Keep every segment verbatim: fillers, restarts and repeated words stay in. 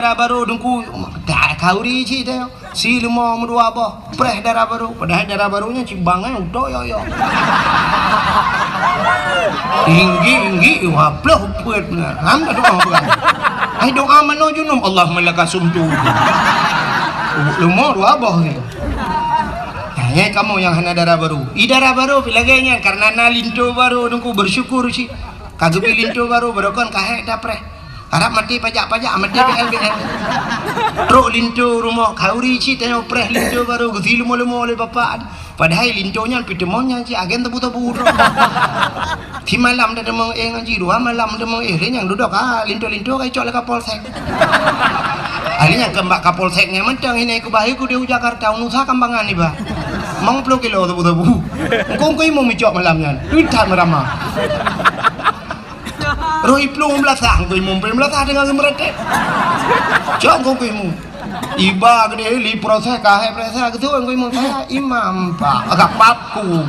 Dara barô Teungku, dah khauri cit teuh. Si leumo meudua boh, preh dara barô. Padahai dara barô nyan cit bang, eh, utok yo-yo. Tinggi-tinggi, dua ploh peuet. Ham dah doa bukan? Hai doa manoe junub, Allahumma laka sumtu. Leumo dua boh ni. Nah, nyan kamoe nyang hana dara barô. I dara barô pi lagèe nyan, karena na linto barô, Teungku, bersyukur cit. Ka geubri linto barô, barô kon ka hék tapreh. Harab maté pajak-pajak, maté B L B L. Trok linto rumoh, khauri cit tanyoe preh linto barô, geusi leumo-leumo lé bapak. Padahai linto nyan peuteumon nyan cit agen tebu-tebu droe. Si malam dah teumong éh ngon jih, dua malam teumong éh, lé nyang dudoe ka linto-linto ka icok lé Kapolsek. Ahli nyang keu bak Kapolsek nyan mantong hina ikubah iku di Jakarta, unusa kambangan iba. Mong ploh kilo tebu-tebu. Engkong-kong imum icok malam nyan. Utak meurama. Roh iplueng beulasah, engkau imum peueng beulasah deungon geumeureutek. Cok engkau imum. Iba keudeh li proses kahai proses keu engkau imum saya imam pak agak paku.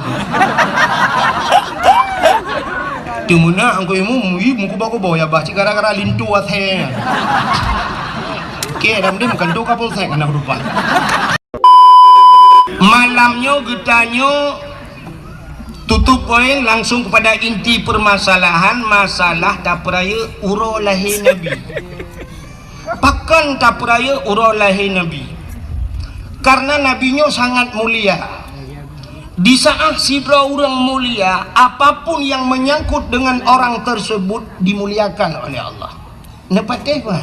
Teumeunak engkau imum mui mukuba-kuba ya bah cik gara-gara lintu asai. Oke, dah mending bukan tu Kapolsek anak rupa. Malam nyoe geutanyoe tutup poin langsung kepada inti permasalahan masalah tapeurayeuk uroe lahé Nabi. Pakon tapeurayeuk uroe lahé Nabi? Karena Nabi nyoe sangat mulia. Di saat sidroe ureuëng mulia, apapun yang menyangkut dengan orang tersebut dimuliakan oleh Allah. Neupatéh bah.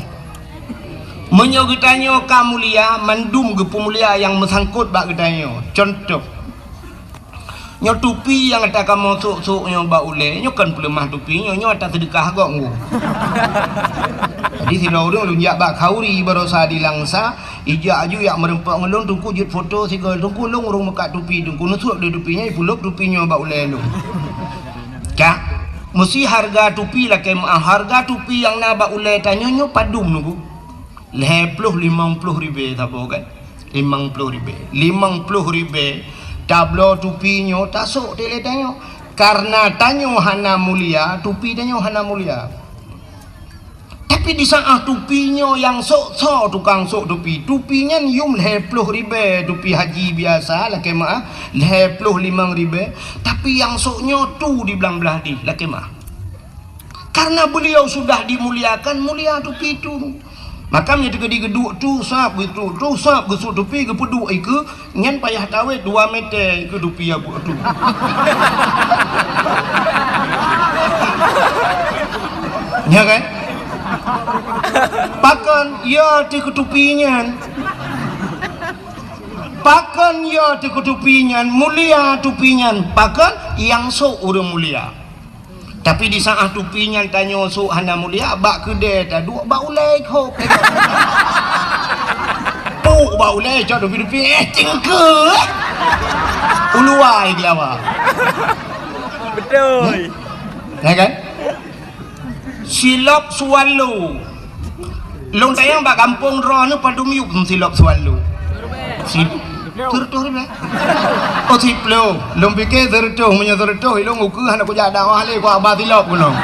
Meunyoe geutanyoe ka mulia, mandum geupeumulia nyang meusangkot bak geutanyoe. Contoh, nyoe tupi nyang ata kamoe sôk-sôk nyoe bak ulée, nyoe kon peuleumah tupi nyoe, nyoe ata seudeukah gob ngu. Jadi sidroe ureuëng lôn jak bak khauri barosa di Langsa, ijak aju yak meureumpok ngon lôn, Teungku jeuet foto sigoe, Teungku lôn ureuëng meukat tupi, Teungku neusuek di tupi nyoe, ipulop tupi nyoe bak ulée lôn. Ka, meusi hareuga tupi lakée meuah, hareuga tupi nyang na bak ulée tanyoe nyoe padum nugu? Lhée ploh limong ploh ribée saboh kan? Limong ploh ribée. Limong ploh ribée tabloe tupi nyoe tasôk dilée tanyoe. Karena tanyoe hana mulia, tupi tanyoe hana mulia. Tapi di saat tupi nyoe nyang sôk soe tukang sôk tupi, tupi nyan yum lhée ploh ribée tupi haji biasa lakée meuah, lhée ploh limong ribée, tapi nyang sôk nyoe tu di blang blah dih lakée meuah. Karena beliau sudah dimuliakan, mulia tupi tu. Maka meunyoe teukeudi geuduek tu sab geuduek tu sab geusôk tupi geupeuduek ikeue, nyan payah tawét dua meter ikeue tupi ya buet tu. Nya kan? Pakon ya teuh keu tupi nyan? Pakon ya teuh keu tupi nyan? Mulia tupi nyan. Pakon? Nyang sôk ureuëng mulia. Tapi di saat tupi nyan tanyoe sôk hana mulia, bak keudée taduek bak ulée khôk. Puk bak ulée cok dupi-dupi, eh, cingkeue. Uluwa ai gelawa. Betul. Ya kan? Silop swallow. Lôn tanyong bak gampông droeneuh padum yup silop swallow. Si, seureutôh ribée. Oh, siploh. Lôn pike seureutôh, meunyoe seureutôh, ilôn ukeue hana kujak dakwah lé, kuaba silop keunoe.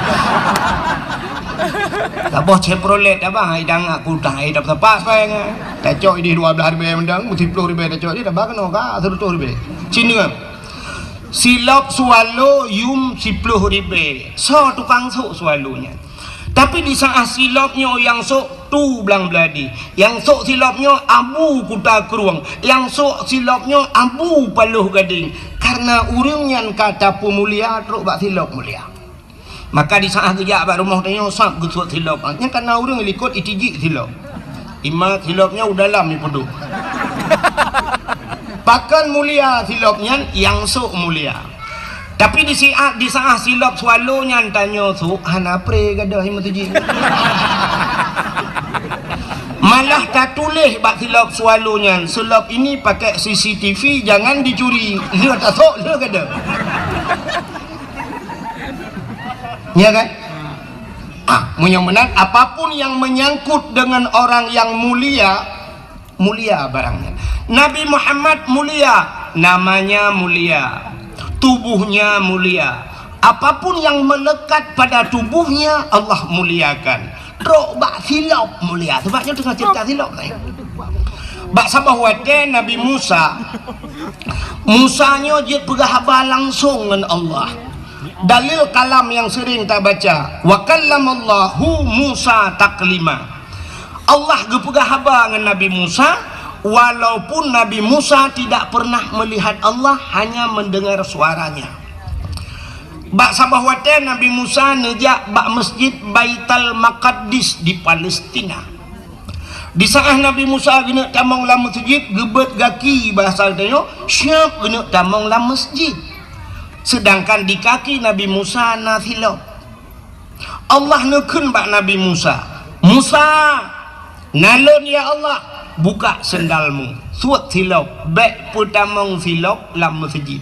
Saboh Chevrolet abah, idang aku tah, ai dapat sapat peng. Tacok idih dua blah ribée mendang, siploh ribée tacok idih, tabah keunoe ka seureutôh ribée. Cina. Silop swallow yum siploh ribée. Soe tukang sôk swallow nyan? Tapi di saat silop nyoe nyang sôk tu blang blah dih, nyang sôk silop nyoe Abu Kuta Krueng, nyang sôk silop nyoe Abu Paloh Gadeng. Karena ureuëng nyan ka tapeumulia trok bak silop mulia. Maka di saat geujak bak rumoh tanyoe sab geusuet silop. Nyan karena ureuëng likot itijik silop. Imat silop nyoe u dalam ipeuduek. Pakon mulia silop nyan, nyang sôk mulia. Tapi di siat, di saat silop swallow nyan tanyoe sôk, hana pre gadoh imeuteuji. Malah tatuléh bak silop swallow nyan, "Silop ini pakai C C T V, jangan dicuri." Lheueh tasôk, lheueh gadoh. Ya kan? Ah, meunyoe meunan, apapun yang menyangkut dengan orang yang mulia, mulia barang nyan. Nabi Muhammad mulia, namanya mulia, tubuhnya mulia. Apapun yang melekat pada tubuhnya, Allah muliakan. trok bak silop mulia. Sebab nyoe teungoh cerita silop tadi. Bak saboh watèe Nabi Musa, Musa nyoe jeuet peugah haba langsong ngon Allah. Dalil kalam nyang sering tabaca, "Wa kallamallahu Musa taklima." Allah geupeugah haba ngon Nabi Musa, walaupun Nabi Musa tidak pernah melihat Allah, hanya mendengar suaranya. Bak saboh watèe Nabi Musa neujak bak Masjid Baitul Maqdis di Palestina. Di saat Nabi Musa geuneuk tamong lam masjid, geubeuet gaki, bahasa geutanyoe, siap geuneuk tamong lam masjid. Sedangkan di kaki Nabi Musa na silop. Allah neukheun bak Nabi Musa, "Musa, na lôn ya Allah, buka sendalmu, suet silop, bèk peutamong silop lam masjid.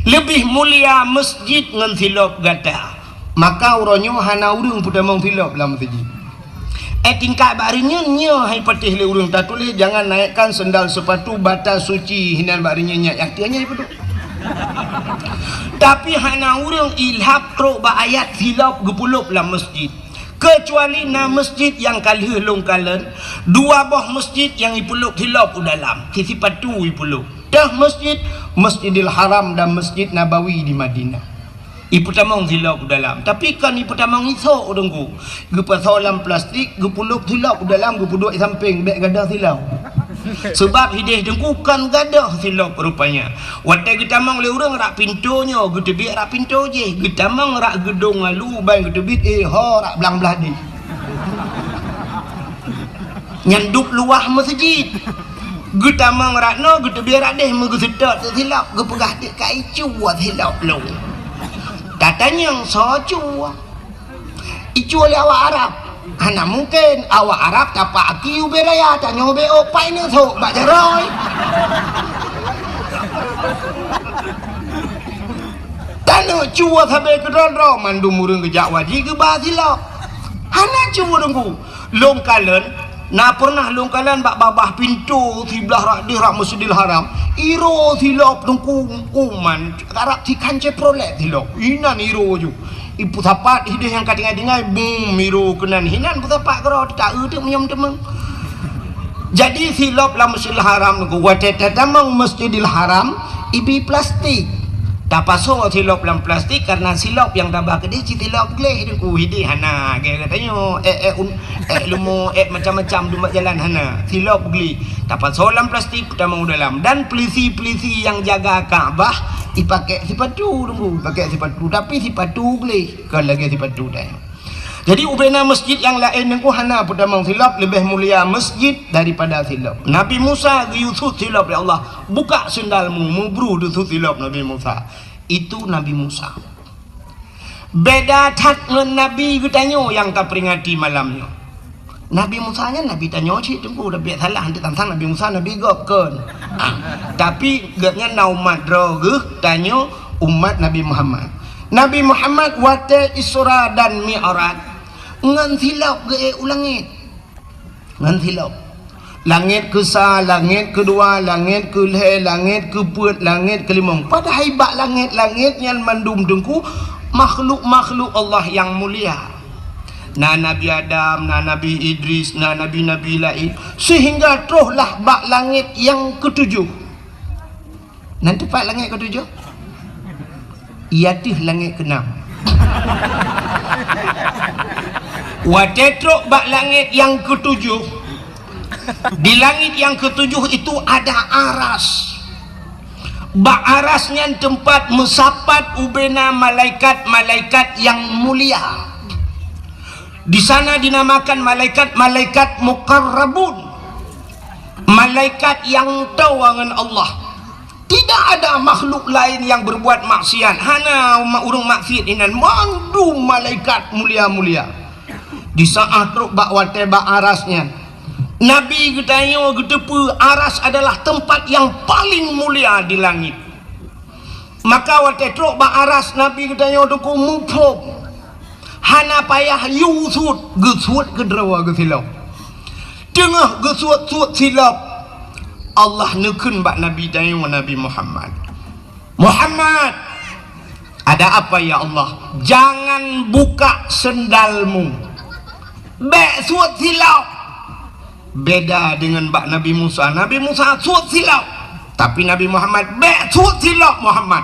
Leubeh mulia masjid ngon silop gata." Maka uroe nyoe hana ureueng peutamong silop lam masjid. Eh, tingkat bak reunyeun nyoe hai patéh lé ureueng tatuléh, "Jangan naikkan sendal sepatu batas suci," hinan bak reunyeun nyan, nyang tiep nyan ipeuduek. Tapi hana ureueng ilhab trok bak ayat silop geupeulop lam masjid. Keucuali na masjid nyang ka lheueh lôn kalon, dua boh masjid nyang ipeulop silop u dalam, si sipatu ipeulop. Teuh masjid, Masjidil Haram dan Masjid Nabawi di Madinah. Ipeutamong silop u dalam. Tapi kon ipeutamong isok, Teungku. Geupasoe lam plastik, geupeulop silop u dalam, geupeuduek sampéng, bèk gadôh silop. Seubab hideh Teungku kon gadôh silop rupanya. Watèe geutamong lé ureueng rak pintoe nyoe, geuteubiet rak pintoe jih. Geutamong rak geudong lalu, ban geuteubiet, eh, ho rak blang blah deh. Nyan dub luwah masjid. Geutamong rak noe, geuteubiet rak deh, meugeuseutôt silop, geupeugah, "Dek ka icue silop lôn." Tatanyong soe cue? Icue lé awak Arab. Hana mungken, awak Arab tapak aki ubé raya, tanyoe ubé ôk, pai neusok bak jaroe. Taneuk cue sabe keudroe-droe, mandum ureueng geujak wajéb geuba silop. Hana cue Teungku. Lôn kalon, na peureunah lôn kalon bak babah pintoe siblah rak deh rak Masjidil Haram. Iro silop Teungku, uman, karab sikhan Chevrolet silop. Inan iro ju. Ipeusapat hideh nyang ka tinggai-tinggai, bum, iro keunan. Hinan peusapat keudroe, ta-eu teuk meunyoe meuteumé. Jadi silop lam Masjidil Haram Teungku, watèe tatamong Masjidil Haram, ibi plastik. Tapasoe silop lam plastik karena silop nyang taba keudeh cit silop gleh Teungku, hideh hana, lagèe geutanyoe, eh, eh, un-, eh, leumo, eh, macam-macam dumat jalan hana. Silop gleh. Tapasoe lam plastik, peutamong u dalam. Dan pelisi-pelisi nyang jaga Ka'bah, ipakèk sipatu Teungku, pakèk sipatu. Tapi sipatu gleh, kon lagèe sipatu tanyoe. Jadi, ubena masjid nyang laén Teungku hana peutamong silop, leubeh mulia masjid daripada silop. Nabi Musa geuyue sut silop lé Allah, "Buka sendalmu," meubru deusut silop Nabi Musa. Itu Nabi Musa. Beda that ngon nabi geutanyoe nyang taperingati malam nyoe. Nabi Musa nyan nabi tanyoe cit Teungku, tapi salah, hana tantang Nabi Musa nabi gob kon. Ah, tapi gobnyan na umat droe geuh, tanyoe umat Nabi Muhammad. Nabi Muhammad watèe Isra dan Mi'raj ngon silop geuék u langét. Ngon silop. Langét keusa, langét keudua, langét keulhèe, langét keupeuet, langét keulimong. Padahai bak langét-langét nyan mandum Teungku makhluk-makhluk Allah nyang mulia. Na Nabi Adam, na Nabi Idris, na nabi-nabi laén. Sehingga troh lah bak langét nyang keutujoh. Nan teumpat langét keutujoh? Iya teuh langét keunam. Watèe trok bak langét nyang keutujoh, di langét nyang keutujoh itu ada aras. Bak aras nyan teumpat meusapat ubena malaikat-malaikat nyang mulia. Di sana dinamakan malaikat-malaikat muqarrabun. Malaikat nyang toe ngon Allah. Tidak ada makhluk laén nyang berbuat maksiat. Hana ma-, ureueng maksiat inan. Mandum malaikat mulia-mulia. Di saat trok bak watèe bak aras nyan, Nabi geutanyoe geuteupeue aras adalah teumpat nyang paléng mulia di langét. Maka watèe trok bak aras Nabi geutanyoe Teungku muphom. Hana payah yue sut, geusuet keudroe geusilop. Teungoh geusuet-suet silop, Allah neukheun bak Nabi tanyoe Nabi Muhammad, "Muhammad, ada apa ya Allah?" "Jangan buka sendalmu." "Bèk suet silop." Beda dengan bak Nabi Musa. Nabi Musa suet silop. Tapi Nabi Muhammad, "Bèk suet silop, Muhammad.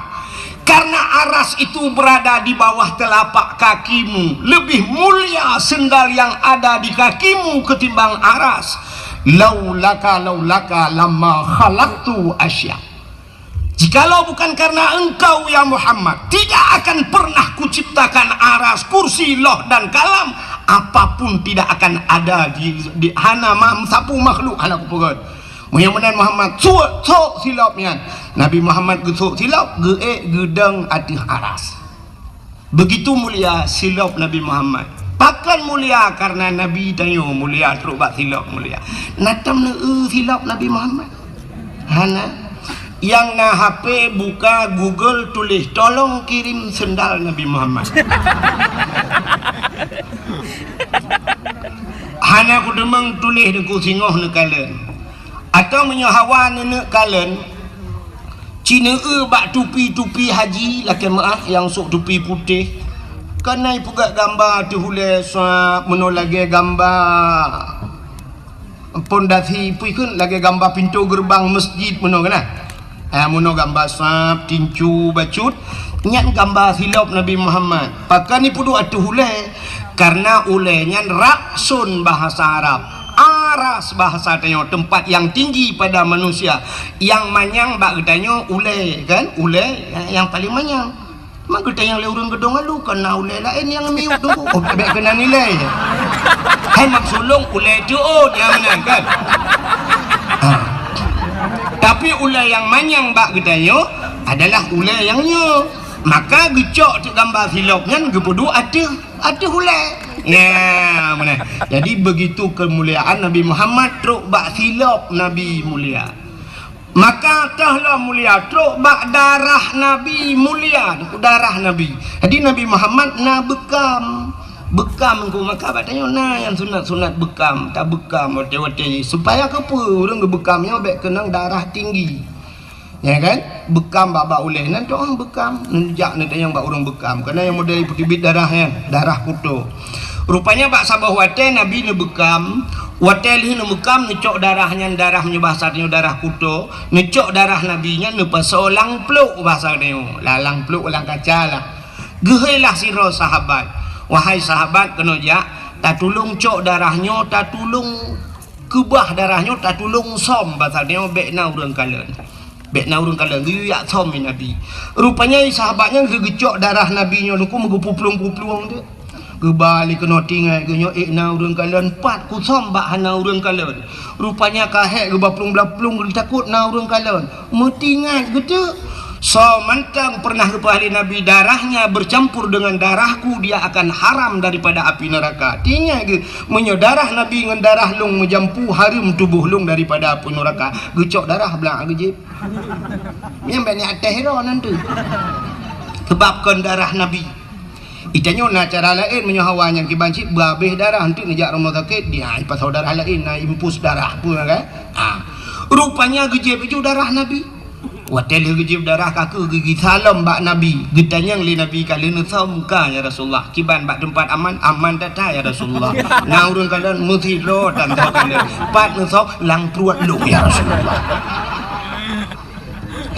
Karena aras itu berada di bawah telapak kakimu. Lebih mulia sendal yang ada di kakimu ketimbang aras. Laulaka, laulaka lama khalaqtu asya." Jikalau bukan karena engkau, ya Muhammad, tidak akan pernah kuciptakan aras, kursi, loh, dan kalam. Apapun tidak akan ada di, di hana ma-, sapeue makhluk hana kupeugöt. Meunyoe meunan Muhammad, suet, sok silop nyan. Nabi Muhammad geusok silop, geuék geudong ateueh aras. Begitu mulia silop Nabi Muhammad. Pakon mulia? Karena Nabi tanyoe mulia, trok bak silop mulia. Na tom neueu silop Nabi Muhammad? Hana. Nyang na H P, buka Google, tuléh, "Tolong kirim sendal Nabi Muhammad." Hana kuteumeung tuléh, neuku singoh neukalon. Atawa meunyoe hawa neuneuk kalon, ci neueu bak tupi-tupi haji, lakèe meu'ah nyang sôk tupi putéh. Kana ipeugöt gamba ateueh ulèe, sab, meunoe lagèe gamba pondasi, peue kheun, lagèe gamba pintoe geureubang meuseujid meunoe kana. Ah, meunoe gamba sab, tincu, bacut, nyan gamba silop Nabi Muhammad. Pakon ipeuduek ateueh ulèe? Karena ulèe nyan ra'sun bahasa Arab. Aras bahasa tanyoe, tempat yang tinggi pada manusia. Nyang manyang bak geutanyoe ulèe, kan? Ulèe nyang paleng manyang. Maka geutanyoe lé ureueng geudong alu, kon na ulèe laén nyang miyueb teungku. Oh, bèk keunan ilèe. Hai maksud lôn ulèe teuôt nyang meunan kan? Ha. Tapi ulèe nyang manyang bak geutanyoe adalah ulèe nyang nyoe. Maka geucok teuk gamba silop nyan geupeuduek ateueh, ateueh ulèe. Nya, meunan. Jadi begitu kemuliaan Nabi Muhammad trok bak silop Nabi mulia. Maka toh lom mulia, trok bak darah Nabi mulia, darah Nabi. Jadi Nabi Muhammad na beukam. Beukam engko maka bak tanyoe na nyang sunat-sunat beukam, tabeukam watèe-watèe jih. Supaya keupeue ureueng geubeukam nyoe bèk keunong darah tinggi. Ya kan? Beukam bak, bak ulèe nan toh beukam. Neujak neutanyong bak ureueng beukam. Karena nyang model peuteubiet darah nyan, darah kuto. Rupanya bak saboh watèe Nabi neubeukam, watèe lheueh neubeukam neucok darah nyan, darah meunyoe bahasa tanyoe darah kuto, neucok darah Nabi nyan neupasoe lam pluek bahasa tanyoe. Lam, lam pluek, lam kaca lah. Geuhôi lah sidroe sahabat, "Wahai sahabat, keunoe jak, tatulông cok darah nyoe, tatulông keubah darah nyoe, tatulông som bahasa tanyoe, bèk na ureueng kalon." Bèk na ureueng kalon, geuyue jak som lé Nabi. Rupanya sahabat nyan geugeucok darah Nabi nyoe teungku meugeupuplueng-puplueng teuk. Geuba lé keunoe tinggai geuh nyoe, ék na ureueng kalon, pat kusom bak hana ureueng kalon. Rupanya ka hék geuba plueng-plueng geutakot na ureueng kalon. Meutinggai geuteuk. Soe mantong pernah geupeuhah lé Nabi, "Darahnya bercampur dengan darahku, dia akan haram daripada api neraka." Tinggai geuh, meunyoe darah Nabi ngon darah lôn meujampu, hareuem tuboh lôn daripada api neraka. Geucok darah blang geujieb. Nyan bèk niat teh ro nan tu. Sebab kon darah Nabi. Itanyoe na cara laén meunyoe hawa nyang kiban cit beuhabéh darah, enteuk neujak rumoh sakét, dia ipasoe darah laén, na infus darah peue kan? Ah. Rupanya geujieb ju darah Nabi. Watèe lheueh geujieb darah ka keuh geugisa lom bak Nabi, geutanyong lé Nabi, "Ka lheueh neusom ka, ya Rasulullah?" "Kiban bak teumpat aman?" "Aman that-that, ya Rasulullah." "Na ureueng kalon?" "Meusidroe tan soe kalon." "Pat neusom?" "Lam pruet lôn, ya Rasulullah."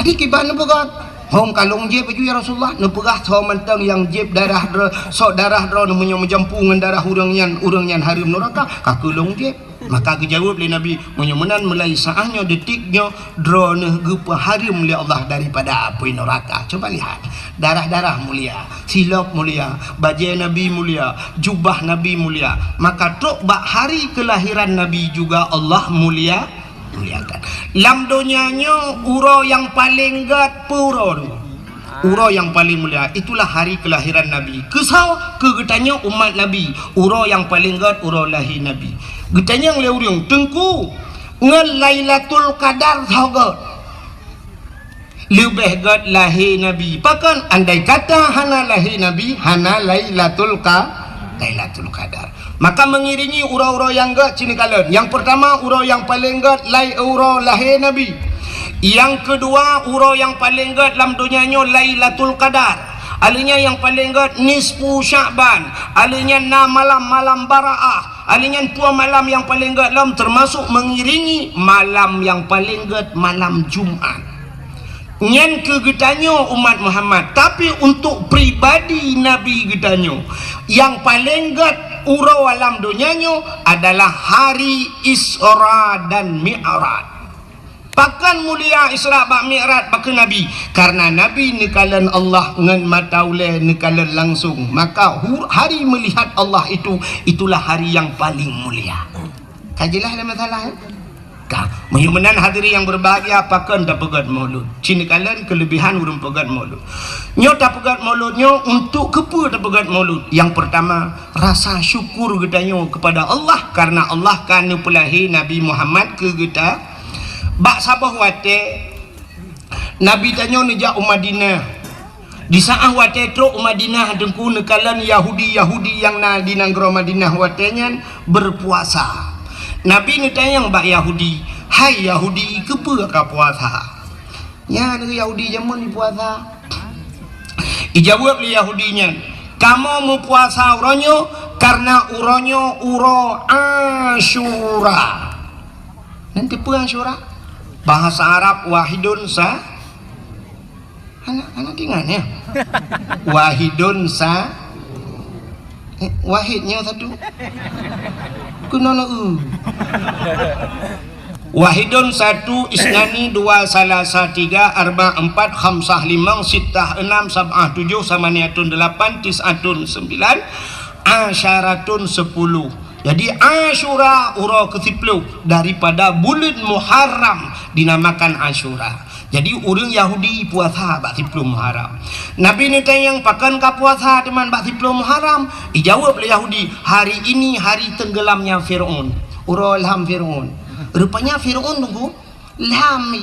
Jadi kiban neupeugah, "Hom ka lôn jieb ju, ya Rasulullah." Neupeugah, "Soe mantong nyang jieb darah droe, sok darah droe meunyoe meujampu ngon darah ureueng nyan, ureueng nyan hareuem neuraka, ka keuh lôn jieb." Maka geujaweueb lé Nabi, "Meunyoe meunan, mulai saát nyoe, detik nyoe, droeneuh geupeuhareuem lé Allah daripada apui neuraka." Coba lihat, darah-darah mulia, silop mulia, bajèe Nabi mulia, jubah Nabi mulia. Maka trok bak hari kelahiran Nabi juga Allah mulia, muliakan. Lam donya nyoe uroe nyang paleng gèt peue uroe nyoe? Uroe nyang paleng mulia, itulah hari kelahiran Nabi. Keusoe? Keu geutanyoe umat Nabi, uroe nyang paleng gèt uroe lahé Nabi. Geutanyong lé ureueng, "Teungku, ngon Lailatul Qadar soe gèt?" "Leubeh gèt lahé Nabi." Pakon? Andai kata hana lahé Nabi, hana Lailatul Qa-, Lailatul Qadar. Maka mengiringi uroe-uroe nyang gèt ci neukalon. Nyang peurtama, uroe nyang paleng gèt lai uroe lahé Nabi. Nyang keudua, uroe nyang paleng gèt lam donya nyoe Lailatul Qadar. Alèh nyan nyang paleng gèt nisfu Sya'ban. Alèh nyan na malam-malam Baraah. Alèh nyan peue malam nyang paleng gèt lom, teumasok meungiringi malam nyang paleng gèt, malam Jumat. Nyan keu geutanyoe umat Muhammad, tapi untuk pribadi Nabi geutanyoe, nyang paleng gèt uroe alam donya nyoe adalah hari Isra dan Mi'raj. Pakon mulia Isra bak Mi'raj bak Nabi? Karena Nabi neukalon Allah ngon mata ulèe, neukalon langsung. Maka hu-, hari melihat Allah itu, itulah hari yang paling mulia. Ka jeulaih lé masalah, ya? Ka. Meunyoe meunan hadirin yang berbahagia, pakon tapeugèt Maulud? Ci neukalon kelebihan ureueng peugèt Maulud. Nyoe tapeugèt Maulud nyoe untuk keupeue tapeugèt Maulud? Yang pertama, rasa syukur geutanyoe kepada Allah karena Allah ka neupeulahé Nabi Muhammad keu geuta-, bak saboh watèe Nabi tanyoe neujak u Madinah. Di saat watèe trok u Madinah, Teungku, neukalon Yahudi-Yahudi nyang na di nanggroe Madinah watèe nyan berpuasa. Nabi neutanyong bak Yahudi, "Hai Yahudi, keupeue ka puasa?" Nyan Yahudi jameun jipuasa. Ijaweueb lé Yahudi nyan, "Kamoe meupuasa uroe nyoe karena uroe nyoe uroe Asyura." Nyan keupeue Asyura? Bahasa Arab wahidun sa-, hana, hana teuingat, ya? Wahidun sa-, eh, wahid nyoe satu. Keunoe na, eh. Wahidun satu, isnani dua, salasa tiga, arba empat, khamsah limong, sittah enam, sab'ah tujuh, samaniyatun delapan, tis'atun sembilan, asyaratun sepuluh. Jadi, Asyura uroe keusiplôh daripada buleuen Muharram dinamakan Asyura. Jadi, ureueng Yahudi puasa bak siplôh Muharram. Nabi neutanyong, "Pakon ka puasa teuma bak siplôh Muharram?" Ijaweueb lé Yahudi, "Hari ini hari tenggelamnya Fir'aun." Uroe lham Fir'aun. Rupanya Fir'aun, Teungku, lham.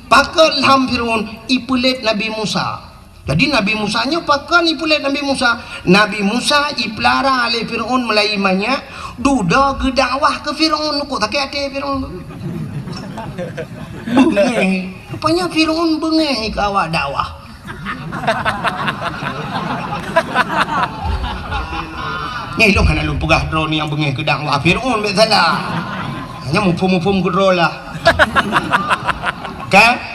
Pakon lham Fir'aun? Ipeulét Nabi Musa. Jadi, Nabi Musa nyoe pakon ipeulét Nabi Musa? Nabi Musa ipeulara lé Fir'aun meulayeue manyak, dudoe geudakwah keu Fir'aun, kok sakét até Fir'aun. Beungéh. Rupanya Fir'aun beungéh keu awak dakwah. Nyan ilôn hana lôn peugah droeneuh nyang beungéh keu dakwah Fir'aun, bèk salah. Hanya muphom-muphom keudroe lah. Kan?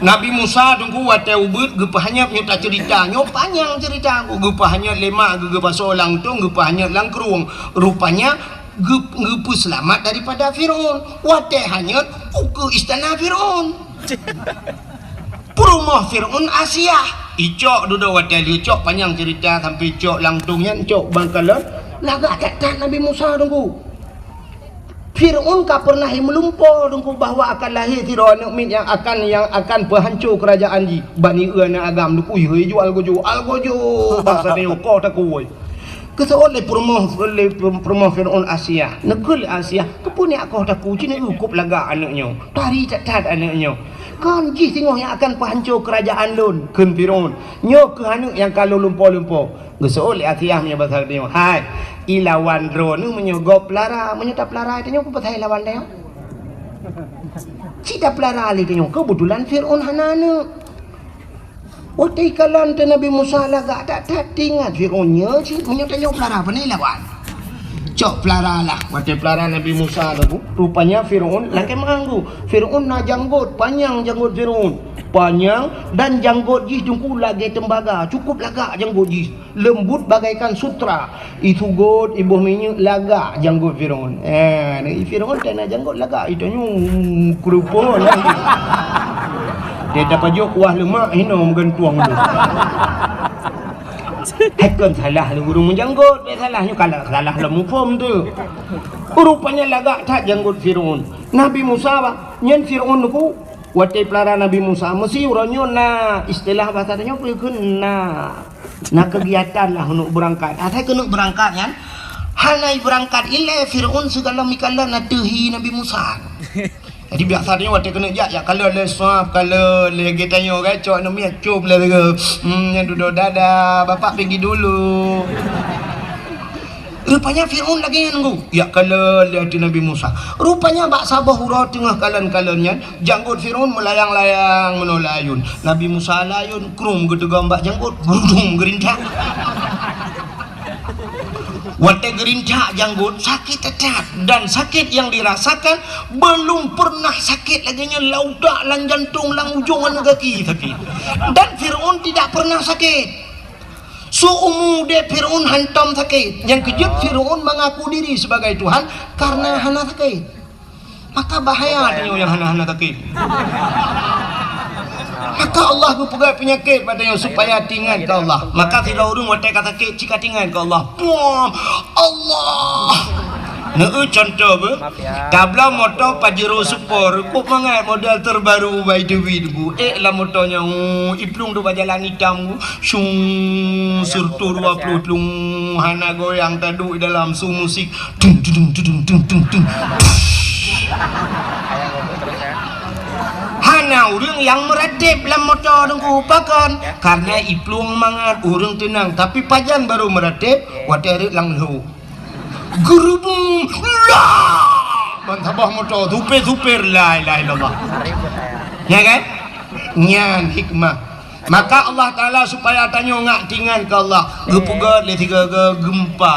Nabi Musa, Teungku, watèe ubit geupeuhanyot, nyoe taceurita, nyoe panyang ceurita, geupeuhanyot lé mak geuh, geubasoe lam tong, geupeuhanyot lam krueng. Rupanya geu-, geupeuseulamat daripada Fir'aun. Watèe hanyot, ukeue istana Fir'aun. Peurumoh Fir'aun Asiah. Icok dudoe watèe lheueh cok, panyang ceurita sampoe cok lam tong nyan, cok ban kalon. Lagak that-that Nabi Musa, Teungku. Fir'aun ka pernah meulumpoe, Teungku, bahwa akan lahé sidroe aneuk miet nyang akan, nyang akan peuhanco keurajeuen jih. Bani eu aneuk agam, Teungku, ihôi ju algojo, algojo, basa nyoe koh takue. Geuseuôt lé peurumoh, lé peurumoh Fir'aun Asiah. Neukheun lé Asiah, "Keupeue nyak koh takue, ci neu kop lagak aneuk nyoe? Tari that-that aneuk nyoe. Kon jih singoh nyang akan peuhanco keurajeuen lôn," kheun Fir'aun. "Nyoe kheueh aneuk nyang ka lôn lumpoe-lumpoe." Geuseuôt lé Asiah meunyoe basa geutanyoe, "Hai, ilawan droeneuh meunyoe gob peulara, meunyoe tapeulara tanyoe, peue pasai lawan tanyoe? Ci tapeulara lé tanyoe, keubetulan Fir'aun hana aneuk." Watèe ikalon teuk Nabi Musa lagak that-that, teuingat Fir'aun nyoe cit, meunyoe tanyoe peulara, pane lawan? Cok peulara lah. Watèe peulara Nabi Musa laju, rupanya Fir'aun lakèe meu'ah geuh. Fir'aun na janggot, panyang janggot Fir'aun. Panyang dan janggot jih Teungku lagèe tembaga, cukup lagak janggot jih. Leumbut bagaikan sutra, isugot, iboh minyeuk, lagak janggot Fir'aun. Eh, Fir'aun ka na janggot lagak, itanyoe keureupeue lagèe. Dia tapajok kuah leumak, hinoe meugantueng tu. Hai kon salah lé ureueng meujanggot, bèk salah nyoe, kalau salah lom muphom tu. Rupanya lagak that janggot Fir'aun. Nabi Musa bah, nyan Fir'aun tu, watèe peulara Nabi Musa, meusi uroe nyoe na istilah basa tanyoe peue kheun na. Na kegiatan lah keuneuk beurangkat. Asai keuneuk beurangkat nyan, hana ibeurangkat ilèe Fir'aun sigohlom ikalon ateueh hi Nabi Musa. Jadi biasa tanyoe watèe keuneuk jak, jak kalon lé swab, kalon lé geutanyoe kan, cok aneuk miet cop lé lagèe, hmm, nyan dudoe, "Dadah, bapak pergi dulu." Rupanya Fir'aun lagèe nyan nunggu, jak kalon lé ateueh Nabi Musa. Rupanya bak saboh uroe teungoh kalon-kalon nyan, janggot Fir'aun meulayang-layang meunoe layôn. Nabi Musa layôn, krum geuteugom bak janggot, geurudum geurintak. Watée geurintak janggot, sakét that-that. Dan sakét nyang dirasakan, belum pernah sakét lagée nyan lam utak, lam jantong, lam ujong aneuk gaki sakét. Dan Fir'aun tidak pernah sakét. Seuumu udeb Fir'aun hantom sakét. Nyang keujeuet Fir'aun mengaku diri sebagai Tuhan karena hana sakét. Maka bahaya tanyoe nyang hana-hana sakét. Maka Allah geupeugah peunyakét bak tanyoe supaya tingat keu Allah. Maka sidroe ureuëng watée ka sakét, cit ka tingat keu Allah. Puam! Allah! Neu contoh beuh. Tabla moto Pajero Sport, kok mangat model terbaru by the way bu. Eh, lam moto nyan, oh, iplueng tu bak jalan itam bu. Syung, sirtu dua puluh tlung, hana goyang, taduek dalam su musik. Dung, dung, dung. Hana ureuëng nyang meuratéb lam moto Teungku, pakon? Karena iplueng mangat, ureuëng teunang. Tapi pajan barô meuratéb, watée rhot lam lhok. Geurubung, la! Ban saboh moto, supir-supir, la ilaha illallah. Ya kan? Nyan hikmah. Maka Allah Taala supaya tanyoe ngak tingat keu Allah. Geupeugét lé sigoe-goe geumpa.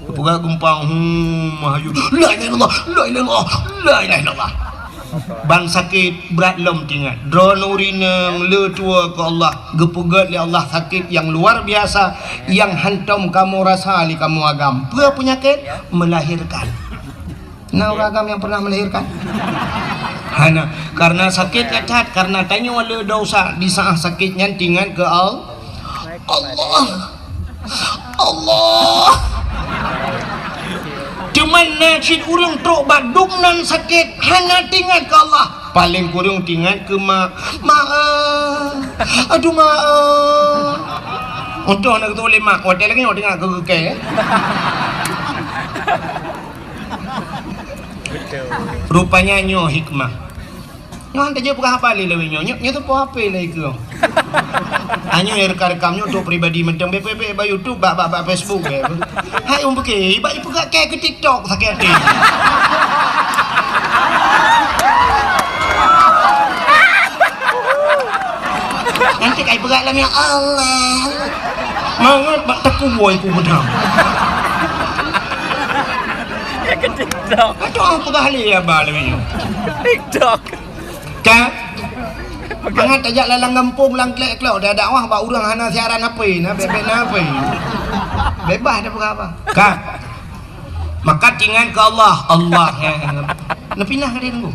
Geupeugét geumpa, hmm, mahayu. La ilaha illallah, la ilaha illallah, la ilaha illallah. Ban sakét brat lom tingat. Droeneuh ureuëng le tuwoe keu Allah. Geupeugét lé Allah sakét nyang luar biasa, nyang hantom kamoe rasa lé kamoe agam. Peue peunyakét? Melahirkan. Na ureuëng agam nyang pernah melahirkan? Hana. Karena sakét that-that, karena tanyoe le desya, di saat sakét nyan tingat keu Al-, Allah. Allah. Teuma na cit ureuëng trok bak dum nan sakét, hana tingat keu Allah. Paléng kureueng tingat keu mak. Mak, eh. Aduh, mak, eh. Untung hana geutuléh mak. Watée lagée nyoe teuingat keu keu. Rupanya nyoe hikmah. Nyoe han tajak peugah haba lé lawét nyoe. Nyoe, nyoe teupeue H P lé keu. Nyoe rekam-rekam nyoe untuk pribadi mantong. Bèk, bèk, bèk bak YouTube, bak, bak, bak Facebook, bèk. Hai, um, beuke, bak ipeugah keu TikTok sakét até. Nanti kai peugah lam, ya Allah. Mangat bak teku woi ku beudang. Ya ke TikTok. Aduh, peugah lé ya ba lé nyoe. TikTok. Ka? Mangat tajak lam gampông lam klek-klok, dah dakwah bak ureueng hana siaran H P, na bèk-bèk na H P. Bebas dah peugah apa. Ka? Maka tingat keu Allah, Allah, ya. Neupinah ka dia tunggu.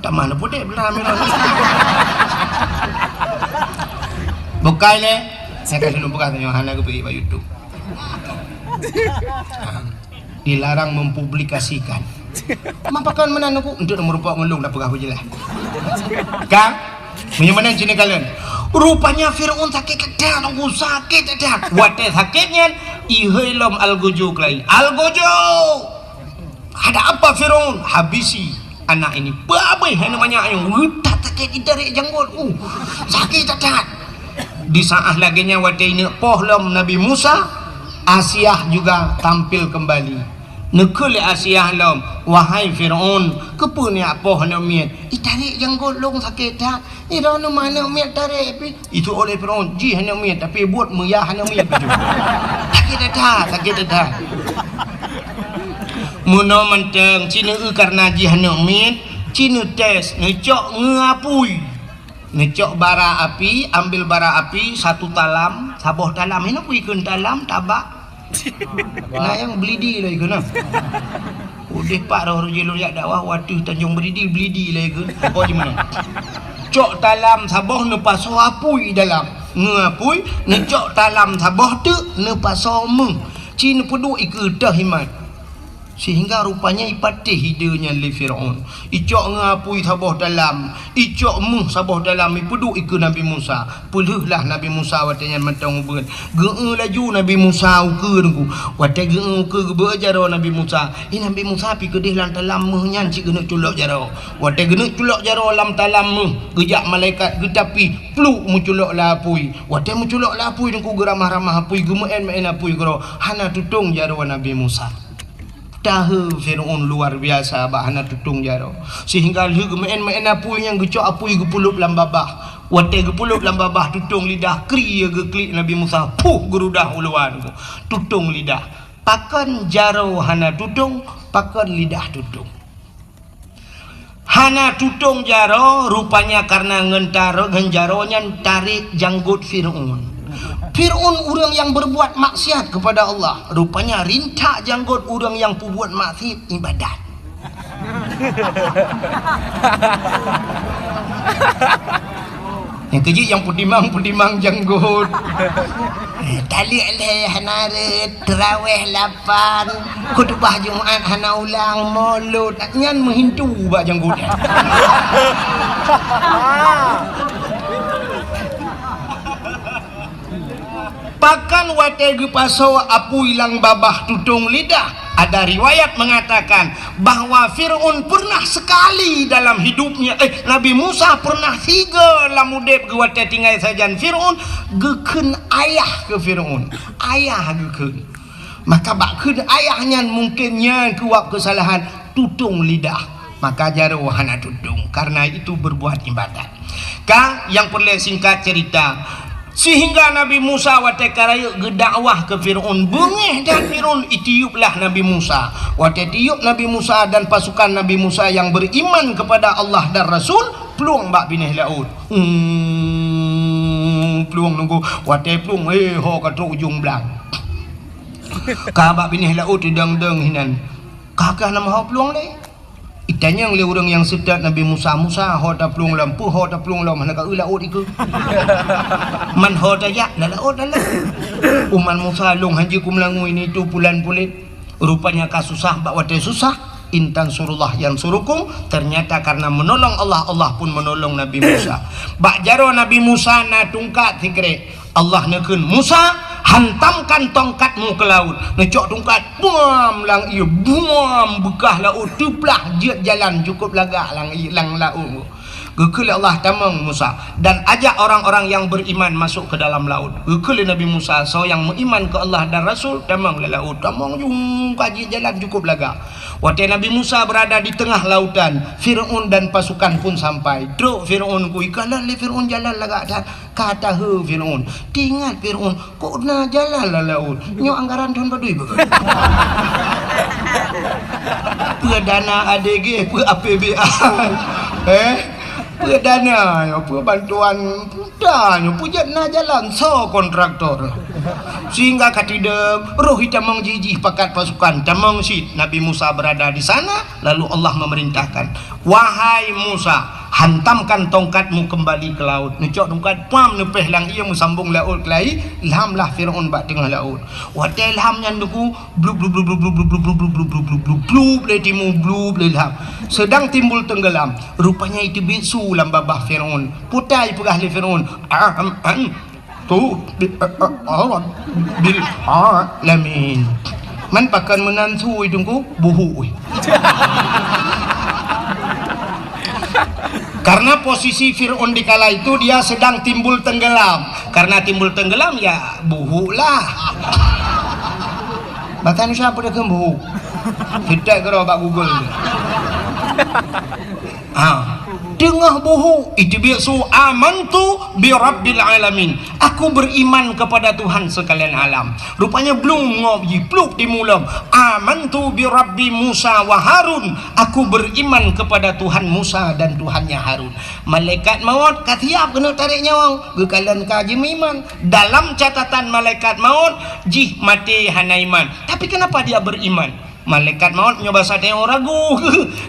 Tak mana pudek belah merah. Bukai lé. Saya kasih nombor kata yang hana geupi bak YouTube. Dilarang mempublikasikan. Mapakon meunan aku untuk nomor pok ngelung dah peugah jelas. Kang, meunyoe meunan cina kalian. Rupanya Firaun sakét that, aku sakét that. Watée sakét nyan, ihôi lom algojo kelai. Algojo! Ada apa Firaun? Habisi anak ini. Babeh hana banyak yang utak sakét itarek janggut. Uh, sakét that. Di saat lagée nyan watée ineuk poh lom Nabi Musa, Asiah juga tampil kembali. Neukheun lé Asiah lom, "Wahai Firaun, keupeue neujak poh aneuk miet? Itarek janggot lôn sakét that. Iroh neu ma aneuk miet tarek pih." Itu oleh Firaun, jih aneuk miet, tapi buet meuya aneuk miet baju. Sakét that, sakét that. Meunoe mantong, ci neu karena jih aneuk miet, ci neu tes, neucok ngeue apui. Neucok bara api, ambil bara api, satu talam, saboh talam. Hinoe kui kheun talam, tabak. Na nyang belidi lé kheun na. Udeh pat roh rujie lôn jak dakwah, wateuh Tanjong Beridi, belidi lé kheun. Pokok jih meunan. Cok talam saboh neupasoe apui dalam. Ngeue apui, neucok talam saboh teuk neupasoe meuh. Ci neupeuduek ikeue teuh imat. Sehingga rupanya ipatéh ide nyan lé Firaun. Icok ngeue apui saboh talam, icok meuh saboh talam, ipeuduek ikeue Nabi Musa. Peulheueh lah Nabi Musa watée nyan mantong ubeut. Geueu laju Nabi Musa ukeue nungku. Watée geueu ukeue geubeuet jaroe Nabi Musa. Ih, Nabi Musa pih keudeh lam talam meuh nyan cit geuneuk culok jaroe. Watée geuneuk culok jaroe lam talam meuh, geujak malaikat geutapih, pluk meuculok lam apui. Watée meuculok lam apui nungku geuramah-ramah apui, geumeuén-meuén apui keudroe. Hana tutong jaroe Nabi Musa. Tahe Firaun luar biasa bak hana tutong jaroe. Sehingga lheueh geumeuén-meuén apui nyang geucok apui geupeulop lam babah. Watée geupulop lam babah tutong lidah, kri geuklik Nabi Musa, puh geurudah u luwa nyoe. Tutong lidah. Pakon jaroe hana tutong, pakon lidah tutong. Hana tutong jaroe, rupanya karena ngon taro-, ngon jaroe nyan tarek janggot Fir'aun. Fir'aun ureuëng nyang berbuat maksiat kepada Allah, rupanya rintak janggot ureuëng nyang peubuet maksiat ibadat. Nyang keujeuet nyang peutimang-peutimang janggot. Eh, taleuek lhée hana rhot, teurawéh lapan, khutubah Jumat hana ulang, molot, nyan meuhintu bak janggot nyan. Pakon watée geupasoe apui lam babah tutong lidah, ada riwayat mengatakan bahwa Fir'aun pernah sekali dalam hidupnya, eh, Nabi Musa pernah sigoe lam udeb geuh watée tinggai sajan Fir'aun, geukheun ayah keu Fir'aun. Ayah geukheun. Maka bak kheun ayah nyan mungken nyan keuwab keusalahan tutong lidah. Maka jaroe hana tutong, karena itu berbuat ibadat. Ka, nyang peureulée singkat cerita, sehingga Nabi Musa watée ka rayeuk geudakwah keu Fir'aun, beungéh that Fir'aun, itiuplah Nabi Musa. Watée tiup Nabi Musa dan pasukan Nabi Musa yang beriman kepada Allah dan Rasul, plueng bak binéh laôt. Hmm, plueng nunggu. Watée plueng, eh, ho ka trok ujong blang. Ka bak binéh laôt idong-dong hinan. Ka keuh nama ho plueng lé? Itanyong lé ureuëng nyang seutôt Nabi Musa, "Musa, ho taplueng lom, peue ho taplueng lom, hana ka eu laôt ikeue?" "Man ho tajak, lam laôt lam." "Umat Musa, lôn hanjeuet kumeulangui nitu pulan pulet." Rupanya ka susah, bak watée susah, "In tansurullah yansurukum," ternyata karena menolong Allah, Allah pun menolong Nabi Musa. Bak jaroe Nabi Musa na tungkat sikrek. Allah neukheun, "Musa, hantamkan tongkatmu ke laut." Neucok tungkat, buam lam ié, buam, beukah laôt teuplah jeuet jalan cukôp lagak lam ié, lam laôt. Geukheun lé Allah, "Tamong Musa, dan ajak orang-orang yang beriman masuk ke dalam laut." Geukheun lé Nabi Musa, "Soe nyang meuiman keu Allah dan Rasul, tamong lam laôt." Tamong ju ka jeuet jalan cukôp lagak. Watée Nabi Musa berada di tengah lautan, Fir'aun dan pasukan pun sampai. Trok Fir'aun ku, ikalon lé Fir'aun jalan lagak that. Ka taheu Fir'aun. Teuingat Fir'aun, "Kok na jalan lam laôt? Nyoe anggaran thon padum beugeut?" Peue dana A D G, peue A P B A. Eh? Peue dana nyoe, peue bantuan pemerintah nyoe, peue jeuet na jalan, soe kontraktor? Sehingga ka teudeuh, roh itamong jih-jih pakat pasukan, tamong cit. Nabi Musa berada di sana, lalu Allah memerintahkan, "Wahai Musa, hantamkan tongkatmu kembali ke laut." Neucok tongkat, pam, neupéh lam ié, meusambong laôt keulai, lhamlah Fir'aun bak teungoh laôt. Watée lham nyan deuku, blub, blub, blub, blub, lé timu, blub, lé lham. Sedang timbul tenggelam. Rupanya iteubiet su lam babah Fir'aun. Putai peugah lé Fir'aun, "Am, am, tu bi-, a, a, a, bil alamin." Man pakon meunan su, Teungku? Buhu. Karena posisi Fir'aun di kala itu dia sedang timbul tenggelam. Karena timbul tenggelam, ya, buhu lah. Bahasa Indonesia apa dia buhu? Kita kira bak Google. Ha. Teungoh buhu, iteubiet su, "Amantu bi rabbil alamin." "Aku beriman kepada Tuhan sekalian alam." Rupanya blum ngop jih, plup timu lom. "Amantu bi rabbi Musa wa Harun." "Aku beriman kepada Tuhan Musa dan Tuhannya Harun." Malaikat maut ka siap keuneuk tarek nyawöng, geukalon ka jimeuiman. Dalam catatan malaikat maut, jih maté hana iman. Tapi kenapa dia beriman? Malaikat maut nyoe basa tanyoe ragu.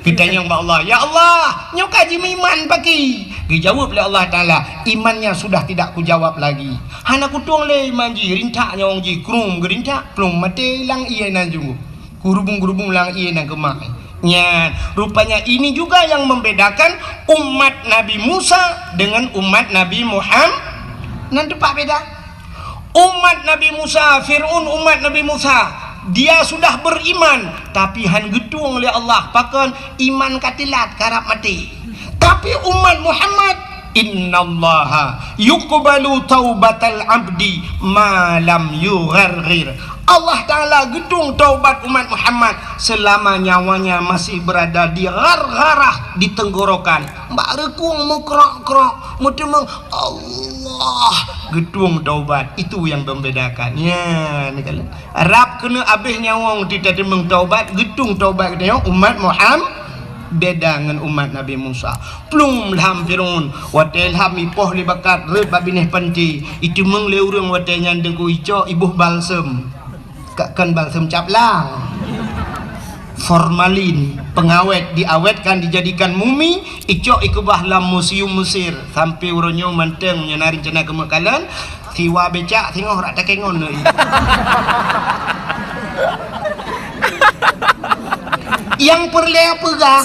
Geutanyong bak Allah, "Ya Allah, nyoe ka jimeuiman pakri?" Geujaweueb lé Allah Taala, "Imannya sudah tidak kujawab lagi." Hana kutueng lé iman jih, rintak nyawöng jih, krum geurintak, plueng maté lam ié nan junggu. Geurubung-geurubung lam ié nan keumah. Nyan, rupanya ini juga yang membedakan umat Nabi Musa dengan umat Nabi Muham-, nan teumpat beda. Umat Nabi Musa, Fir'aun umat Nabi Musa, dia sudah beriman, tapi han geutueng lé Allah. Pakon? Iman ka teulat, karab maté. Tapi umat Muhammad, "Innallaha yuqbalu taubatal abdi ma lam yugharghir." Allah Ta'ala geutueng taubat umat Muhammad selama nyawanya masih berada di ghargharah, di tenggorokan. Bak reukung meukrok-krok, meuteumong, Allah geutueng taubat. Itu yang membedakan. Ya, ni kan. Rab keuneuk abéh nyawöng teuteumong taubat, geutueng taubat geutanyoe umat Muhammad. Beda ngon umat Nabi Musa. Plueng lham Firaun, watée lham ipoh lé bakat rhot bak binéh panti, iteumong lé ureuëng watée nyan teungku icok iboh balsem. Ka kon balsem caplang. Formalin, pengawet, diawetkan, dijadikan mumi, icok ikeubah lam museum Mesir, sampai uroe nyoe mantong nyan na rencana keumeuk kalon, siwa becak singoh rak takengon lé. Nyang peureulée peugah,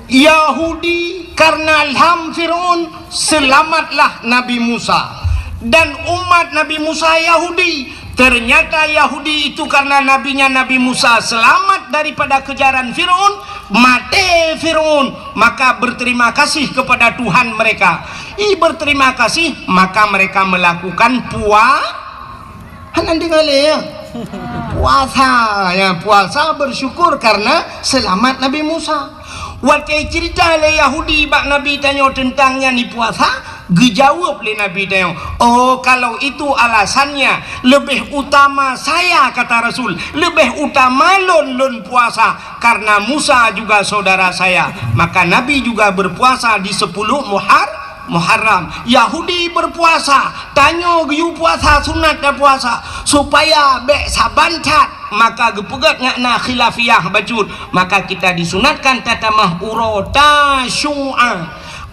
Yahudi karena lham Firaun, selamatlah Nabi Musa. Dan umat Nabi Musa Yahudi, ternyata Yahudi itu karena nabinya Nabi Musa selamat daripada kejaran Firaun, maté Firaun, maka berterima kasih kepada Tuhan mereka. I berterima kasih, maka mereka melakukan pua-, Hana deungoe lé, ya? Puasa, ya, puasa bersyukur karena selamat Nabi Musa. Watée cerita lé Yahudi bak Nabi tanyoe teuntang nyan i puasa, geujaweueb lé Nabi tanyoe, "Oh, kalau itu alasannya, lebih utama saya," kata Rasul, "lebih utama lôn, lôn puasa, karena Musa juga saudara saya." Maka Nabi juga berpuasa di sepuluh Muhar-, Muharram. Yahudi berpuasa, tanyoe geuyue puasa sunat dan puasa, supaya bék saban that, maka geupeugét ngon na khilafiyah bacut, maka kita disunatkan tatamah uroe Tasyu'a.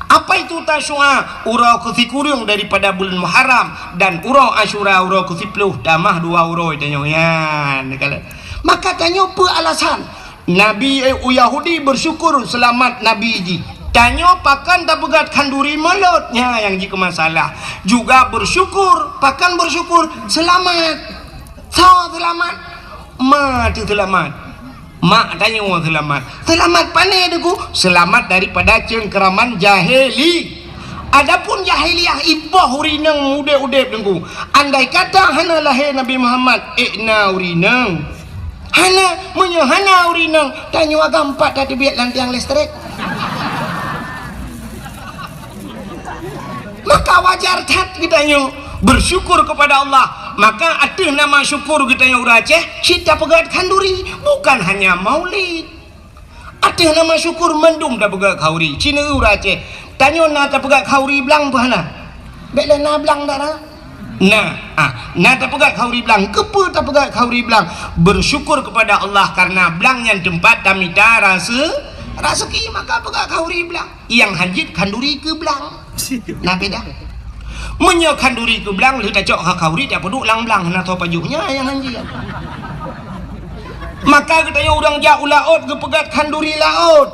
Apa itu Tasyu'a? Uroe keusikureueng daripada buleuen Muharram, dan uroe Asyura uroe keusiploh, tamah dua uroe tanyoe nyan. Maka tanyoe peue alasan? Nabi, eh, Yahudi bersyukur selamat Nabi jih. Tanyoe pakon tapeugét khanduri mulod, nyan nyang jikeu masalah. Juga bersyukur, pakon bersyukur selamat. Soe selamat? Ma teuh selamat. Mak tanyoe selamat. Selamat pane teungku? Selamat daripada cengkraman jahili. Adapun jahiliyah ipoh ureuëng inong udeb-udeb teungku. Andai kata hana lahé Nabi Muhammad, ék na ureuëng inong. Hana, meunyoe hana ureuëng inong, tanyoe agam pat tateubiet lam tiang listrik. Maka wajar that geutanyoe bersyukur kepada Allah. Maka ateueh nama syukur geutanyoe ureuëng Aceh, cit tapeugét khanduri, bukan hanya maulid. Ateueh nama syukur mandum tapeugét khanduri. Cit ureuëng Aceh, tanyoe na tapeugét khanduri blang peue hana? Bék lé na blang dak na? Na, ah, na tapeugét khanduri blang. Keupeue tapeugét khanduri blang? Bersyukur kepada Allah karena blang nyan teumpat tamita rase-, raseuki, maka peugét khanduri blang. Nyang hanjeuet khanduri keu blang. Na beda. Meunyoe khanduri keu blang, lheueh tacok kha khanduri, tapeuduek lam blang, na soe pajoh nyan nyang hanjeuet. Maka geutanyoe ureuëng jak u laôt geupeugét khanduri laôt.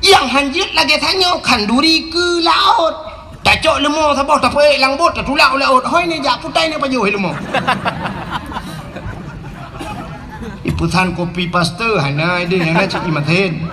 Nyang hanjeuet lagée tanyoe khanduri keu laôt. Tacok leumo saboh tapeuék lam bot, tatulak u laôt. Hôi ni jak putai ni pajoh leumo. Ipeusan kopi paste hana ideh nyang na cit imaten.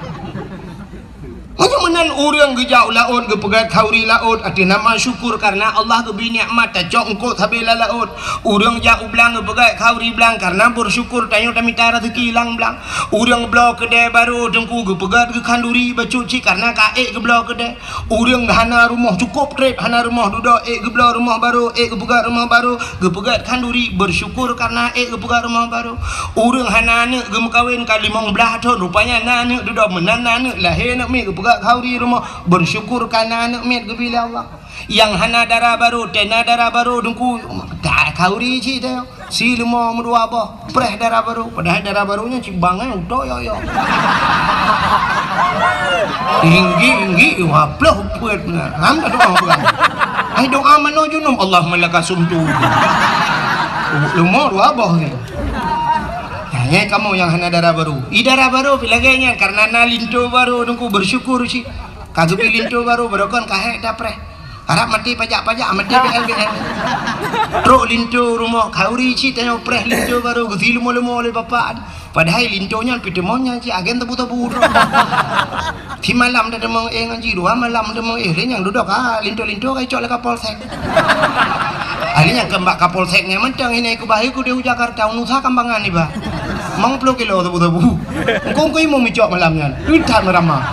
Meunyoe meunan ureuëng geujak u laôt geupeugét khanduri laôt ateueh nama syukur karena Allah geubri nikmat tacok eungkôt sabe lam laôt. Ureuëng jak u blang geupeugét khanduri blang karena bersyukur tanyoe tamita raseuki lam blang. Ureuëng bloe keudée barô teungku geupeugét geu khanduri bacut cit karena ka ék geubloe keudée. Ureuëng hana rumoh cukôp treb hana rumoh dudoe ék geubloe rumoh barô ék geupeugét rumoh barô geupeugét khanduri bersyukur karena ék geupeugét rumoh barô. Ureuëng hana aneuëk geumeukawen ka limong blaih thon, rupanya na aneuëk dudoe meunan na aneuëk lahé aneuëk miet geupeugét khanduri rumoh, bersyukur karena aneuëk miet geubri lé Allah. Nyang hana dara barô, tena dara barô teungku, khanduri cit teuh. Si leumo meudua boh, preh dara barô, padahai dara barô nyan cit bang eh, utok yo yo. Tinggi-tinggi, wah ploh peuet na. Ham dah doa bukan. Ai doa mano junub, Allahumma laka sumtu. Leumo dua boh ni. Nah, nyan kamoe nyang hana dara barô. I dara barô pi lagée nyan karena na linto barô teungku bersyukur cit. Ka geubri linto barô, barô kon ka hék tapreh. Harab maté pajak-pajak, maté B L B L. Trok linto rumoh khanduri cit tanyoe preh linto barô geusi leumo-leumo lé bapak. Padahai linto nyan peuteumon nyan cit agen tebu-tebu droe. Si malam dah teumong éh ngon jih, dua malam teumong éh, lé nyang dudoe ka linto-linto ka icok lé Kapolsek. Ahli nyang keu bak Kapolsek nyan mantong, ini kubah iku di Jakarta, unusa kambangan iba. Mang ploh kilo sabu-sabu. Engkong kui mu micok malam nyan. Udah merama.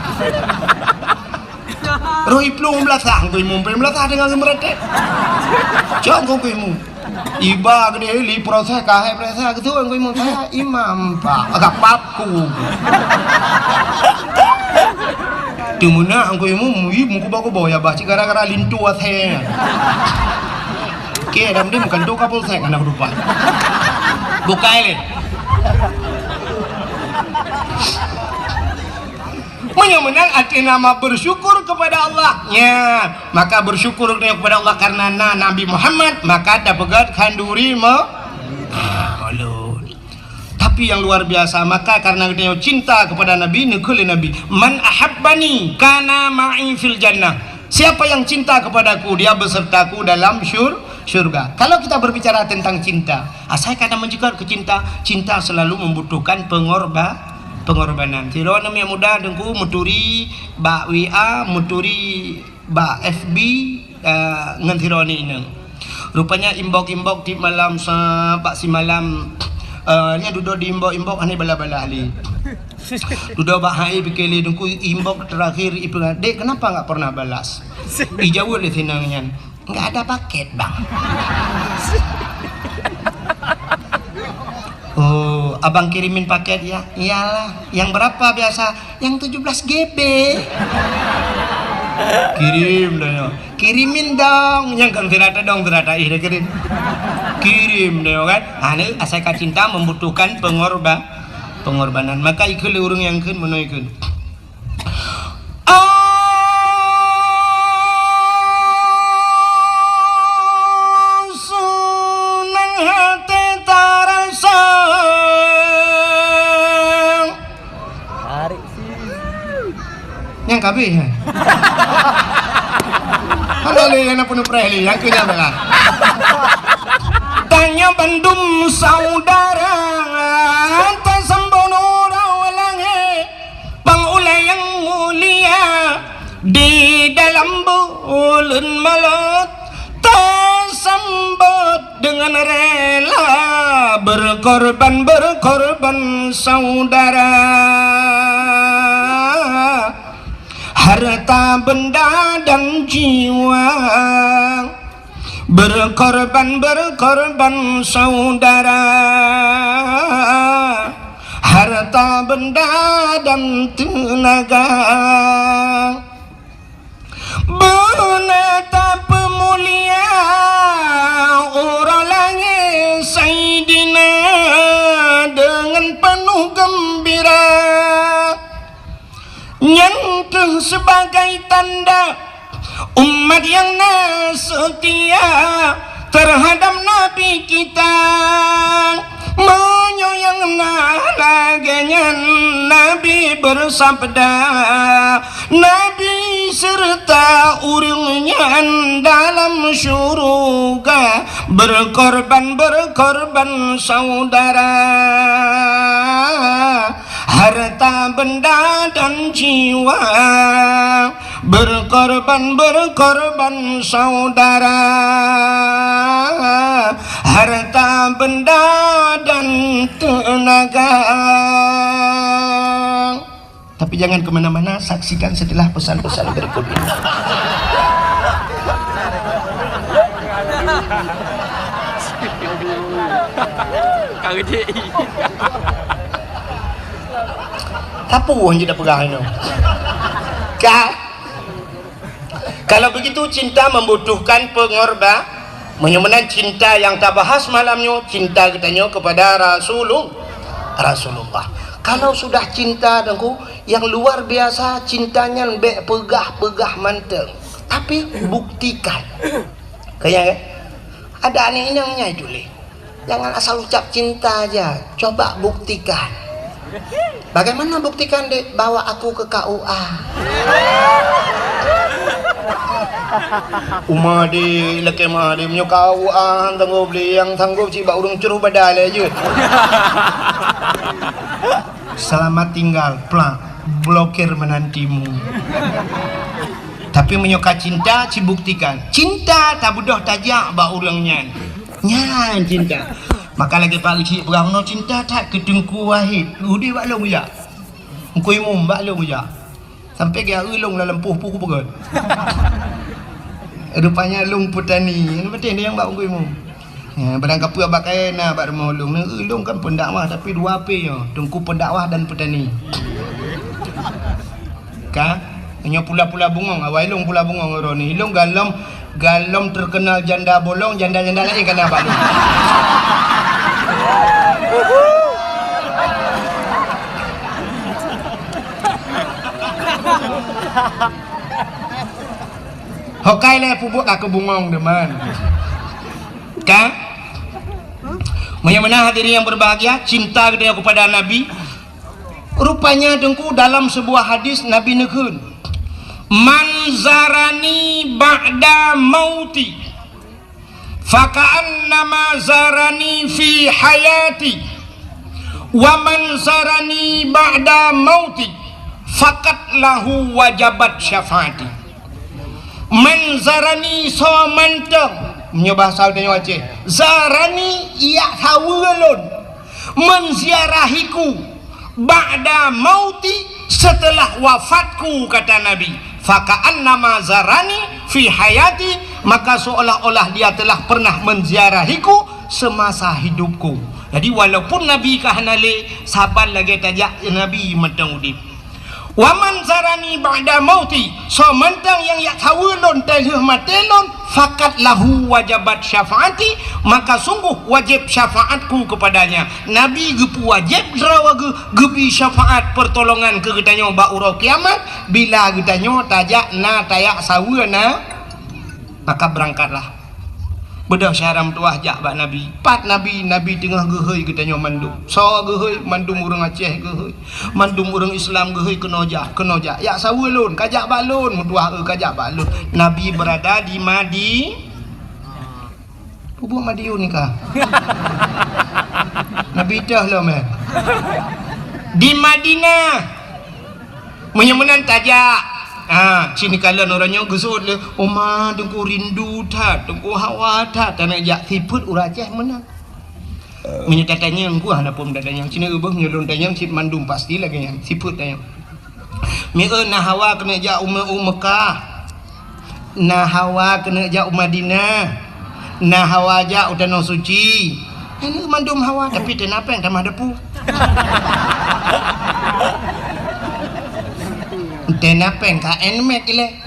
Roh iplueng beulasah, engkui mu peueng beulasah deungon geumeuretek. Cok engkui mu. Iba geude li proses, kahai proses, geuseuôt engkui mu, saya imam, Pak. Agak papku. Teumeunak engkui mu, mui mukubo-kubo ya, bah, cit gara-gara linto asèe. Oke, dah mending bukan tu Kapolsek, anak lupa. Bukai lé. Meunyoe meunan, arti nama bersyukur kepada Allah. Ya, maka bersyukur kepada Allah karena na Nabi Muhammad, maka dapeugöt khanduri me-, ah, ulôn. Tapi yang luar biasa, maka karena geutanyoe cinta kepada Nabi, neukheun lé Nabi, "Man ahabbani kana ma'i fil jannah." Siapa yang cinta kepadaku, dia besertaku dalam syur-, syurga. Kalau kita berbicara tentang cinta, asai ka na meujeuet keu cinta, cinta selalu membutuhkan pengorba-, pengorbanan. Sidroe aneuk muda teungku meuturi bak W A, meuturi bak F B, eh, ngon sidroe aneuk inong. Rupanya inbox-inbox tiep malam sa-, bak simalam, eh, nyan dudoe di inbox-inbox hana balas-balas lé. Dudoe bak hai pike lé teungku, inbox terakhir ipeugah, "Dek, kenapa nggak pernah balas?" Ijaweueb lé si inong nyan, "Nggak ada paket, Bang." "Oh, abang kirimin paket ya?" "Iyalah." "Yang berapa biasa?" "Yang tujuh belas G B." "Kirim dah ya." "Kirimin dong." Nyang kan sirata dong, sirata ih dah kirim. Kirim dah ya kan. Ha, ni asai ka cinta membutuhkan pengorba-, pengorbanan. Maka ikheun lé ureueng nyang kheun meunoe kheun. Senang hati terasa. Tarik sih. Nyang kabeh, hai. Hana lé nyang na peunupreh lé, nyang keu nyan lah. Tanyoe bandum saudara, tasambong uroe langét. Pang ulèe nyang mulia, di dalam buleuen Maulud, tasambot deungon rela, berkorban, berkorban saudara. Harta benda dan jiwa, berkorban, berkorban saudara, harta benda dan tenaga. Beuna tapeumulia uroe langét Saidina deungon peunoh geumbira. Nyan kheueh sibagai tanda umat nyang na seutia teuhadab Nabi kita. Meunyoe nyang na lagèe nyan, Nabi beusabda, Nabi seureuta ureueng nyan dalam syeuruga, berkorban, berkorban saudara. Harta benda dan jiwa, berkorban, berkorban saudara, harta benda dan tenaga. Tapi jangan ke mana-mana, saksikan setelah pesan-pesan berikut ini. Ka geude. Tapu hana jipeugah inoe. Ka. Kalau begitu, cinta membutuhkan pengorba-, meunyoe meunan cinta nyang tabahas malam nyoe, cinta geutanyoe kepada Rasulul-, Rasulullah. Kalau sudah cinta, Teungku, yang luar biasa cinta nyan bèk peugah-peugah mantong, tapi buktikan. Kaya, ada aneuk inong nyan tuléh. Jangan asal ucap cinta aja, coba buktikan. Bagaimana buktikan, Dek? Bawa aku ke K U A. Uma, Dek, lakèe ma, Dek, meunyoe K U A han sanggob lé, nyang sanggob cit bak ureueng cruh badan lé jeuet. Selamat tinggal, plak, blokir menantimu. Tapi meunyoe ka cinta, cibuktikan. Cinta tabeudôh tajak bak ureuëng nyan. Nyan cinta. Maka lagée Pak Geuchik peugah, "Meunoe cinta that keu Teungku Wahid, udeb bak lôn jak. Teungku Imum bak lôn jak." Sampai geujak eu lôn lam lampôh peue kupeugöt. Rupanya lôn peutani. Nyang penting nyang bak Teungku Imum. Ya, barang kapeue bak kayée na bak rumoh lôn. Neu lôn kan pendakwah tapi dua P nyoe, teungku pendakwah dan petani. Ka? Nyoe pula-pula bungong, awai lôn pula bungong droeneuh. Lôn galom, galom terkenal janda bolong, janda-janda laén kana bak lôn. Hokai lé pubuet ka keubungong deman. Kan? Meunyoe meunan hadirin yang berbahagia, cinta geutanyoe kepada Nabi. Rupanya teungku dalam sebuah hadis Nabi neukheun, "Man zarani ba'da mauti, faka'annama zarani fi hayati, wa man zarani ba'da mauti, fakat lahu wajabat syafaati." Man zarani soe mantong, meunyoe bahasa tanyoe Aceh, zarani yak saweue lôn, menziarahiku, ba'da mauti, setelah wafatku, kata Nabi, faka'annama zarani fi hayati, maka seolah-olah dia telah pernah menziarahiku semasa hidupku. Jadi walaupun Nabi ka hana lé, saban lagée tajak Nabi mantong udeb. Wa man zarani ba'da mauti, soe mantong nyang yak saweue lôn teulheueh maté lôn, fakat lahu wajabat syafaati, maka sungguh wajéb syafaatku kepadanya. Nabi geupeuwajéb droe geu-, geubri syafaat pertolongan keu geutanyoe bak uroe kiamat, bila geutanyoe tajak na tayak saweue na. Maka beurangkatlah. Beudôh syedara meutuwah jak bak Nabi. Pat Nabi, Nabi teungoh geuhôi geutanyoe mandum. Soe geuhôi, mandum ureuëng Aceh geuhôi. Mandum ureuëng Islam geuhôi keunoe jak, keunoe jak. Yak saweue lôn, ka jak bak lôn, meutuwah eu ka jak bak lôn. Nabi beurada di Madi-, pubuet Madiun nika. Nabi teuh lom, eh. Di Madinah. Meunyoe meunan tajak. Ha, sini kalon uroe nyoe geuseuôt lé, "Oma, Teungku rindu that, Teungku hawa that." Taneuk jak sifeuet ureuëng Aceh meunan. Meunyoe tatanyong, ku hana phon tatanyong. Sini ubah meunyoe lôn tanyong cit mandum pasti lagée nyan. Sifeuet tanyong. Mieu na hawa keuneuk jak u Me-, u Mekah. Na hawa keuneuk jak u Madinah, na hawa jak u Tanoh Suci. Nyan mandum hawa, tapi teuh na péng tamah depu. Teuh na péng ka Nmax ilée.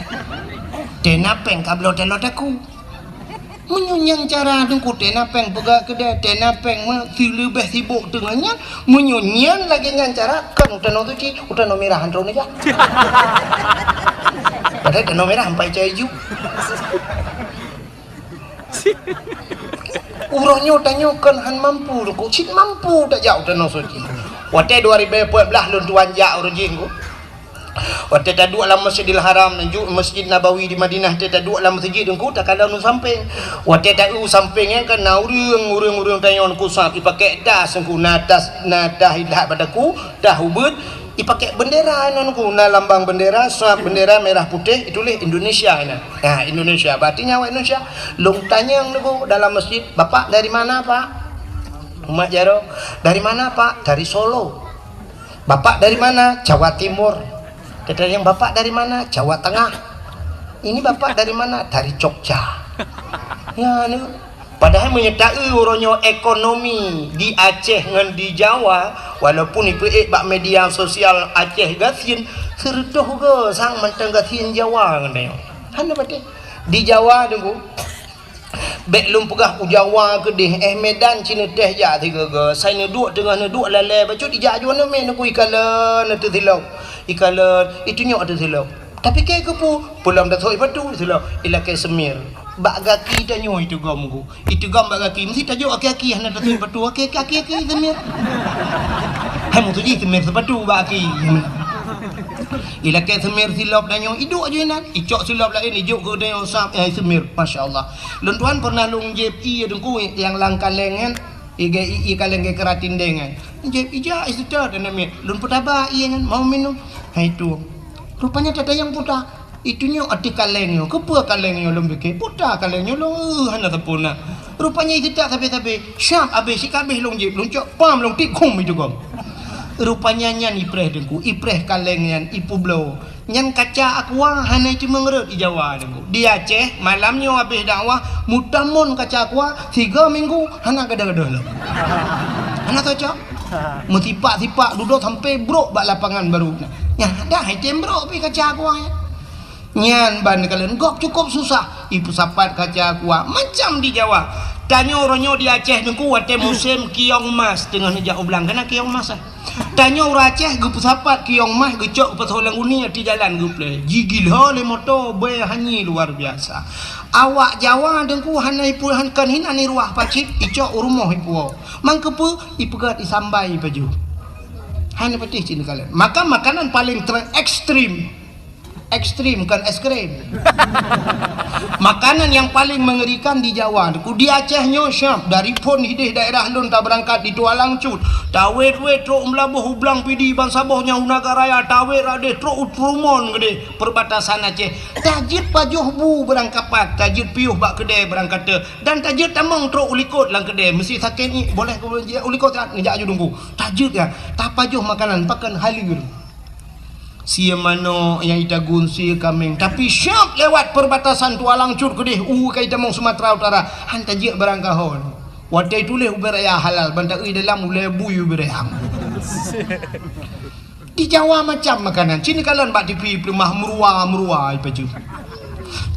Teuh na péng ka bloe teulot aku. Meunyoe nyan cara Teungku, teuh na péng peugah keudée, teuh na péng meusileubeh sibok teungoh nyan, meunyoe nyan lagée nyan cara, kon u Tanoh Suci, u Tanoh Mirah han troh neujak. Padahai Tanoh Mirah ampai cai ju. Uroe nyoe tanyoe kon han mampu Teungku, cit mampu tajak u Tanoh Suci. Watée dua ribu empat belas lôn tuan jak uroe jih Teungku. Watée taduek lam Masjidil Haram, ju Masjid Nabawi di Madinah, watée taduek lam meuseujid Teungku, takalon u sampéng. Watée ta-, u sampéng nyan kan na ureuëng, ureuëng-ureuëng tanyoe Teungku sab, ipakék tas Teungku, na tas, na tas ilat bak daku, tas ubeuet, ipakék bendera nyan Teungku, na lambang bendera, sab bendera merah putih, ituléh Indonesia nyan. Ha, Indonesia, berarti nyan awak Indonesia. Lôn tanyong Teungku dalam masjid, "Bapak dari mana, Pak?" Umat jaroe, "Dari mana, Pak?" "Dari Solo." "Bapak dari mana?" "Jawa Timur." Tatanyong, "Bapak dari mana?" "Jawa Tengah." "Ini Bapak dari mana?" "Dari Jogja." Ya, ni. Padahai meunyoe ta-eu uroe nyoe ekonomi di Aceh ngon di Jawa, walaupun ipeuék bak media sosial Aceh gasien, seureutôh goe sang mantong gasien Jawa ngon tanyoe. Hana patéh. Di Jawa Teungku, bék lôn peugah u Jawa keudeh, eh, Medan cit neuteh jak sigoe-goe, sai neuduek teungoh neuduek lalée bacut ijak aju aneuk miet Teungku, ikalon ateueh silop, ikalon, itunyok ateueh silop. Tapi kée keupeue, peulom tasok sipatu silop, ilakée seumir. Bak gaki tanyoe iteugom Teungku. Iteugom bak gaki, meusti tajok aki-aki hana tasok sipatu, aki-aki, aki-aki seumir. Hai meutuji seumir sipatu bak aki. Ilakée seumir silop tanyoe, iduek aju inan. Icok silop laén, ijok keu tanyoe sab, eh, seumir. Masya Allah. Lôn tuan pernah lôn jieb ié Teungku nyang lam kaleng nyan, ié, ié kaleng geukeuratin deng nyan. Jieb ija, eh, sita dan miet. Lôn peutaba ié nyan, mau minum. Hai tu. Rupanya tatanyong puta. Itunyok ateueh kaleng nyoe, keupeue kaleng nyoe lôn pike, puta kaleng nyoe lôn, eh, hana sapeue na. Rupanya iteutap sabe-sabe, syab abéh sikabéh lôn jieb, lôn cok pam lôn tieb khum itu gob. Rupanya nyan ipreh Teungku, ipreh kaleng nyan ipeubloe. Nyan kaca aqua hana iteumé rhot di Jawa Teungku. Di Aceh, malam nyoe abéh dakwah, meutamon kaca aqua, tiga minggu hana gadoh-gadoh lom. Hana cocok. Meusipak-sipak dudoe sampai brok bak lapangan baru. Nyan dah item brok pi kaca aqua nyan. Nyan ban kalon gob cukup susah. Ipeusapat kaca aqua macam di Jawa. Tanyoe uroe nyoe di Aceh Teungku watée musém kiong mas teungoh neujak u blang. Kana kiong mas, eh? Tanyoe ureuëng Aceh geupeusapat kiong mas geucok geupasoe lam uni ati jalan geupleh. Jigila lé moto bée hanyi luar biasa. Awak Jawa Teungku hana ipu-, han-, kon hinan iruah pacit, icok u rumoh ipuwoe. Mangkeupeu ipeugét isambai pajoh. Hana patéh cit neukalon. Maka makanan paling ter-, ekstrim. Ekstrim, bukan es krim. Makanan yang paling mengerikan di Jawa, Teungku. Di Aceh nyoe syab, dari phon hideh daerah lôn tabeurangkat di Tualang Cut. Tawet-wet trok meulaboh u Blang Pidi bansaboh nyang u Naga Raya, tawet radeh trok u Trumon geudeh perbatasan Aceh. Tajeuet pajoh bu beurangkapat, tajeuet piôh bak keudè beurangkate, dan tajeuet tamong trok u likot lam keudè. Meusi sakét ngiek, boleh keu u likot that, neujak aju Teungku. Tajeuet ya, tapajoh makanan, pakon haleur. Sie manok nyang itagun sie kaméng, tapi syab lewat perbatasan Tualang Cut keudeh u ka itamong Sumatera Utara, han tajeuet barang kahon. Watée tuléh ubé raya halal, ban taeu dalam ulée bui ubé raya. Di Jawa macam makanan, cit neukalon bak T V peuleumah meurua-meurua ipajoh.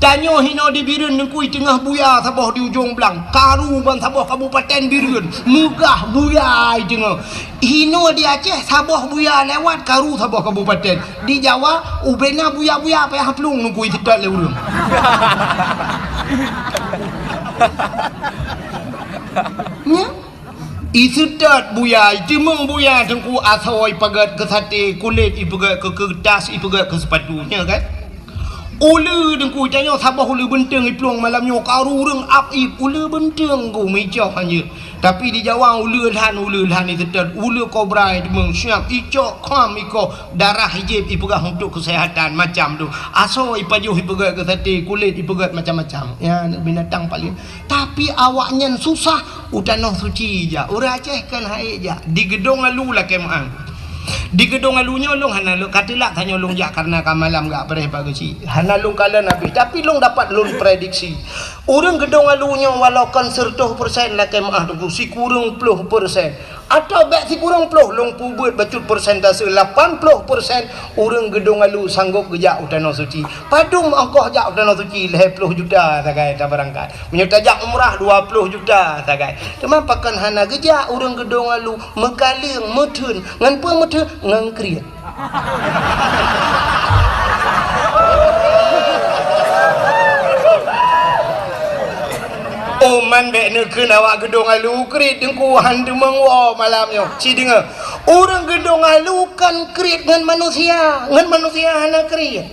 Tanyoe hinoe di Bireuen Teungku teungoh buya saboh di ujong blang, karu ban saboh kabupaten Bireuen, meugah buya teungoh. Hinoe di Aceh saboh buya lewat karu saboh kabupaten. Di Jawa ubena buya-buya payah plueng Teungku iseutôt lé ureuëng. Nyan. Iseutôt buya, iteumong buya Teungku asoe ipeugét keu saté, kulét ipeugét keu keuretas, ipeugét keu seupatu, nyan kan? Uleue Teungku, tanyoe saboh uleue beunteueng iplueng malam nyoe, karu ureuëng ap-ip, uleue beunteueng Teungku meuicok hanjeuet. Tapi di Jawa uleue lhan, uleue lhan iseutôt, uleue kobra iteumong siap, icok kham ikoh, darah ijieb ipeugah untuk kesehatan macam tu. Asoe ipajoh ipeugét keu saté, kulét ipeugét macam-macam. Ya, binatang paling Tapi awaknyan susah u Tanoh Suci jak. Ureuëng Aceh kan hai jak. Di Geudong Alu lakée meu'ah. Di Geudong Alu nyoe lôn hana lôn ka teulak tanyoe lôn jak kareuna ka malam gak preh bak geuchik. Hana lôn kalon habéh, tapi lôn dapat lôn prediksi. Ureuëng Geudong Alu nyoe walau kon seureutôh persen lakée meu'ah Teungku, sikureueng ploh persen. Atawa bék sikureueng ploh, lôn peubeuet bacut persentase lapan ploh persen ureuëng Geudong Alu sanggôp geujak u Tanoh Suci. Padum ongkoh jak u Tanoh Suci? Lhée ploh juta sagai tabeurangkat. Meunyoe tajak umrah dua ploh juta sagai. Teuma pakon hana geujak ureuëng Geudong Alu, meukaleueng, meutheun, ngon peue meutheun? Ngon kriet. Oh, man bék neukheun awak Geudong Alu kriet Teungku, han teumeung woe malam nyoe. Ci deungoe, ureuëng Geudong Alu kan kriet ngon manusia, ngon manusia hana kriet.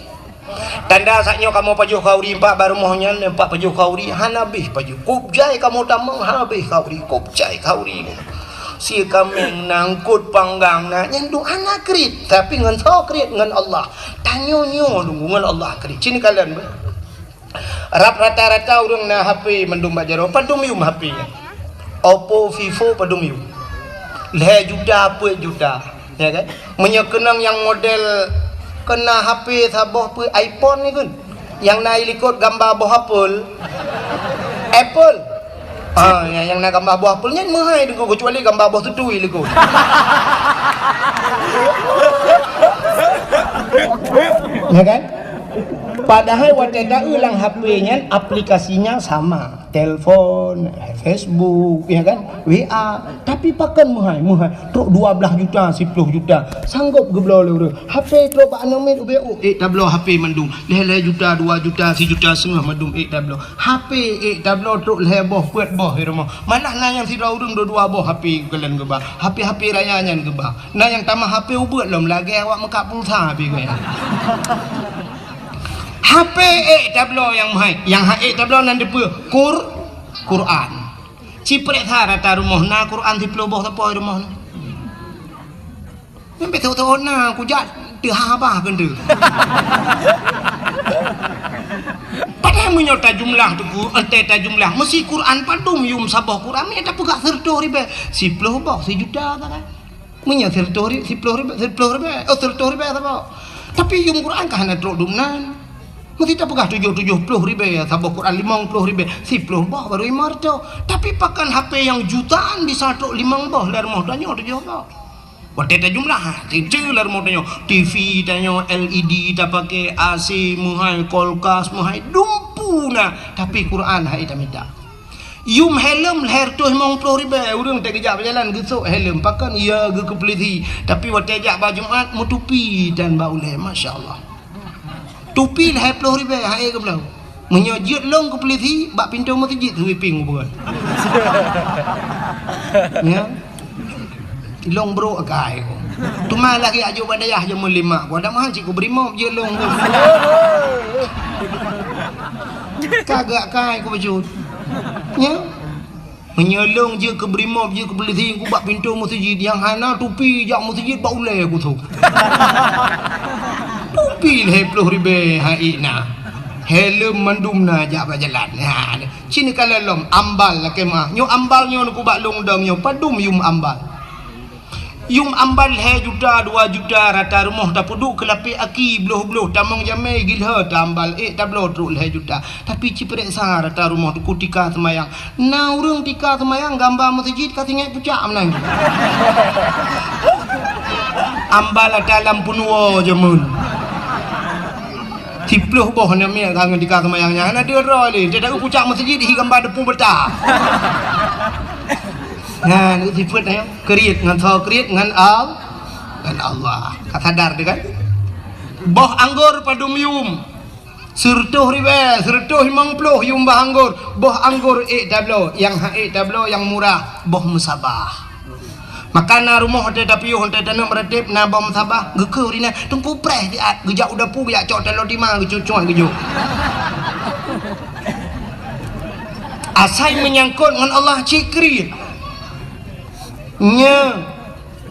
Tanda saat nyoe kamoe pajoh khauri empat bak rumoh nyan, empat pajoh khauri hana habéh pajoh. Kop jai kamoe tamong hana habéh khauri, kop jai khauri. Sie kaméng na, eungkot panggang na, nyan duek hana kriet, tapi ngon soe kriet? Ngon Allah. Tanyoe nyoe Teungku ngon Allah kriet. Ci neukalon beuh. Rab rata-rata ureuëng na H P mandum bak jaroe, padum yum H P nyan? Oppo, Vivo padum yum? Lhée juta, peuet juta, ya kan? Meunyoe keunong nyang model keu na H P saboh peuet iPhone ni kan? Nyang na i likot gamba boh apel. Apple. Ah, nyang, nyang na gamba boh apel nyan meuhai Teungku, keucuali gamba boh tutui likot. Ya kan? Padahai watée taeu lam H P nyan aplikasinya sama, telepon, Facebook, ya kan, W A. Tapi pakon meuhai, meuhai trok dua blaih juta, siploh juta, sanggôp geubloe lé ureuëng. H P trok bak aneuk miet ubé, oh, ék tabloe H P mandum, lhée-lhée juta, dua juta, sijuta seungoh mandum ék tabloe. H P ék tabloe trok lhée boh, peuet boh di rumoh. Malah na nyang sidroe ureuëng dua-dua boh H P geukalon geuba. H P-H P raya nyan geuba. Na nyang tamah H P ubeuet lom lagée awak meukat pulsa pih gaya. H P ék tabloe nyang meuhai, nyang han ék tabloe nan dipeue? Qur-, Quran. Ci peureksa rata rumoh na Quran siploh boh sapoe rumoh na. Nyan beutôi-beutôi na kujak teuhah bah keuneuk. Padahai meunyoe tajumlah teungku, entée tajumlah, meusi Quran padum yum saboh Quran, meunyoe tapeugah sireutôh ribée, siploh boh, sijuta ka kan. Meunyoe sireutôh ri-, siploh ribée, siploh ribée, oh, sireutôh ribée saboh. Tapi yum Quran ka hana trok dumnan. Meusi tapeugah tujoh, tujoh ploh ribée saboh Quran, limong ploh ribée, siploh boh baru limong reutôh. Tapi pakon H P nyang jutaan bisa trok limong boh, lé rumoh tanyoe tujoh boh. Watée tajumlah, ha, ciceu lé rumoh tanyoe, T V tanyoe, L E D tapaké, A C meuhai, kulkas meuhai, dumpeue na, tapi Quran hai tamita. Yum helm lhèe reutôh limong ploh ribée, ureuëng teugeujak beujalan geusok helm, pakon ya geukeupeuleusé, tapi watée jak bak Jumat meutupi dan bak ulée, masya Allah. Tupi lhèe ploh ribée hai geubloe. Meunyoe jeuet lông keu peulisi bak pintoe meuseujid sweeping ubeuen. Ya. Lông brok akai ku. Teuma lagée ajoe bak dayah jameun lima ku. Ada mahal cit ku beri mop jeuet lông ku. Kagak kai ku bacut. Ya. Meunyoe lông jeuet keu brimop, jeuet keu peulisi, ku bak pintoe meuseujid nyang hana tupi jak meuseujid bak ulée kusok. Tupi lhèe ploh ribée hai na. Helm mandum na jak bak jalan. Ha, cit neukalon lom ambal lakée meuah. Nyoe ambal nyoe neukubak lông dong nyoe padum yum ambal. Yum ambal lhèe juta, dua juta, rata rumoh tapeuduek keu lapék aki, bloh-bloh, tamong jamé, gilhô, tambal ék tabloe trok lhèe juta. Tapi ciprek sa rata rumoh teungku tika seumayang. Na ureuëng tika seumayang gamba meuseujid ka singét pucak meunan. Ambal ata lam peunuwoe jameun. Siploh boh aneuk miet ka ngon tika seumayang nyan hana deuh droe lé. Teuka pucak meuseujid hi gamba deupung beuta. Nyan sifeuet nyan. Kriet ngon soe? Kriet ngon Al-, ngon Allah. Ka sadar teuh kan? Boh anggor padum yum? Sireutôh ribée, sireutôh limong ploh yum boh anggor. Boh anggor ék tabloe, nyang han ék tabloe nyang murah, boh meusabah. Maka na rumoh watée tapiôh, watée taneuk meuratéb, na boh meusabah, geukheun rinah, teungku preh siat, geujak u dapu, geujak cok taloe tima, geucuet-cuet geujok. Asai meunyangkot ngon Allah cit kriet. Nyoe,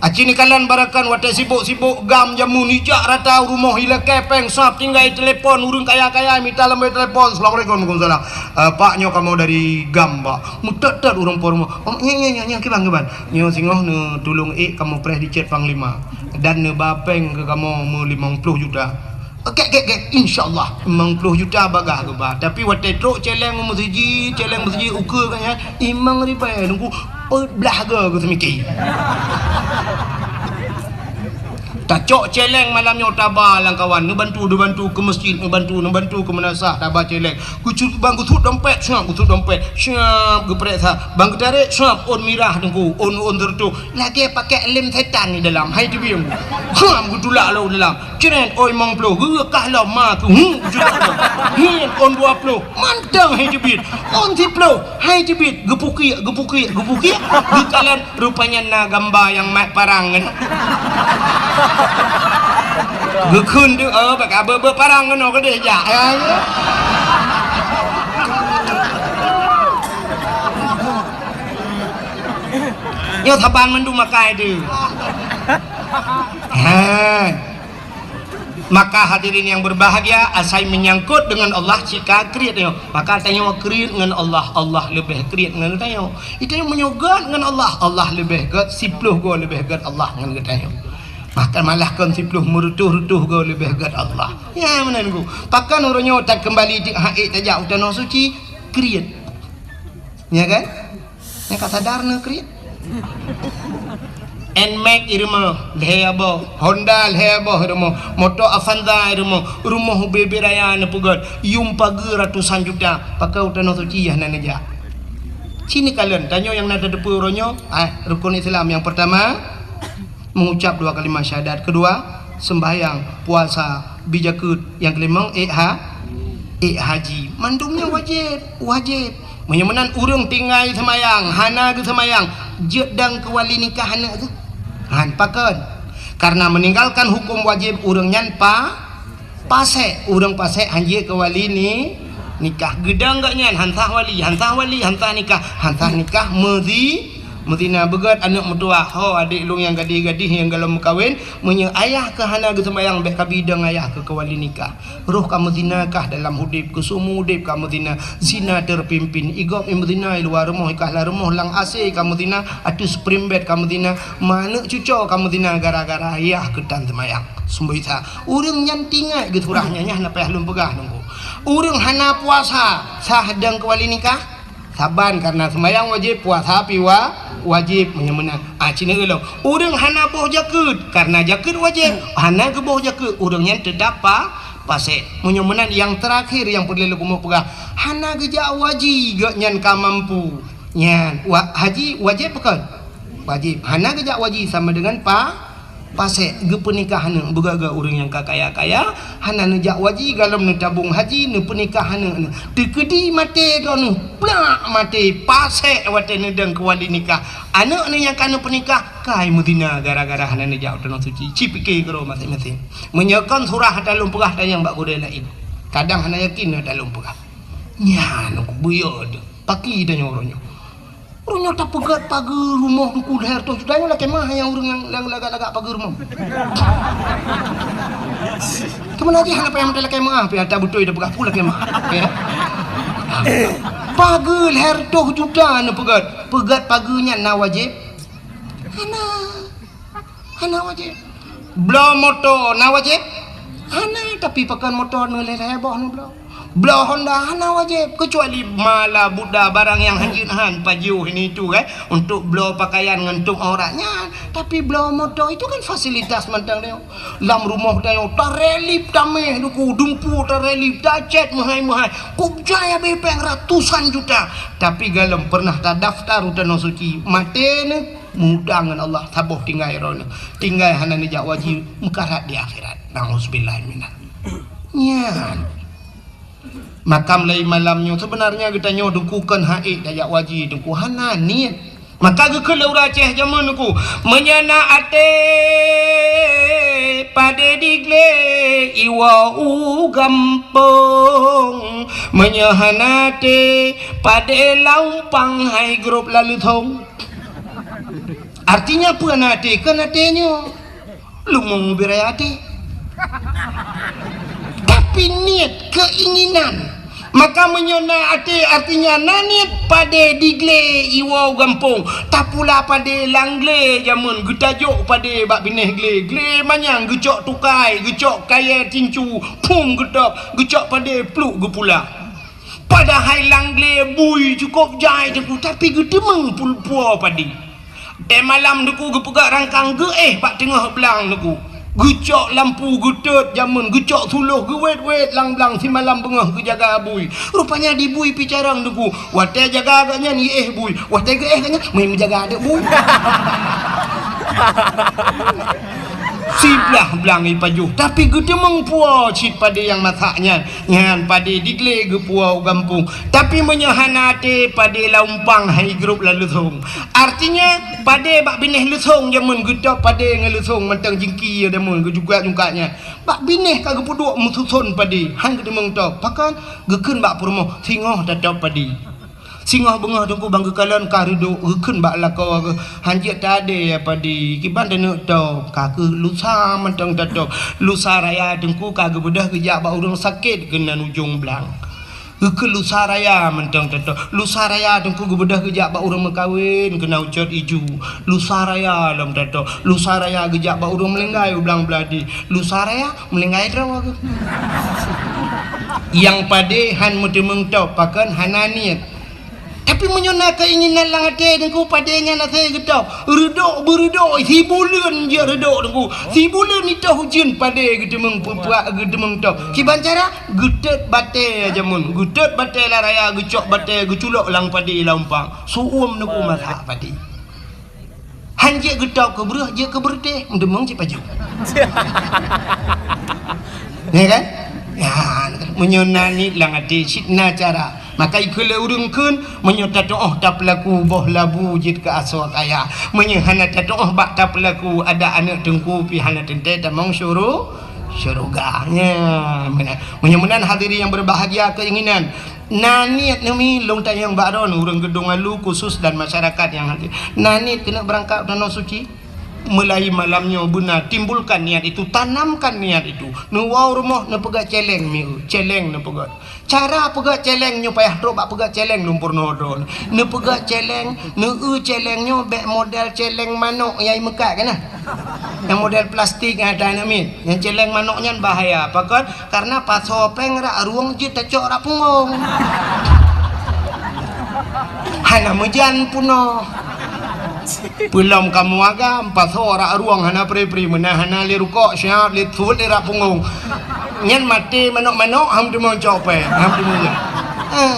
aci neukalon barakan watée sibok-sibok gam jameun ijak rata u rumoh ilakée péng sab tinggai telepon ureuëng kaya-kaya mita lambée telepon, "Assalamualaikum." "Waalaikumsalam." "Eh, Pak, nyoe kamoe dari gam, Pak." Meutot-tot ureuëng po rumoh. "Oh, nyoe, nyoe, nyoe, nyoe, kiban, kiban?" "Nyoe singoh neutulông ék kamoe preh dicet panglima dan neuba péng keu kamoe meulimong ploh juta." "Oke, oke, oke, insya Allah, limong ploh juta bagah geuba." Tapi watée trok céléng u meuseujid, céléng meuseujid ukeue ka nyan, limong ribée nunggu peuet blaih goe geuseumiké. Tacok céléng malam nyoe taba lam kawan, neubantu, neubantu keu meuseujid, neubantu, neubantu keu meunasah, taba céléng. Geucut bang geusuet dompet, siap geusuet dompet, siap geupreh sa. Bang geutarek, siap ôn mirah teungku, ôn, ôn sireutôh. Lagée pakai lem setan di dalam, hai teubieng. Siap geutulak lom dalam. Cret, ôn limong ploh, geureukah lom ma keu hu, juta lom. Ngieng ôn dua ploh, mantong hai teubiet. Ôn siploh, hai teubiet, geupukiek, geupukiek, geupukiek. Geukalon rupanya na gamba nyang mat parang nyan. Geukheun tu, oh, bak abeuet-beuet parang keunoe keudeh jak. Ya, ya. Nyoe saban mandum makai tu. Ha. Maka hadirin yang berbahagia, asai menyangkut dengan Allah cika kriet nyoe. Maka tanyoe kriet ngon Allah, Allah leubeh kriet ngon tanyoe. Itanyoe meunyoe gét ngon Allah, Allah leubeh gét, siploh goe leubeh gét Allah ngon geutanyoe. Maka malah kon siploh, meureutôh-reutôh goe leubeh gét Allah. Ya, meunan ku. Pakon uroe nyoe takeumbali teuk hak ék tajak u Tanoh Suci, kriet. Ya kan? Nyang ka sadar na kriet. Nmax irumoh, lhèe boh. Honda lhèe boh irumoh. Moto Avanza irumoh. Rumoh ubé-bé raya neupeugöt. Yum pageue ratusan juta. Pakon u Tanoh Suci yah na neujak. Ci neukalon, tanyoe nyang na tateupeue uroe nyoe, ah, rukun Islam nyang peurtama, mengucap dua kalimat syahadat. Kedua, sembahyang, puasa, bi jakeuet. Nyang keulimong, ék ha-, ék haji. Mandum nyan wajéb, wajéb. Meunyoe meunan ureueng tinggai seumayang, hana geuseumayang, jeuet dong keu wali nikah aneuk geuh? Han, pakon? Karena meninggalkan hukum wajib ureueng nyan pa-, pasék. Ureueng pasék han jeuet keu wali ni-, nikah. Geudong gobnyan han sah wali, han sah wali, han sah nikah, han sah nikah meuzi-, Meuzina beugét aneuk meutuwah, ho adék lôn nyang gadih-gadih nyang golom meukawen, meunyoe ayah kah hana geuseumbahyang, bék kabi dong ayah keu keuwali nikah. Roh ka meuzina kah dalam udép, keu seumeu udép ka meuzina, zina terpimpin. Igob i meuzina i luwa rumoh, i kahla rumoh lam AC ka meuzina, ateueh spring bed ka meuzina, ma aneuk cuco ka meuzina gara-gara ayah keu tan seumayang. Seumboi sa, ureuëng nyan tingat geusurah nyan, nyan na payah lôn peugah nunggu. Ureuëng hana puasa, sah dong keuwali nikah? Saban karena seumayang wajéb, puasa pi wa-, wajéb, meunyoe meunan. Ah, cina ulôn. Ureuëng hana boh jakeuet, karena jakeuet wajéb, hana geuboh jakeuet, ureuëng nyan teutap pa-, pasék. Meunyoe meunan nyang terakhir nyang peureulée lôn keumeung peugah, hana geujak haji gobnyan ka mampu. Nyan, wa-, haji wajéb bukon? Wajéb. Hana geujak haji sama dengan pa-, pasék, geupeunikah aneuk, beugét-gét ureuëng nyang ka kaya-kaya, hana neujak haji, golom neutabong haji, neupeunikah aneuk, aneuk. Teukeudi maté droeneuh, plak maté, pasék watée neudong keuwali nikah. Aneuk neuh nyang ka neupeunikah, kai meuzina gara-gara hana neujak u tanoh suci. Ci pike keudroe maséng-maséng. Meunyoe kon surah ata lôn peugah tanyong bak gurée laén. Kadang hana yakin ata lôn peugah. Nyan, buyeu deuh. Paki tanyoe uroe nyoe. Ureuëng nyoe tapeugét pageue rumoh Teungku lhée reutôh juta nyoe lakée meuah nyang ureuëng nyang, nyang lagak-lagak pageue rumoh. Teuma lagée hana payah meutai lakée meuah, pih ata beutôi tapeugah peue lakée meuah. Ya. Pageue lhée reutôh juta neupeugét, peugét pageue nyan na wajéb? Hana. Hana wajéb. Bloe moto na wajéb? Hana, tapi pakon moto neuh lhée-lhée boh neubloe. Bloe Honda hana wajéb, kecuali mala buda barang nyang hanjeuet han pajoh ini itu, eh, untuk bloe pakaian ngon tueng aurat nyan. Tapi bloe moto itu kan fasilitas mantong nyoe. Lam rumoh tanyoe tarelip tameh duku, dumpu tarelip, tacet meuhai-meuhai. Kub jai habéh péng ratusan juta. Tapi golom pernah tadaftar u tanoh suci, maté neuh. Meuutang ngon Allah, saboh tinggai droeneuh. Tinggai hana neujak haji, meukarat di akhirat. Nauzubillah minal. Nyan. Maka mulai malam nyoe, sebenarnya geutanyoe Teungku kon han ék tajak haji, Teungku hana niet. Maka geukheun lé ureuëng Aceh jameun Teungku, meunyoe na até padé diglé iwoe u gampông, meunyoe hana até padé laumpang hai grob laleuthong. Artinya peue na até? Kon até nyoe. Leumo beu raya até. Tapi niet, keinginan. Maka meunyoe na até, artinya na niet, padé diglé iwoe gampông. Tapula padé lam glé jameun, geutajok padé bak binéh glé. Glé manyang geucok tukai, geucok kayée tincu, phum geutôb, geucok padé pluek geupula. Padahai lam glé bui cukôp jai Teungku, tapi geuteumeung pul-, puwoe padé. Watée malam Teungku geupeugah rangkang geuéh bak teungoh blang Teungku. Geucok lampu geutot jameun, geucok suloh geuwét-wét lam blang simalam beungoh geujaga bui. Rupanya di bui pih carông Teungku. Watée jaga gobnyan iéh bui, watée geuéh gobnyan meujaga aneuk bui. Siblah blang ipajoh, tapi geuteumeung puwoe cit padé nyang masak nyan. Nyan padé diglé geupuwoe u gampông. Tapi meunyoe hana até, padé laumpang hai grob laleuthong. Artinya, padé bak binéh leuthong jameun geutôb padé ngon leuthong mantong jingki jameun geujungkat-jungkat nyan. Bak binéh ka geupeuduek meususon padé, han geuteumeung tôb. Pakon? Geukheun bak peurumoh, singoh tatôb padé. Singoh beungoh Teungku ban geukalon ka reudok, geukheun bak lakoe geuh, "Han jeuet tadé ya padé, kiban taneuk tôb, ka kheueh lusa mantong tatôb." Lusa raya Teungku ka geubeudôh geujak bak ureuëng sakét keunan ujong blang. Geukheun lusa raya mantong tatôb. Lusa raya Teungku geubeudôh geujak bak ureuëng meukawen keunan ucot iju. Lusa raya lom tatôb. Lusa raya geujak bak ureuëng meulinggai u blang beuladi. Lusa raya meulinggai droe geuh. Nyang padé han meuteumeung tôb, pakon hana niet. Tapi meunyoe na keinginan lam até Teungku, padé nyan asai geutôb. Reudok beureudok, sibuleuen jeuet reudok Teungku. Sibuleuen itôh ujeuen padé geuteumeung peupuak, geuteumeung tôb. Kiban cara? Geutot batée jameun. Geutot batée lam raya, geucok batée, geuculok lam padé laumpang. Su'uem Teungku masak padé. Han jeuet geutôb keu breueh, jeuet keu beureutéh, meudeumeung cit pajoh. Ya kan? Ya, meunyoe na niet lam até, cit na cara. Maka ikheun lé ureuëng kheun, meunyoe tatu'oh tapeulaku boh labu jeuet keu asoe kaya. Meunyoe hana tatu'oh bak tapeulaku, adak aneuk Teungku pih hana teuntée tamong syuru-, syeuruga. Nya, meunan. Meunyoe meunan hadirin yang berbahagia keinginan, Na niet neumi lôn tanyong bak droeneuh ureuëng Geudong Alu khusus dan masyarakat nyang hadir. Na niet keuneuk beurangkat u Tanoh Suci? Mulai malam nyoe beuna timbulkan niat itu, tanamkan niat itu. Neuwoe u rumoh neupeugét céléng mieu, céléng neupeugét. Cara peugét céléng nyoe payah trok bak peugét céléng lôn peurunoe droeneuh. Neupeugét céléng, neueu céléng nyoe bék model céléng manok nyang imeukat keunoe. Nyang model plastik nyang ata aneuk miet. Nyang céléng manok nyan bahaya. Pakon? Karena pasoe péng rak rueng jeuet tacok rak punggong. Hana meujan peunoh. Peulom kamoe agam, pasoe rak rueng hana pri-pri, meunan hana lé rukok, siap lé thot lé rak punggong. Nyan maté manok-manok, ham teumeucok péng, ham teumeujan. Eh.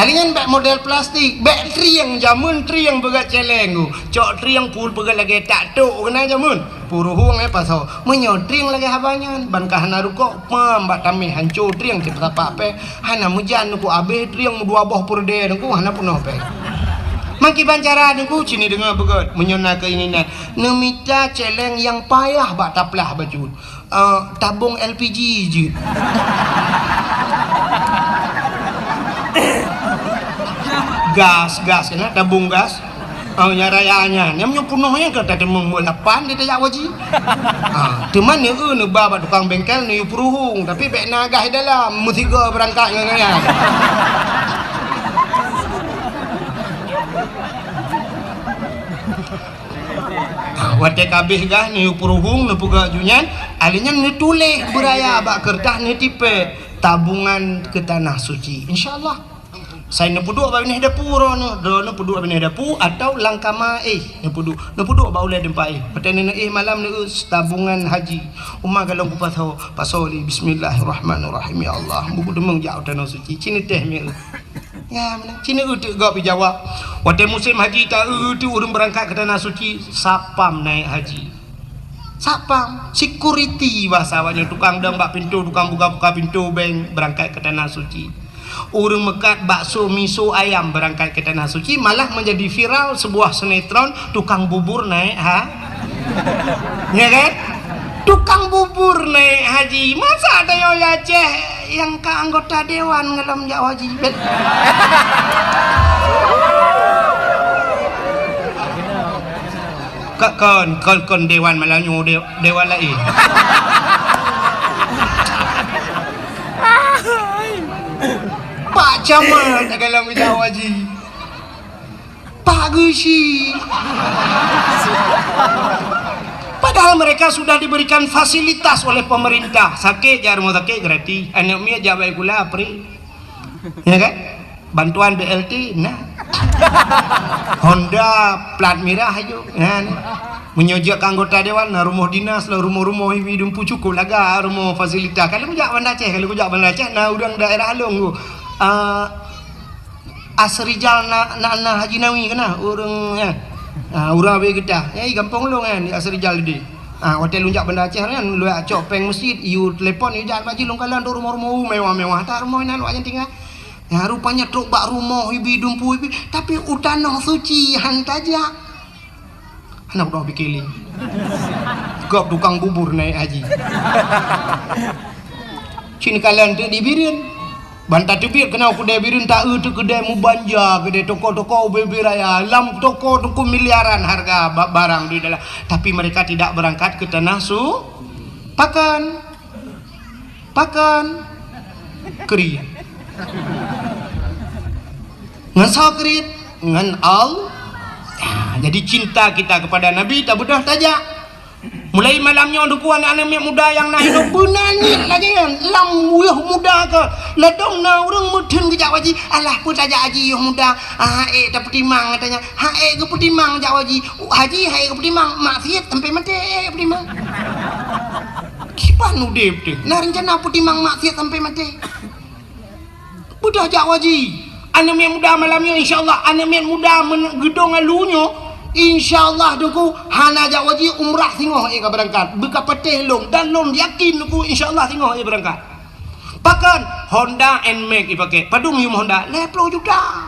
Alèh nyan bék model plastik, bék trieng, jameun trieng peugét céléng tu. Cok trieng pul peugét lagèe tak tok keunan jameun. Peuruhueng, eh, pasoe. Meunyoe trieng lagèe haba nyan, ban ka hana rukok, pam bak tamèh hanco trieng cit tapak péng. Hana meujan neuku abéh trieng meudua boh peureudèe neuku hana peunoh péng. Meukiban cara neuku cit neudeungoe peugét, meunyoe na keuinginan. Neumita céléng nyang payah bak taplah bacut. Ah, tabong L P G jeuet. Gas, gas keunan, tabong gas. Ah, nyang raya nyan. Nyang meunyoe peunoh nyan ka tateumong buet lapan di tajak haji. Ah, teuma neu-eu neuba bak tukang bengkel neuyue peuruhueng, tapi bék na gas di dalam, meusigoe beurangkat ngon nyan. Ah, watèe ka abéh gas, neuyue peuruhueng, neupeugah ju nyan, alèh nyan neutuléh beuraya bak keureutah neutipèe, tabungan keu Tanoh Suci. Insya Allah. Sai neupeuduek bak binéh dapu droeneuh, droeneuh peuduek bak binéh dapu atau lam kama éh neupeuduek, neupeuduek bak ulèe teumpat éh. Watèe neuéh malam neueu tabungan haji. Uma galong kupasoe, pasoe lé, bismillahirrahmanirrahim. Ya Allah, buku deungon jak u Tanoh Suci, cit neutéh mieu. Ya, meunan. Cit neueu teuk gob jijawab. Watèe musém haji taeu teuk ureueng beurangkat keu Tanoh Suci, satpam naék haji. Satpam, security bahasa awaknyan, tukang dong bak pintoe, tukang buka-buka pintoe bank beurangkat keu Tanoh Suci. Ureueng meukat bakso, miso, ayam beurangkat keu Tanoh Suci, malah menjadi viral sebuah sinetron tukang bubur naék ha-, ya kan? Tukang bubur naék haji. Masa tanyoe di Aceh nyang ka anggota dewan golom jak haji? Bet. Ka-, kon, kon, kon dewan malam nyoe, de-, dewan laén. Pak Camat golom jak haji. Pak Geuchik. Padahal mereka sudah diberikan fasilitas oleh pemerintah. Sakét jak rumoh sakét gratis. Aneuk miet jak bak sikula free. Ya kan? Bantuan B L T na. Honda plat mirah aju. Ya, ni. Meunyoe jeuet keu anggota dewan, na rumoh dinas, na rumoh-rumoh ibi dumpu cukup laga rumoh fasilitas. Kalau kujak Banda Aceh, kalau kujak Banda Aceh, na ureueng daerah Along tu. Ah, Asrijal na, na, na Haji Nawi keunan, ureueng nyan. Ah, ureueng Abee Geutah. Nyan di gampông lôn nyan, di Asrijal di. Ah, watèe lôn jak Banda Aceh nyan, lôn jak cok péng meuseujid, yue telepon, yue jak bak jih lôn kalon tu rumoh-rumoh mewah-mewah. That rumoh inan awaknyan tinggai. Nyan rupanya trok bak rumoh ibi dumpu ibi, tapi u Tanoh Suci han tajak. Hana kudoh pike lé. Gob tukang bubur naék haji. Cit neukalon teuk di Bireuen. Ban tateubiet keunoe keudè Bireuen, taeu teuk keudè meubanja, keudè toko-toko ubé-ubé raya. Lam toko teungku miliaran hareuga ba-, barang di dalam. Tapi mereka tidak berangkat ke Tanoh Su-, pakon? Pakon? Kriet. Ngon soe kriet? Ngon Allah. Ya, jadi cinta kita kepada Nabi tabeudôh tajak. Mulai malam nyoe, Teungku, aneuk-aneuk miet muda nyang na hidup beuna niet lagèe nyan. Lam yôh muda ka, ladôm na ureueng meutheun geujak haji. Alah, peue tajak haji yôh muda? Ah, ék tapeutimang, katanya. Ha, ék geupeutimang jak haji. Haji, ha, ék geupeutimang, maksiet sampai maté, ék geupeutimang. Kiban udép teuh, na reuncana peutimang maksiet sampai maté. Beudôh jak haji. Aneuk miet muda malam nyoe, insya Allah, aneuk miet muda men-, Geudong Alu nyoe, insya Allah, Teungku, hana jak haji, umrah singoh ék ka beurangkat. Beu ka patéh lôn, dan lôn yakin, Teungku, insya Allah, singoh ék beurangkat. Pakon? Honda Nmax ipaké. Padum yum Honda? Lhèe plôh juta.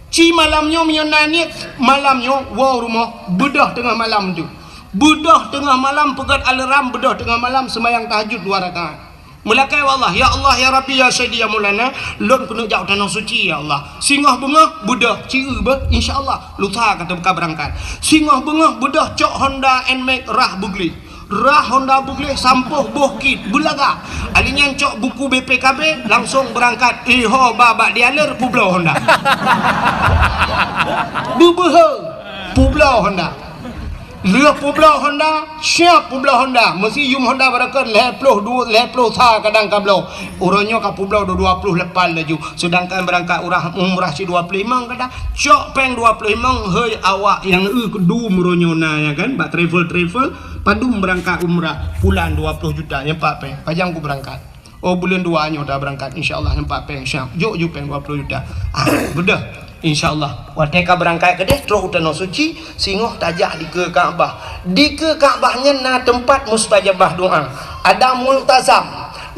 Ci malam nyoe, meunyoe na niet, malam nyoe, woe u rumoh, beudôh teungoh malam tu. Beudôh teungoh malam, peugét alarm, beudôh teungoh malam, seumayang tahajud dua rakaat. Meulakée bak Allah, "Ya Allah, ya Rabbi, ya Sayyidi, ya Maulana, lôn keuneuk jak u Tanoh Suci, ya Allah. Singoh beungoh beudôh, ci-eu beuh, insya Allah, lusa ka teuka beurangkat. Singoh beungoh beudôh cok Honda Nmax rhah beugleh. Rhah Honda beugleh sampôh boh kit, beulagak. Ali nyan cok buku B P K B, langsong beurangkat. Iho ba bak dealer, peubloe Honda." Beubeuhe, peubloe Honda. Lheueh peubloe Honda, siap peubloe Honda. Meusi yum Honda barokon lhée ploh dua, lhée ploh sa kadang ka bloe. Uroe nyoe ka peubloe dua, dua ploh lapan laju. Seudangkan beurangkat urah umrah si dua ploh limong kadang. Cok péng dua ploh limong, hei awak nyang eu keudum uroe nyoe na, ya kan, bak travel-travel, padum beurangkat umrah, pulan dua ploh juta, nyan pat péng. Pajan ku beurangkat. Oh, buleuen dua nyoe dah beurangkat, insya Allah nyan pat péng siap. Jok ju péng dua ploh juta. Ah, beudôh. Insya Allah. Watée ka beurangkat keudeh, trok u Tanoh Suci, singoh tajak dikeue Ka'bah. Dikeue Ka'bah nyan na teumpat mustajabah doa. Ada multazam.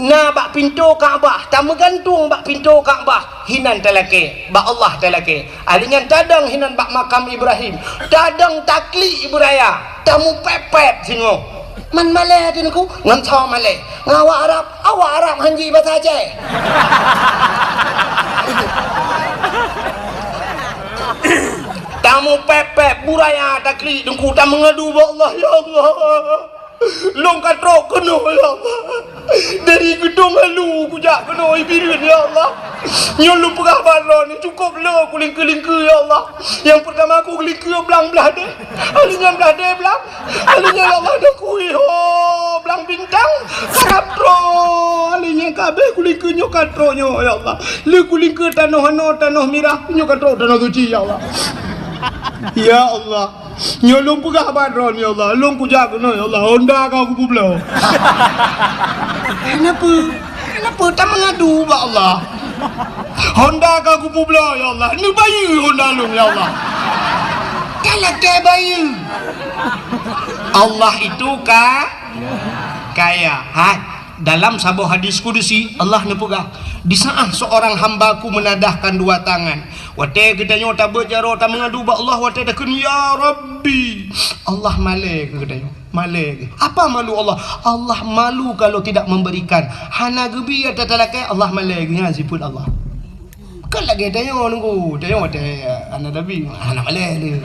Na bak pintoe Ka'bah, tameugantung bak pintoe Ka'bah, hinan talakée, bak Allah talakée. Ali nyan tadong hinan bak makam Ibrahim, tadong taklik beuraya, tamupép-pép singoh. Man malée teungku, ngon soe malée? Ngon awak Arab, awak Arab hanji basa Aceh. Tamupép-pép beuraya taklik teungku, tameungadu bak Allah, "Ya Allah, lôn ka trok keunoe, ya Allah. Dari Geudong Alu kujak keunoe Ibireuen, ya Allah. Nyoe lôn peugah bak droeneuh, cukôp le kulingkeue-lingkeue, ya Allah. Nyang peurtama kulingkeue blang blah deh, ali nyan blah deh blang, ali nyan, ya Allah, dah kuiho blang bintang, ka trok, ali nyan ka abéh kulingkeue nyoe ka trok nyoe, ya Allah. Le kulingkeue tanoh anoe, tanoh mirah, nyoe ka trok Tanoh Suci, ya Allah. Ya Allah." Nyoe lôn peugah bak droeneuh, ya Allah. Lôn kujak keunoe, ya Allah. Honda ka kupeubloe. Kenapa? Kenapa? Tameungadu bak Allah. Honda ka kupeubloe, ya Allah. Neubayeue Honda lôn, ya Allah. Talakée bayeue. Allah itu ka-, kaya. Hai. Dalam saboh hadis kudusi, Allah neupeugah, "Di saat seorang hamba-Ku menadahkan dua tangan," watée geutanyoe tabeuet jaroe tameungadu bak Allah, watée takheun, "Ya Rabbi," Allah malée keu geutanyoe, malée keu. Apa malu Allah? Allah malu kalau tidak memberikan. Hana geubi ata talakée, Allah malée keu, nyan sifeuet Allah. Kan lagée tanyoe nunggu, tanyoe watée hana tabi, hana malée lé.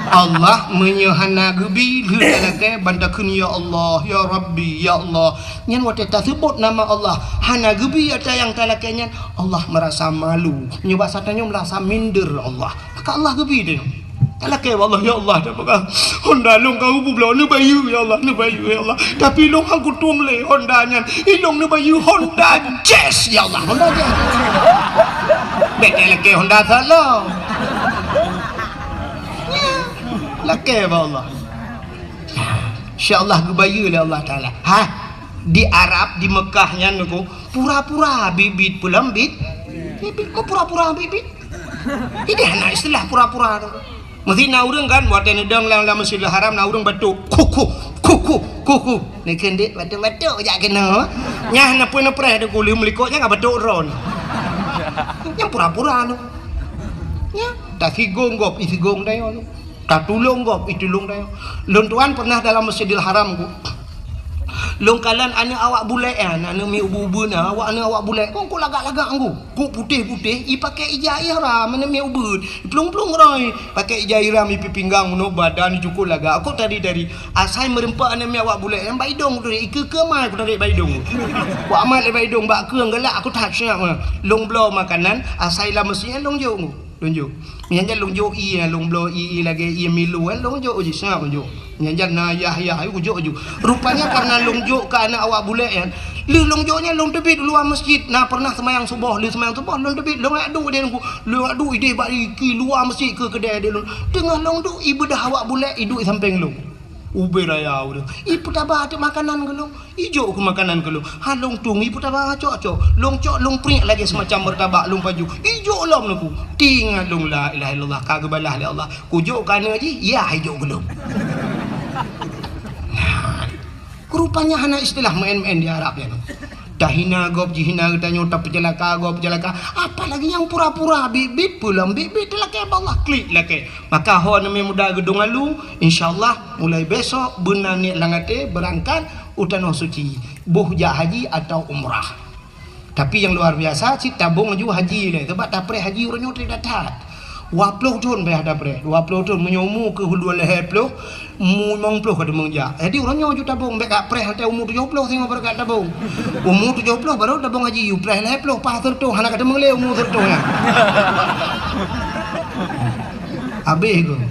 Allah meunyoe hana geubi, lheueh talakée ban takheun, "Ya Allah, ya Rabbi, ya Allah." Nyan watée taseubut nama Allah, hana geubi ata nyang talakée nyan, Allah meurasa malu. Nyoe basa tanyoe meurasa minder Allah. Maka Allah geubi tanyoe. Talakée bak Allah, "Ya Allah, dah peugah Honda lôn ka kupeubloe, neubayeue, ya Allah, neubayeue, ya Allah. Tapi lôn han kutueng lé Honda nyan. Ilôn neubayeue Honda Jazz, ya Allah, Honda Jazz." Bék talakée Honda salah. Lakée bak Allah. Insya Allah geubayeue lé Allah Taala. Ha, di Arab, di Mekah nyan nunggu, pura-pura bit-bit peulom bit. Bit-bit, pura-pura bit-bit. Ideh hana istilah pura-pura tu. Meusi na ureuëng kan, watée neudong lam, lam Masjidil Haram, na ureuëng batuk, "Kuku, kuku, kuku." Neukheun dek batuk-batuk jak keunoe. Nyah neupeu-neupreh deuk uleuem likot nyang ka batuk droe. Nyang pura-pura tu. Nya, tasigong gob, isigong dayoe tu. Tatulông gob, itulông dayoe. Lôn tuan pernah dalam Masjidil Haram ku. Lôn kalon aneuk awak bulek nyan, aneuk miet ubit-ubit na, awak aneuk awak bulek, kok, kok lagak-lagak ngu, kok putéh-putéh, ipakai ija ihram, aneuk miet ubit, iplueng-plueng roi, pakai ija ihram, ipi pinggang, meunoe badan, icukôp lagak, kok tari-tari, asai meureumpok aneuk miet awak bulek nyan bak idong, kutarék ikeue-keue mai, kutarék bak idong. Kok amat lé bak idong, bak keue galak, aku that seungat meunan. Lôn bloe makanan, asai lam meuseujid nyan lôn jok ngu. Lôn jok. Nyan jan lôn jok ié, lôn bloe ié, ié lagée ié milu, eh, lôn jok jih, seungat lôn jok. Nyan jan na yah-yah, ayu kujok ju. Rupanya karena lôn jok keu aneuk awak bulek nyan. Lheueh lôn jok nyan lôn teubiet luwa meuseujid. Na pernah seumayang suboh, lheueh seumayang suboh lôn teubiet, lôn jak duek di lôn. Lôn jak duek ideh bak ié luwa meuseujid keu keudée di lôn. Teungoh lôn duek, ibeudoh awak bulek, iduek sampéng lôn. Ubé raya ureuëng. Ipeutaba teuk makanan keu lôn. Ijok keu makanan keu lôn. Ha lôn tueng, ipeutaba cok-cok. Lôn cok, lôn priek lagée seumacam meurtabak lôn paju. Ijok lom nunggu. Tingat lôn, la ilaha illallah, ka geubalah lé Allah. Kujok keu aneuk jih, yah ijok keu lôn. Nah, rupanya hana istilah maén-maén di Arab nyan. Tahina gob, jihina geutanyoe, tapeuceulaka gob, peuceulaka. Apalagi nyang pura-pura bit-bit, peulom bit-bit, talakée bak Allah, klik lakée. Maka ho aneuk miet muda Geudong Alu, insya Allah, mulai besok, beuna niet lam até, beurangkat u Tanoh Suci. boh jak haji atau umrah. Tapi nyang luar biasa, cit tabong laju haji lé. Sebab tapreh haji uroe nyoe trép that-that. Dua ploh thon payah tapreh. Dua ploh thon, meunyoe umu keuh dua lhèe ploh, umu limong ploh ka teumeung jak. Jadi uroe nyoe ju tabong, bèk ka preh watèe umu tujoh ploh singoh baru ka tabong. Umu tujoh ploh baru tabong haji, yue preh lhèe ploh, paih seureutoh, hana ka teumeung lé umu seureutoh nyan. Habéh keuh.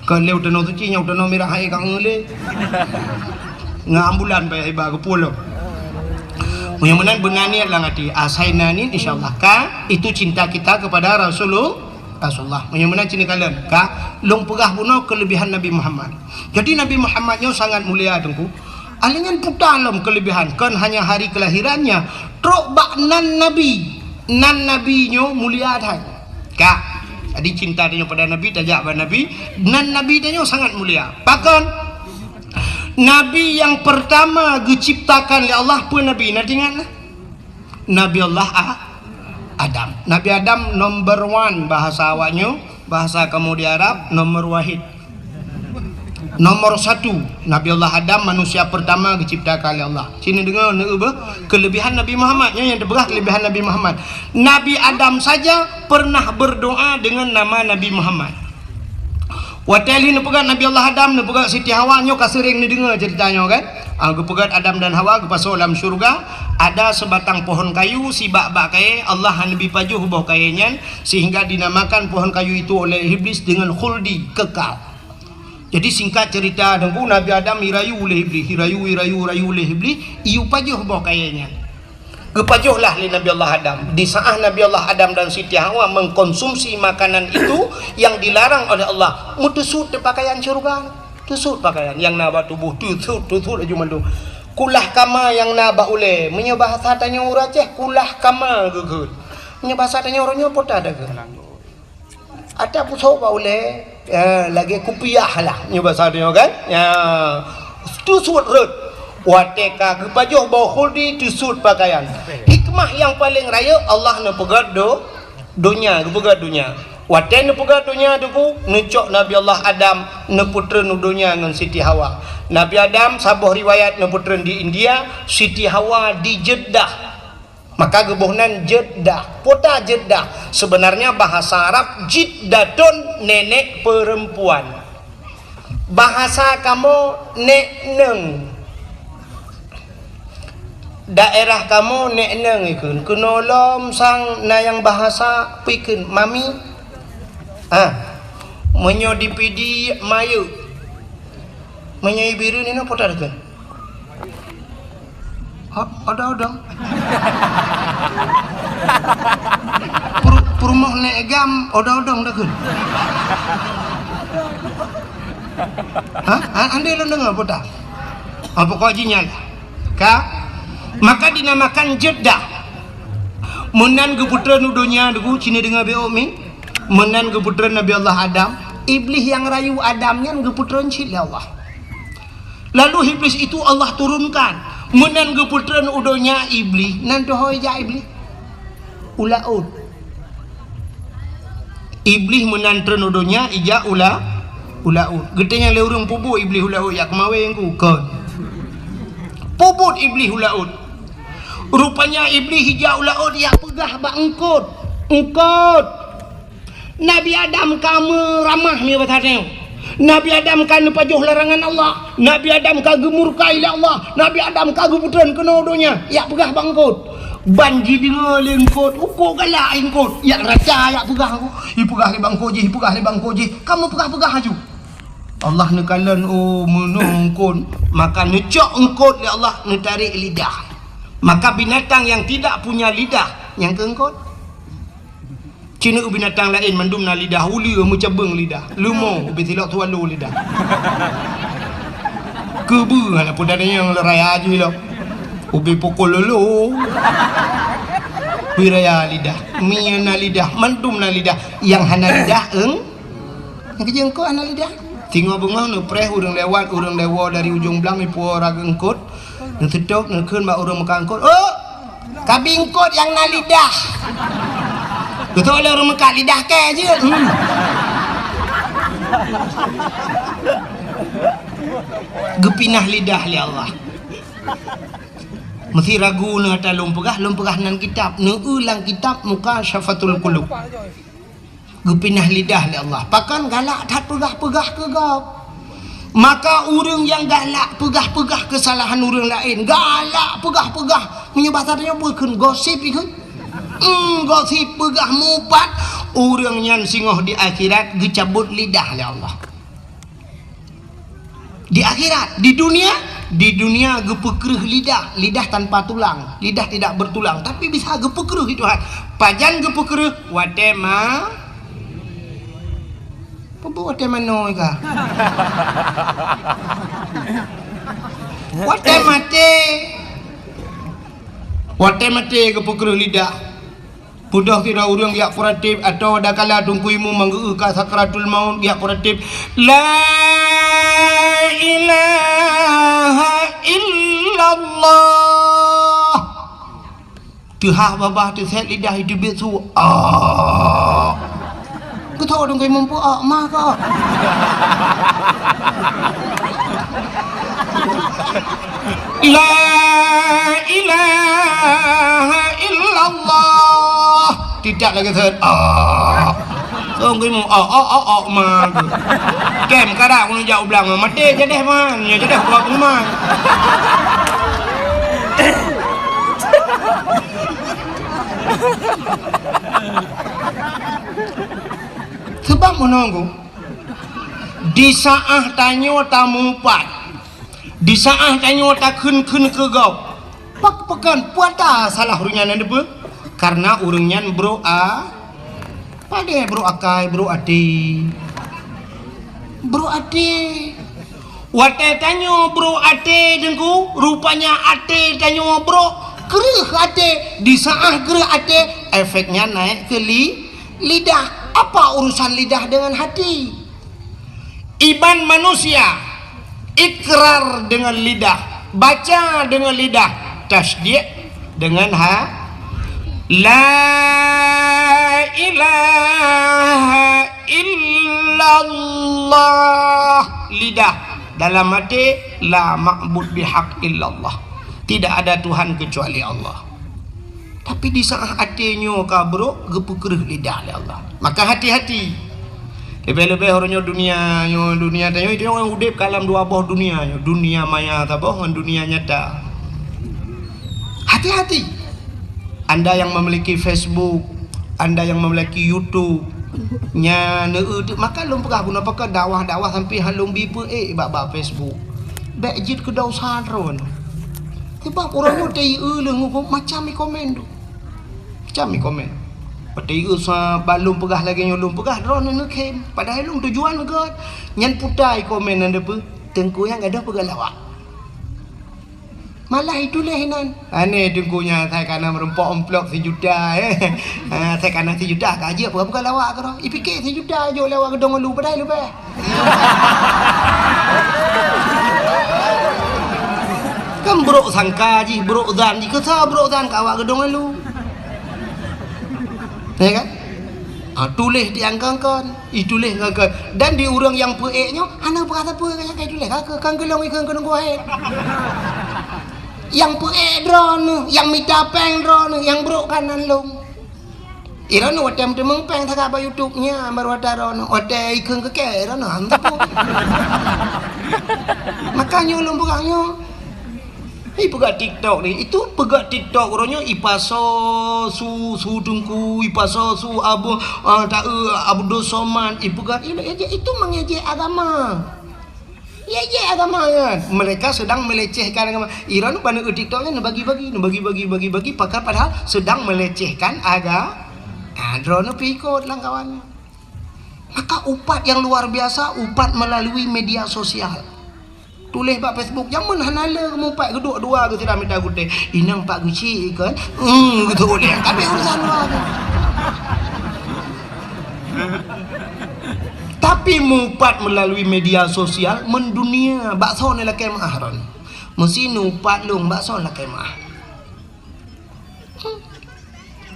Kon lé u Tanoh Suci, nyoe u Tanoh Mirah hai ka ngeulé. Ngon ambulan payah iba geupulông. Meunyoe meunan beuna niet lam até, asai na niet, insya Allah ka, itu cinta kita kepada Rasulul-, Rasulullah. Meunyoe meunan cit neukalon ka, lôn peugah bunoe kelebihan Nabi Muhammad. Jadi Nabi Muhammad nyoe sangat mulia, Teungku. Alèh nyan puta lom kelebihan, kon hanya hari kelahirannya, trok bak nan Nabi. Nan Nabi nyoe mulia that. Ka. Jadi cinta tanyoe pada Nabi, tajak bak Nabi. Nan Nabi tanyoe sangat mulia. Pakon? Nabi nyang pertama geuciptakan lé Allah peue Nabi? Na teuingat na? Nabi Allah A-, Adam. Nabi Adam number one bahasa awaknyoe, bahasa kamoe di Arab, nomor wahid. Nomor satu, Nabi Allah Adam manusia pertama geuciptakan lé Allah. Sini deungoe, neueu beuh, kelebihan Nabi Muhammad. Nyoe nyang teupeugah kelebihan Nabi Muhammad. Nabi Adam saja pernah berdoa dengan nama Nabi Muhammad. Watèe lheueh neupeugah Nabi Allah Adam, neupeugah Siti Hawa, nyoe ka seuréng neudeungoe ceurita nyoe kan? Ah, geupeugah Adam dan Hawa geupasoe lam syeuruga, ada sebatang pohon kayu, sibak bak kayèe, Allah hana neubi pajoh boh kayèe nyan, sehingga dinamakan pohon kayu itu oleh Iblis dengan khuldi, kekal. Jadi singkat cerita, Teungku, Nabi Adam jirayu lé Iblis, jirayu, jirayu, jirayu lé Iblis, jiyue pajoh boh kayèe nyan. Geupajoh lah lé Nabi Allah Adam. Di saat Nabi Allah Adam dan Siti Hawa mengkonsumsi makanan itu yang dilarang oleh Allah, meuteusut pakaian syeuruga. Teusut pakaian nyang na bak tuboh, teusut, teusut laju mandum. Kulah kama nyang na bak ulèe. Meunyoe bahasa tanyoe ureueng Aceh, kulah kama geukheun. Meunyoe bahasa tanyoe uroe nyoe, peue ta takheun? Ata pusok bak ulèe, ya, lagèe kupiah lah, nyoe basa tanyoe kan? Ya, teusut rhot. Watèe ka geupajoh boh khuldi, teusut pakaian. Hikmah nyang paleng rayeuk, Allah neupeugèt do-, donya, geupeugèt donya. Watèe neupeugèt donya, Teungku, neucok Nabi Allah Adam, neupeutreun u donya ngon Siti Hawa. Nabi Adam, saboh riwayat, neupeutreun di India, Siti Hawa di Jeddah. Maka geuboh nan Jeddah. Peue ta Jeddah? Sebenarnya bahasa Arab Jiddatun, nenek perempuan. Bahasa kamoe nek neng. Daerah kamoe nek neng ikheun. Keunoe lom sang na nyang bahasa peue ikheun, mami. Ah. Meunyoe di Pidie, mayeuek. Meunyoe i Bireuen inoe peue ta takheun? Ho-, odong-odong. Pur-, peurumoh nek gam, odong-odong takheun. Ha? Ha, andai lôn deungoe peue ta? Ha, pokok jih nyan lah. Ka? Maka dinamakan Jeddah. Meunan geupeutreun u donya, Teungku, sini deungoe beuh, mi. Meunan geupeutreun Nabi Allah Adam. Iblis nyang rayu Adam nyan geupeutreun cit lé Allah. Lalu Iblis itu Allah turunkan. Meunan geupeutreun u donya Iblis, nan teuhôi jak Iblis? U laôt. Iblis meunan treun u donya, ijak u la-, u laôt. Geutanyong lé ureueng, peue buet Iblis u laôt, jak keumawén ku? Kon. Peue buet Iblis u laôt? Rupanya Iblis ijak u laôt, jak peugah bak eungkôt. Eungkôt. Nabi Adam ka meuramah, mi basa tanyoe. Nabi Adam ka neupajoh larangan Allah. Nabi Adam ka geumurka lé Allah. Nabi Adam ka geupeutreun keunoe donya. Jak peugah bak eungkôt. Ban jideungoe lé eungkôt, eungkôt galak eungkôt. Jak raca, jak peugah, ipeugah lé bak eungkôt jih, ipeugah lé bak eungkôt jih. Ka meupeugah-peugah laju. Allah neukalon, oh, meunoe eungkôt. Maka neucok eungkôt lé Allah, neutarek lidah. Maka binatang yang tidak punya lidah, nyang keu eungkôt. Cina binatang laén mandum na lidah, uleue meucabeueng lidah, leumo ubé silok swallow lidah. Keubeue hana peue tanyong lé raya jih lom. Ubé pukul lolo. Ubé raya lidah, mie na lidah, mandum na lidah. Nyang hana lidah, eung-, nyang keu eungkôt hana lidah. Singoh beungoh neupreh ureueng lewat, ureueng lewat dari ujong blang, ipuwoe raga eungkôt. Neuseutôt, neukheun bak ureueng meukat eungkôt, "Oh, kabi eungkôt nyang na lidah." Beutôi lé ureueng meukat lidah kèe jeuet. Hmm. Geupinah lidah lé Allah. Meusi ragu neuh ata lôn peugah, lôn peugah nan kitab, neueu lam kitab Mukasyafatul Qulub. Geupinah lidah lé Allah. Pakon galak that peugah-peugah keu gob. Maka ureuëng nyang galak peugah-peugah keusalahan ureuëng laén, galak peugah-peugah, meunyoe basa tanyoe peue kheun, gosip ikheun. Hmm, gosip peugah mupat, ureuëng nyan singoh di akhirat geucabot lidah lé Allah. Di akhirat, di dunia, di dunia geupeukreuh lidah, lidah tanpa tulang, lidah tidak bertulang, tapi bisa geupeukreuh Tuhan. Pajan geupeukreuh? Watée ma-, peue watée manoe ka? Watée maté. Watée maté geupeukreuh lidah. Peudoh sidroe ureuëng jak puratéb, atawa dakala Teungku Imum manggeu ka sakratul maut jak puratéb, "La ilaha illallah." Teuhah babah teusét lidah itu biet su. Ah. Geutho Teungku Imum peue, ah, ma ka. La ilaha illallah. Tidak lagi set. Ah. Song geumu, ah, ah, ah, ah, ma. Kem kada kunu jak ublang, maté jadeh man, ya jadeh kuat man. Sebab menunggu di saat tanyoe tamupat, di saat tanyoe takheun-kheun keu gob, pak pekan puata salah ureuëng nyan depe, karena ureuëng nyan brok a, padé brok akai, brok até. Brok até. Watée tanyoe brok até Teungku, rupanya até tanyoe brok, kreueh até, di saat kreueh até, efeknya naik ke li-, lidah. Apa urusan lidah dengan hati? Iman manusia, ikrar dengan lidah, baca dengan lidah, tasdik dengan ha-, la ilaha illallah, lidah, dalam hati, la ma'bud bihaq illallah. Tidak ada Tuhan kecuali Allah. Tapi di saat até nyoe ka brok, geupeukreueh lidah lé Allah. Maka hati-hati. Leubeh-leubeh uroe nyoe dunia nyoe, dunia tanyoe, itu nyoe udeb ka lam dua boh dunia nyoe, dunia maya saboh ngon dunia nyata. Hati-hati. Anda yang memiliki Facebook, anda yang memiliki YouTube, nya neu-, maka lôn peugah guna pakai dakwah-dakwah sampai han lôn bi peuék bak, bak Facebook. Bék jeuet keu dosa droe. Sebab ureuëng nyoe teu-eu leuh ngon macam i komen tu. Macam i komen. Watée i sa balom peugah lagée nyoe lôn peugah, droeneuh neukhém. Padahai lôn tujuan gét. Nyan puta i komen nan depe, Teungku nyang gadôh peugah lawak. Malah ituléh inan. Aneh Teungku nyan, sai kana meurumpok amplop sijuta, eh. Ah, sai kana sijuta ka jeuet peugah-peugah lawak keudroe. Ipike sijuta jok lewat geudong ulu padahai leubeh. Kan brok sangka jih, brok zan jih, keu sa brok zan ka awak geudong lalu. Ya kan? Ah, tuléh di angkangkan, ituléh angkangkan. Dan di ureuëng nyang peuék nyoe, hana peurasa peue nyang ka ituléh, ka keu, kan geulong ikeu keu nunggu hai. Nyang peuék droeneuh, nyang mita péng droeneuh, nyang brok kanan lom. Irono watée meuteumong péng saga bak YouTube nya baru ata rono, watée ikheun keu kée irono ham teupeu. Maka nyoe lôn peugah nyoe. Ipeugah TikTok ni, itu peugah TikTok uroe nyoe ipaso su, su Teungku, ipaso su Abu, ah, ta, eh, Abdul Somad, ipeugah itu, itu mengejek agama. Ye, ye agama nyan. Mereka sedang melecehkan agama. Iran bak TikTok nyan bagi-bagi, bagi-bagi, bagi-bagi, pakar padahal sedang melecehkan aga-, ah, droeneuh pih ikot lam kawan. Maka upat yang luar biasa, upat melalui media sosial. Tuléh bak Facebook, jameun hana le mupat geudok dua geuh sira mita gutée. Inong pak geuchik kan? Hmm, gitu boleh. Tapi urusan dua tu. Tapi mupat melalui media sosial mendunia, bak soe lakée meuah ron. Meusi nupat lôn bak soe lakée meuah.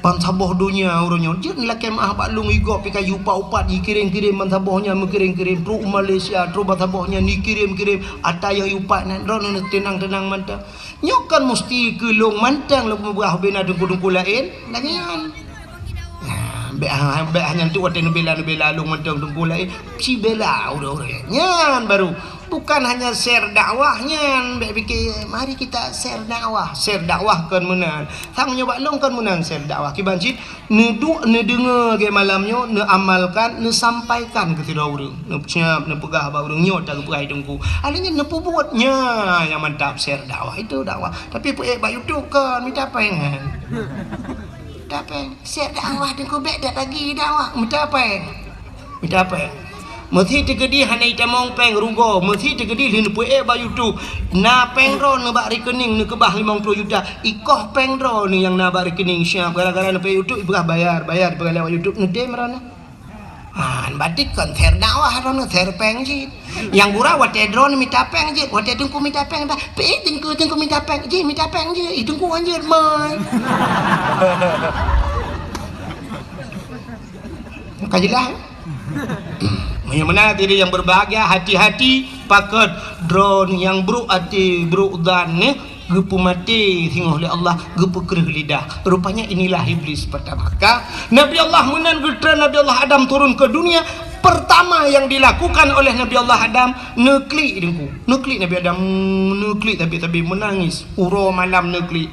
Bansaboh donya uroe nyoe jeuet lakée meu'ah bak lôn, igob pih ka jiupat-upat, jikirém-kirém bansaboh nyan, meukirém-kirém trok u Malaysia, trok bansaboh nyan jikirém-kirém, ata nyang jiupat nyan, droeneuh teunang-teunang mantong. Nyoe kan musti keu lôn mantong lôn peubeubaih ubé na teungku-teungku laén, lagée nyan. Nah, bék ha-, bék hana tu watée neubela-neubela lôn mantong teungku laén, sibela ureuëng-ureuëng. Nyan baru. Bukan hanya share dakwah nyan, bék pike, mari kita share dakwah. Share dakwah kon meunan. Sang nyoe bak lôn kon meunan share dakwah. Kiban cit, neuduek, neudeungoe lagée malam nyoe, neuamalkan, neusampaikan keu sidroe ureuëng. Neusiab, neupeugah bak ureuëng nyoe ta geupeugah teungku. Akhirnya neupeubuet nya nyang mantap share dakwah. Itu dakwah. Tapi peuék bak YouTube kon, mita péng. Mita péng. Share dakwah teungku bék dak lagi dakwah. Mita péng. Mita péng. Meusi teukeudi hana itamong péng rugoe, meusi teukeudi lheueh neupeuék bak YouTube. Na péng droeneuh bak rekening neukeubah limong ploh juta. Ikoh péng droeneuh nyang na bak rekening siab gara-gara neupeuék YouTube ipeugah bayar, bayar ipeugah lewat YouTube neudem droeneuh. Ha, berarti kon share dakwah droeneuh, share péng cit. Nyang gura watée droeneuh mita péng cit, watée teungku mita péng dah. Peuék teungku, teungku mita péng, jih mita péng jih, ih teungku hanjeuet mai. Ka jeulaih? Meunyoe meunan hadirin yang berbahagia, hati-hati pakon droeneuh nyang brok até, brok zan nyoe geupeumaté singoh lé Allah, geupeukreueh lidah. Rupanya inilah iblis pertama. Ka Nabi Allah meunan geutreun Nabi Allah Adam turun ke dunia, pertama yang dilakukan oleh Nabi Allah Adam, neuklik teungku. Neuklik Nabi Adam, neuklik tapi-tapi menangis. Uroe malam neuklik.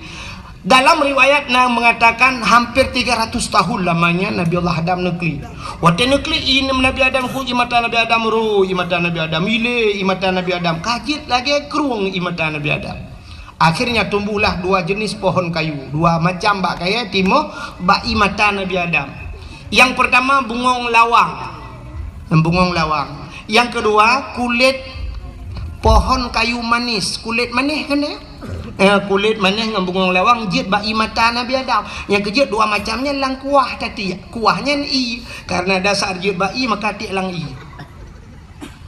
Dalam riwayat na mengatakan hampir tiga ratus tahun lamanya Nabi Allah Adam neuklik. Watée neuklik i Nabi Adam ku i mata Nabi Adam ro, i mata Nabi Adam ile, i mata Nabi Adam kajit lagée krueng i mata Nabi Adam. Akhirnya tumbuhlah dua jenis pohon kayu, dua macam bak kayée timoh bak i mata Nabi Adam. Yang pertama bungong lawang. Bungong lawang. Yang kedua kulit pohon kayu manis. Kulit manis kan dia? Eh, kulit manis ngon bungong lawang jeuet bak i mata Nabi Adam. Nyang keujeuet dua macam nyan lam kuah tatiek. Kuah nyan ie. Karena dasar jeuet bak ie maka tiek lam ie.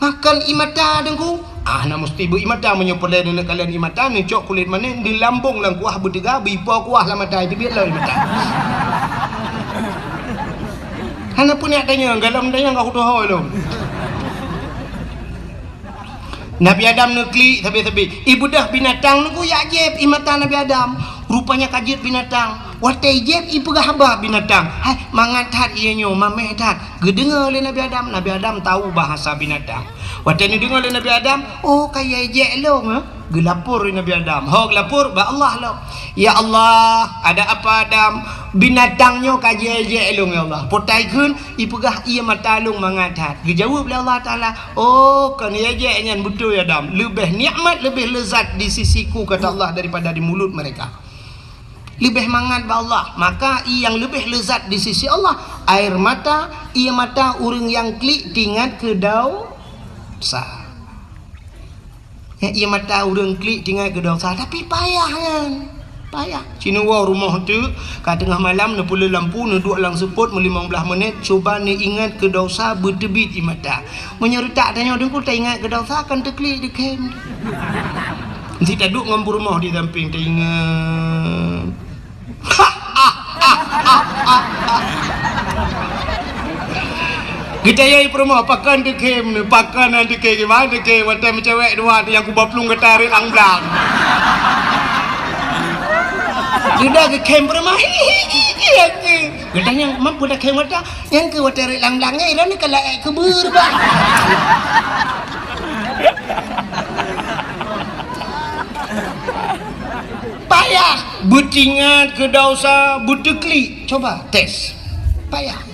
Makan i mata teungku. Ah, na musti beu i mata meunyoe peureulée neuneuk kalon i mata, neucok kulit manis, neulambong lam kuah beuteuga, beuipo kuah lam mata, itu biet lom i mata. Hana peuneuk tanyong, galom tanyong ka kutohôi lom. Nabi Adam neuklik sabe-sabe. Ibeudôh binatang nunggu jak jieb i mata Nabi Adam. Rupanya ka jeuet binatang. Watée jieb ipeugah haba binatang. Hai, mangat that ié nyoe, mameh that. Geudeungoe lé Nabi Adam. Nabi Adam tahu bahasa binatang. Watée neudeungoe lé Nabi Adam, oh, ka ié jek lôn, eh? Geulapor lé Nabi Adam. Ho geulapor bak Allah lom. Ya Allah, ada apa Adam? Binatang nyoe ka jié jek lôn ya Allah. Potai kheun ipeugah ié mata lôn mangat that. Geujaweueb lé Allah Taala, "Oh, kon ié jek nyan beutôi Adam. Leubeh nikmat, leubeh lezat di sisiku," kata Allah, "daripada di mulut mereka." Leubeh mangat bak Allah. Maka ié nyang leubeh lezat di sisi Allah, air mata, ié mata ureuëng nyang klik tingat keu dosa. Nyan ié mata ureuëng klik tingat keu dosa, tapi payah nyan. Payah. Sinewoe rumoh teuk, ka teungoh malam neupeuleueh lampu, neuduek lam seupôt meulimong blaih menit, cuba neuingat keu dosa beuteubiet ié mata. Meunyoe reutak tanyoe teungku taingat keu dosa, kan teuklik dikhem. Meusti taduek ngon peurumoh di sampéng taingat. Geutanyong i peurumoh, "Pakon teukhem nyoe, pakon han teukhem, kiban teukhem, watée meucewek dua tu nyang kuba plueng gata rot lam blang." Geuda geukhem peurumoh, geutanyong, "Mampu takhem gata?" "Nyang keu watée rot lam blang nyan, iran ka laék keubeuet bah." Payah beutingat keu dosa, beuteuklik. Coba tes. Payah.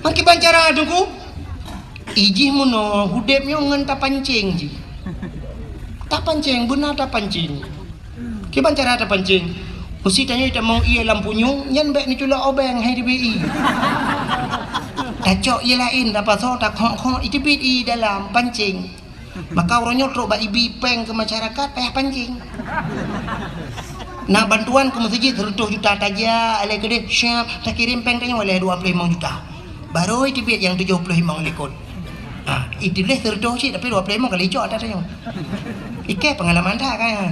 Makiban cara teungku, ijih meunoe udeb nyoe ngon tapancing jih. Tapancing, beuna tapancing. Kiban cara tapancing. Meusti tanyoe tamong ié lam punyueng, nyan bék neuculok obeng hai teubiet ié. Tacok ié laén, tapasoe, takhok-khok, iteubiet ié dalam pancing. Maka uroe nyoe trok bak ibi péng keu masyarakat payah pancing. Na bantuan keu meuseujid seratus juta tajak, alai keudeh siap takirém péng tanyoe lé dua puluh limong juta. Barô iteubiet nyang tujoh puluh limong likot. Ha, ituléh seratus cit tapi dua puluh limong kali cok ata tanyoe. Ikei pengalaman that kan.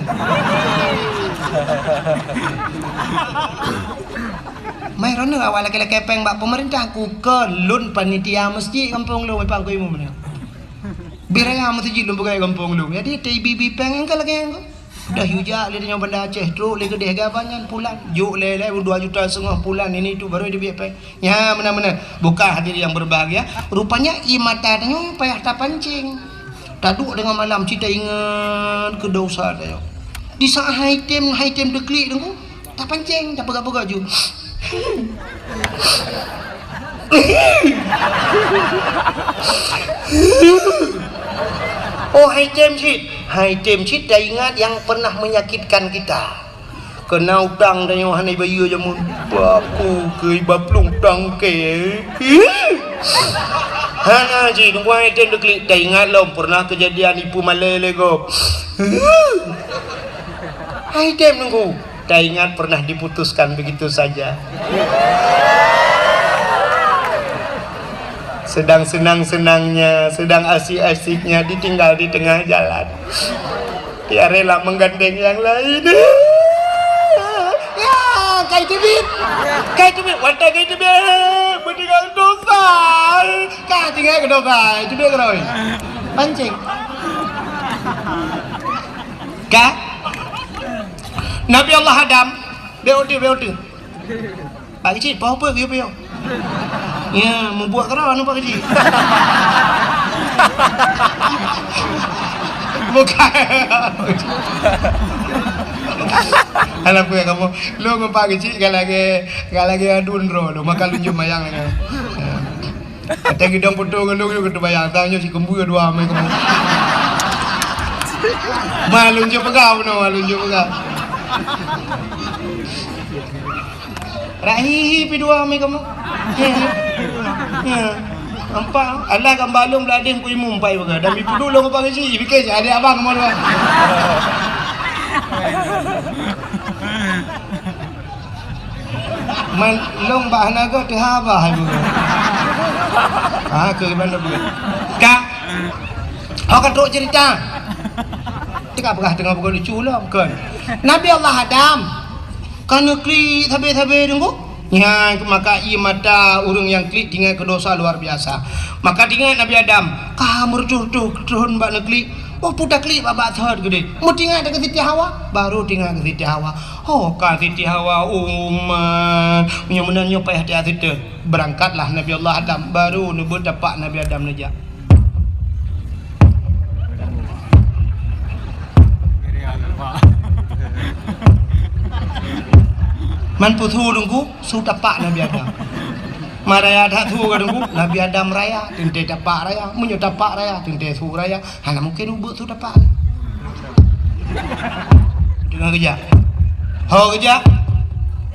Mai droeneuh awak lakée-lakée péng bak peumeurintah, ku keu lôn panitia meuseujid gampông lôn, Pak Guru Imum nyoe. Bih raya meuseujid lôn peugah gampông lôn. Jadi, teuibi-bi péng nyang ka lagée nyan. Dah yue jak lé nyoe Banda Aceh, trok lé keudeh gaban nyan pulan. Jok lé, lé dua juta setengah pulan, ini itu baru dibiet péng. Nya, meunan-meunan. Bukan hadirin yang berbahagia. Rupanya, ie mata tanyoe payah tapancing. Taduek deungon malam, cit taingat keu dosa tanyoe. Di saat hai tem, hai tem teuklik teungku, tapancing, tapeugah-peugah ju. Oh, hai tem cit. Hai tem cit taingat yang pernah menyakitkan kita. Keuna utang tanyoe hana ibayeue jameun. Baku keu iba plueng tangke. Hana jih, teungku, hai tem teuklik, taingat lom pernah kejadian ipeue malée lé gob. Hai tem teungku, taingat pernah diputuskan begitu saja. Sedang senang-senangnya, sedang asik-asiknya ditinggal di tengah jalan. Dia rela menggandeng yang lain. Ya, kai teubiet. Kai teubiet. Watée kai teubiet, beutinggai dosa. Ka tinggai keu dosa. Teubiet keudroe. Pancing. Ka? Nabi Allah Adam, beuti, beuti. Pak Keuchik, poh peue geuyue piôh? Ya, mubuet keudroe anu Pak Keuchik. Bukan. Alah, peue kamoe? Lôn ngon Pak Keuchik ka lagée, ka lagée adu droe lôn, maka lôn jeuet mayang lagée. Ya. Watée geudong foto ngon lôn, lôn geuteubayang, tanyoe sikeumbeue dua mé kamoe. Ma lôn jeuet peugah bunoe, ma lôn jeuet peugah. Rak hihi pi dua mi kamoe. Ya. Ya. Nampak? Alah gambar lôn beuladeh ku imum pai beuga. Dan ipuduek lôn bak geuchik, pike cit adek abang kamoe dua. Man lôn bak hana goe teuhaba hai beuga. Ha, keu bandum beuga. Ka. Ho ka trok cerita. Teuka peugah teungoh beuga lucu lom, kon. Nabi Allah Adam. Ka neuklik sabe-sabe teungku. Nyan maka ie mata ureuëng nyang klik teuingat keu dosa luar biasa. Maka teuingat Nabi Adam, ka meureutoh-reutoh thon bak neuklik. Oh, peue taklik bak-bak thon keudeh. Meutingat keu Siti Hawa, baru teuingat keu Siti Hawa. Oh, ka Siti Hawa, umat. Meunyoe meunan nyoe payah tiat siteun. Beurangkatlah Nabi Allah Adam, baru neubeutapak Nabi Adam neujak. Man peue su teungku, su tapak Nabi Adam. Ma raya that su ka teungku, Nabi Adam raya, teuntée tapak raya. Meunyoe tapak raya, teuntée su raya. Hana mungken ubeuek su tapak. Deungoe geujak. Ho geujak,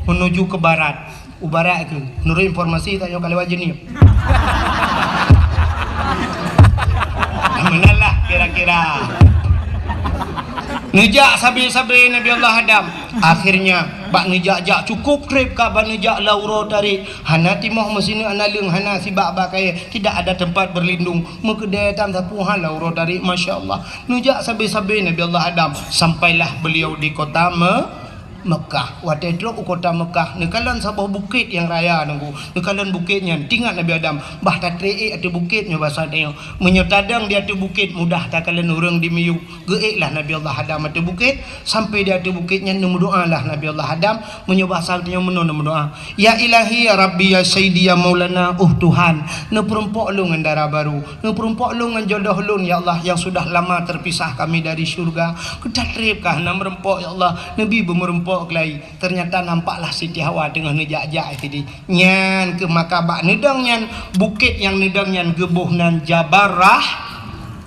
menuju ke barat. U barat keuh, menurut informasi tanyoe ka lewat Jeunieb. Meunan lah kira-kira. Neujak sabe-sabe Nabi Allah Adam. Akhirnya, bak neujak-jak cukup treb ka bak neujak lau uroe tarék. Hana timoh meusineuk hana leueng, hana sibak bak kayée, tidak ada tempat berlindung. Meukeudée tam sapeue han lau uroe tarék, masya Allah. Neujak sabe-sabe Nabi Allah Adam, sampailah beliau di kota Me-, Mekah. Watée trok u kota Mekah, neukalon saboh bukét nyang raya teungku. Neukalon bukét nyan, teuingat Nabi Adam, bah tatreb ék ateueh bukét nyoe basa tanyoe. Meunyoe tadong di ateueh bukét, mudah takalon ureuëng di miyueb. Geuék lah Nabi Allah Adam ateueh bukét, sampai di ateueh bukét nyan neumeudoá lah Nabi Allah Adam. Meunyoe basa tanyoe meunoe neumeudoá, "Ya Ilahi, ya Rabbi, ya Sayyidi, ya Maulana, uh Tuhan, neupeurumpok lôn ngon dara barô." Neupeurumpok lôn ngon jodoh lôn, ya Allah, yang sudah lama terpisah kami dari syurga. Keu tatreb ka hana meurumpok, ya Allah, neubi beumeurumpok keulai. Ternyata nampaklah Siti Hawa teungoh neujak-jak sideh. Nyan keuh maka bak neudong nyan, bukét nyang neudong nyan geuboh nan Jabal Rah-,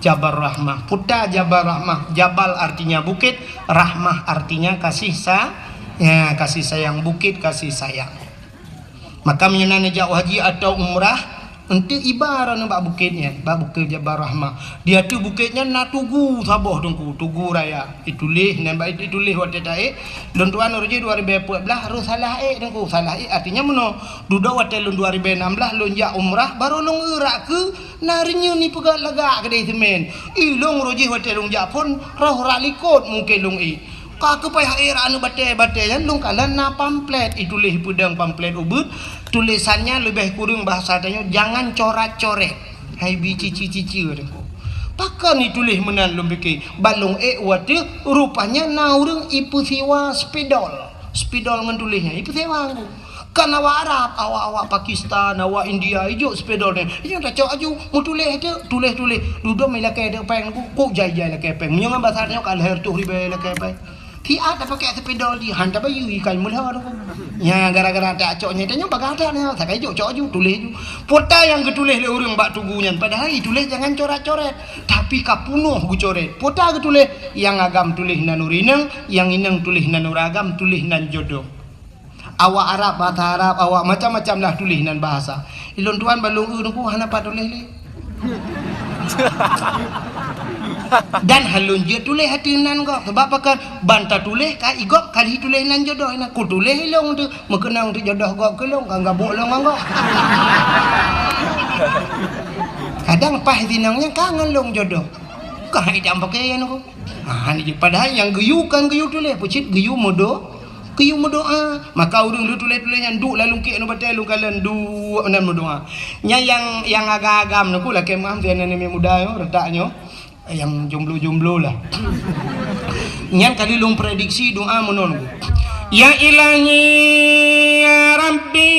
Jabal Rahmah. Puta Jabal Rahmah. Jabal artinya bukét, Rahmah artinya kasih sa-, ya, kasih sayang. Bukét kasih sayang. Maka meunyoe na neujak haji atau umrah, eunteuk iba droeneuh bak bukét nyan, bak Bukét Jabal Rahmah. Di ateueh bukét nyan na tugu saboh teungku, tugu raya. Ituléh, nan bak ituléh watée taék, lôn tuan uroe jih dua ribée peuet blaih, rôh salah ék teungku. Salah ék artinya meunoe, dudoe watée lôn dua ribée nam blaih lôn jak umrah, barô lôn eu rak keu na reunyeun ipeugét lagak keudeh seumén. Ih, lôn uroe jih watée lôn jak phon, rôh rak likot mungken lôn ék. Ka keupai hai aneuk batée-batée nyan lôn kalon na pamflet, ituléh peudong pamflet ubit, tulésan nyan leubeh kureueng bahasa tanyoe, jangan corat-coret. Hai bi cici-cici Teungku. Pakon ituléh meunan lôn pike, ban lôn ék watée rupanya na ureuëng ipeusiwa spidol. Spidol ngon tuléh nyan ipeusiwa Teungku. Kan awak Arab, awak-awak Pakistan, awak India, ijok spidol nyan. Ijok tacok aju, meutuléh tu, tuléh-tuléh. Dudoe mé lakée tu péng, kok jai-jai lakée péng. Meunyoe ngon basa nyoe ka lhèe reutôh ribèe lakée péng. Siat tapakée spidol jih, han tabayeue ikai meulhô tu. Nya gara-gara tacok nyan, tanyoe bagah that nyan, sakai jok cok aju, tuléh aju. Pota nyang geutuléh lé ureuëng bak tugu nyan, padahai ituléh jangan coret-coret. Tapi ka punoh geucoret. Pota geutuléh, nyang agam tuléh nan ureuëng inong, nyang inong tuléh nan ureuëng agam, tuléh nan jodoh. Awak Arab, basa Arab, awak macam-macam lah tuléh nan bahasa. Ilôn tuan balong eu Teungku hana pat tuléh lé. Dan halôn jeuet tuléh ateueh nan gob. Sebab pakon? Ban tatuléh ka igob ka lheueh tuléh nan jodoh inan. Kutuléh ilôn tu, meukeunong tu jodoh gob keu lôn, ka gabuk lôn ngon gob. Kadang paih sinong nyan ka ngon lôn jodoh. Ka hai dam pakaian aku. Ha, ni je. Padahai nyang geuyue kan geuyue tuléh, peucit geuyue meudo-, geuyue meudoa. Maka ureuëng lheueh tuléh-tuléh nyan duek lam lungkek ngon batée lôn kalon duek nan meudoa. Nyan nyang, nyang agam-agam nyoe ku lakée meuam sinan aneuk muda nyoe, reutak nyoe. Nyang jomblo-jomblo lah. Nyan kali lôn prediksi doa meunan. Ya Ilahi, ya Rabbi,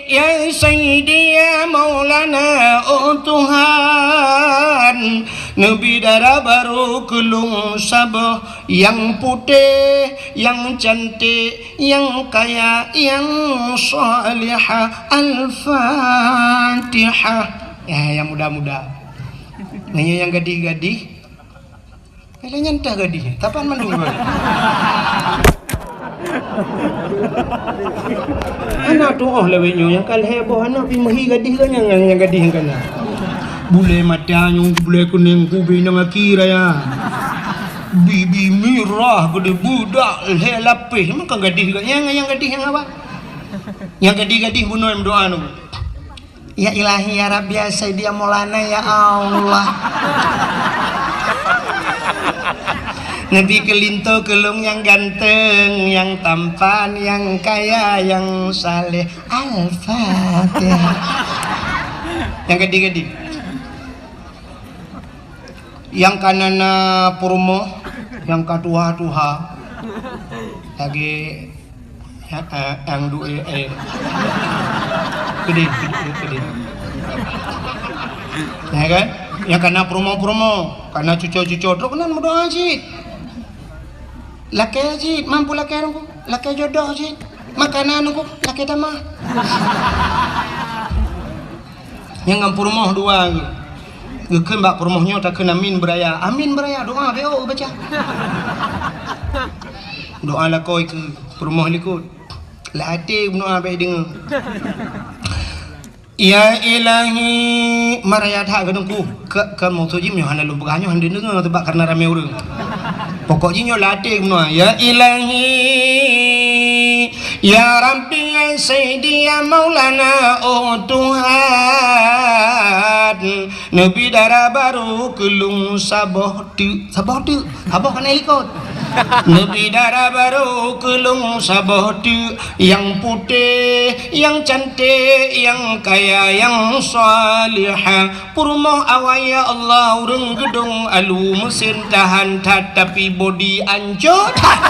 ya Sayyidi, ya Maulana, oh Tuhan, neubi dara barô keu lôn saboh nyang putéh, nyang cantik, nyang kaya, nyang salihah. Al-Fatihah. Ya, nyang muda-muda. Nanya nyang gadih-gadih. Bila nyan tah gadih, tapan mandum gai. Anak tuoh lawét nyoe nyang ka lhèe boh anak pi meuhi gadih geuh nyang, nyang gadih nyang kana. Bulée mata nyoe, bulée kunéng, kubi nyang aki raya. Bibi mirah geude budak lhèe lapéh, maka gadih geuh nyang, nyang gadih nyang apa? Nyang gadih-gadih bunoe meudoa nyoe. Ya Ilahi, ya Rabbi, ya Sayyidi, ya Maulana, ya Allah. Neubi keu linto keu lôn nyang ganteng, nyang tampan, nyang kaya, nyang saleh. Al-Fatihah. Nyang gadih-gadih. Nyang ka na-na peurumoh, nyang ka tuha-tuha. Lagée Ya, eh, nyang duek, eh. Keudeh, keudeh, keudeh. Ya kan? Nyang kana peurumoh-peurumoh, kana cuco-cuco, trok nan meudoa cit. Lakée cit, mampu lakée nungku, lakée jodoh cit. Makanan nungku, lakée tamah. Nyang ngon peurumoh dua geuh. Geukheun bak peurumoh nyoe takheun amin beuraya. Amin beuraya, doa beu baca. Doa lakoe keu peurumoh likot. Lam até meudoa bèk deungoe. Ya Ilahi, maraya that keu Teungku. Ka, ka maksud jih meunyoe hana lôn peugah nyoe hana deungoe, sabab karena ramé ureueng. Pokok jih nyoe lam até meudoa, "Ya Ilahi, ya Rabbi, ya Sayyidi, ya Maulana, oh Tuhan, neubi dara barô keu lôn saboh teuk." Saboh teuk, saboh keuneuk ikot. Neubi dara barô keu lôn saboh teuk, nyang putéh, nyang canték, nyang kaya, nyang salihah. Peurumoh awai, ya Allah, ureueng geudong alu, meusen tahan that, tapi bodi ancô that.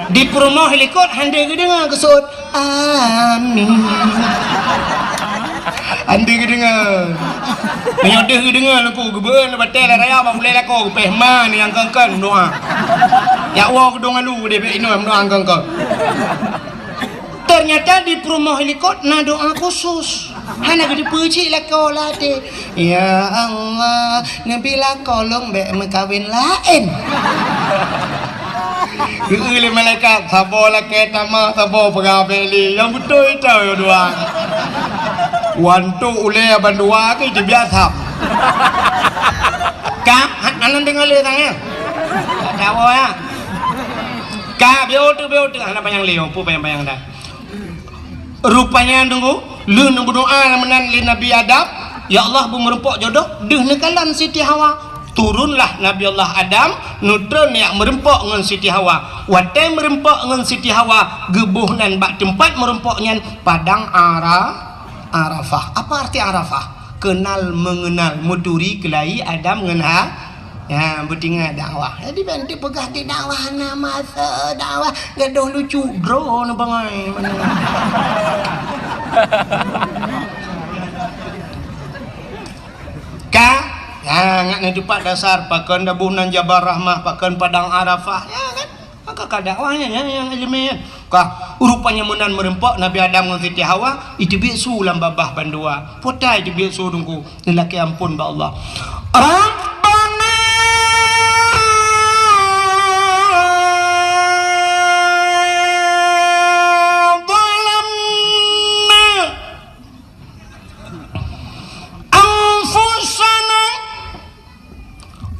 Di peurumoh likot hana geudeungoe geuseuôt, "Amin." Hana geudeungoe. Meunyoe deuh geudeungoe, Teungku, geubeuet batée lam raya bak ulée lakoe, geupéh ma nyang kön-kön meudoa. Jak woe geudong alu deh bèk inoe meudoa kön-kön. Ternyata di peurumoh likot na doa khusus. Hana geuteupeue cit lakoe lam até. Ya Allah, neubi lakoe lôn bèk meukawen laén. Geu-eu lé malaikat, saboh lakée tamah, saboh peugah bèk lé. Nyang beutôi teuh dua. Wantok ulée bandua keu jibiasa. Ka, hana deungoe lé tangai. Tak tahu ya. Ka, biôh teuk, biôh teuk, hana panyang lé, peue panyang-panyang dah. Rupanya, deungoe, lheueh neubeudoa meunan lé Nabi Adam, "Ya Allah, beu meureumpok jodoh, deuh neukalon Siti Hawa." Turunlah Nabi Allah Adam, neutron jak meureumpok ngon Siti Hawa. Watée meureumpok ngon Siti Hawa, geuboh nan bak teumpat meureumpok nyan padang Ara-, Arafah. Apa arti Arafah? Kenal mengenal, meuturi keulayi Adam ngon Ha-, Ya, beutingat dakwah. Jadi, ban dipeugah di dakwah, hana masa dakwah. Gadoh lucu, droe neubangai. Ka? Ya, ngat neutupat dasar, pakon daboh nan Jabal Rahmah, pakon Padang Arafah. Ya, kan? Maka ka dakwah nyan, nyan, nyang ileumèe nyan. Ka, rupanya meunan meureumpok Nabi Adam ngon Siti Hawa, iteubiet su lam babah bandua. Peue ta iteubiet su, Teungku? Neulakèe amphon bak Allah. Rabbana zalamna anfusana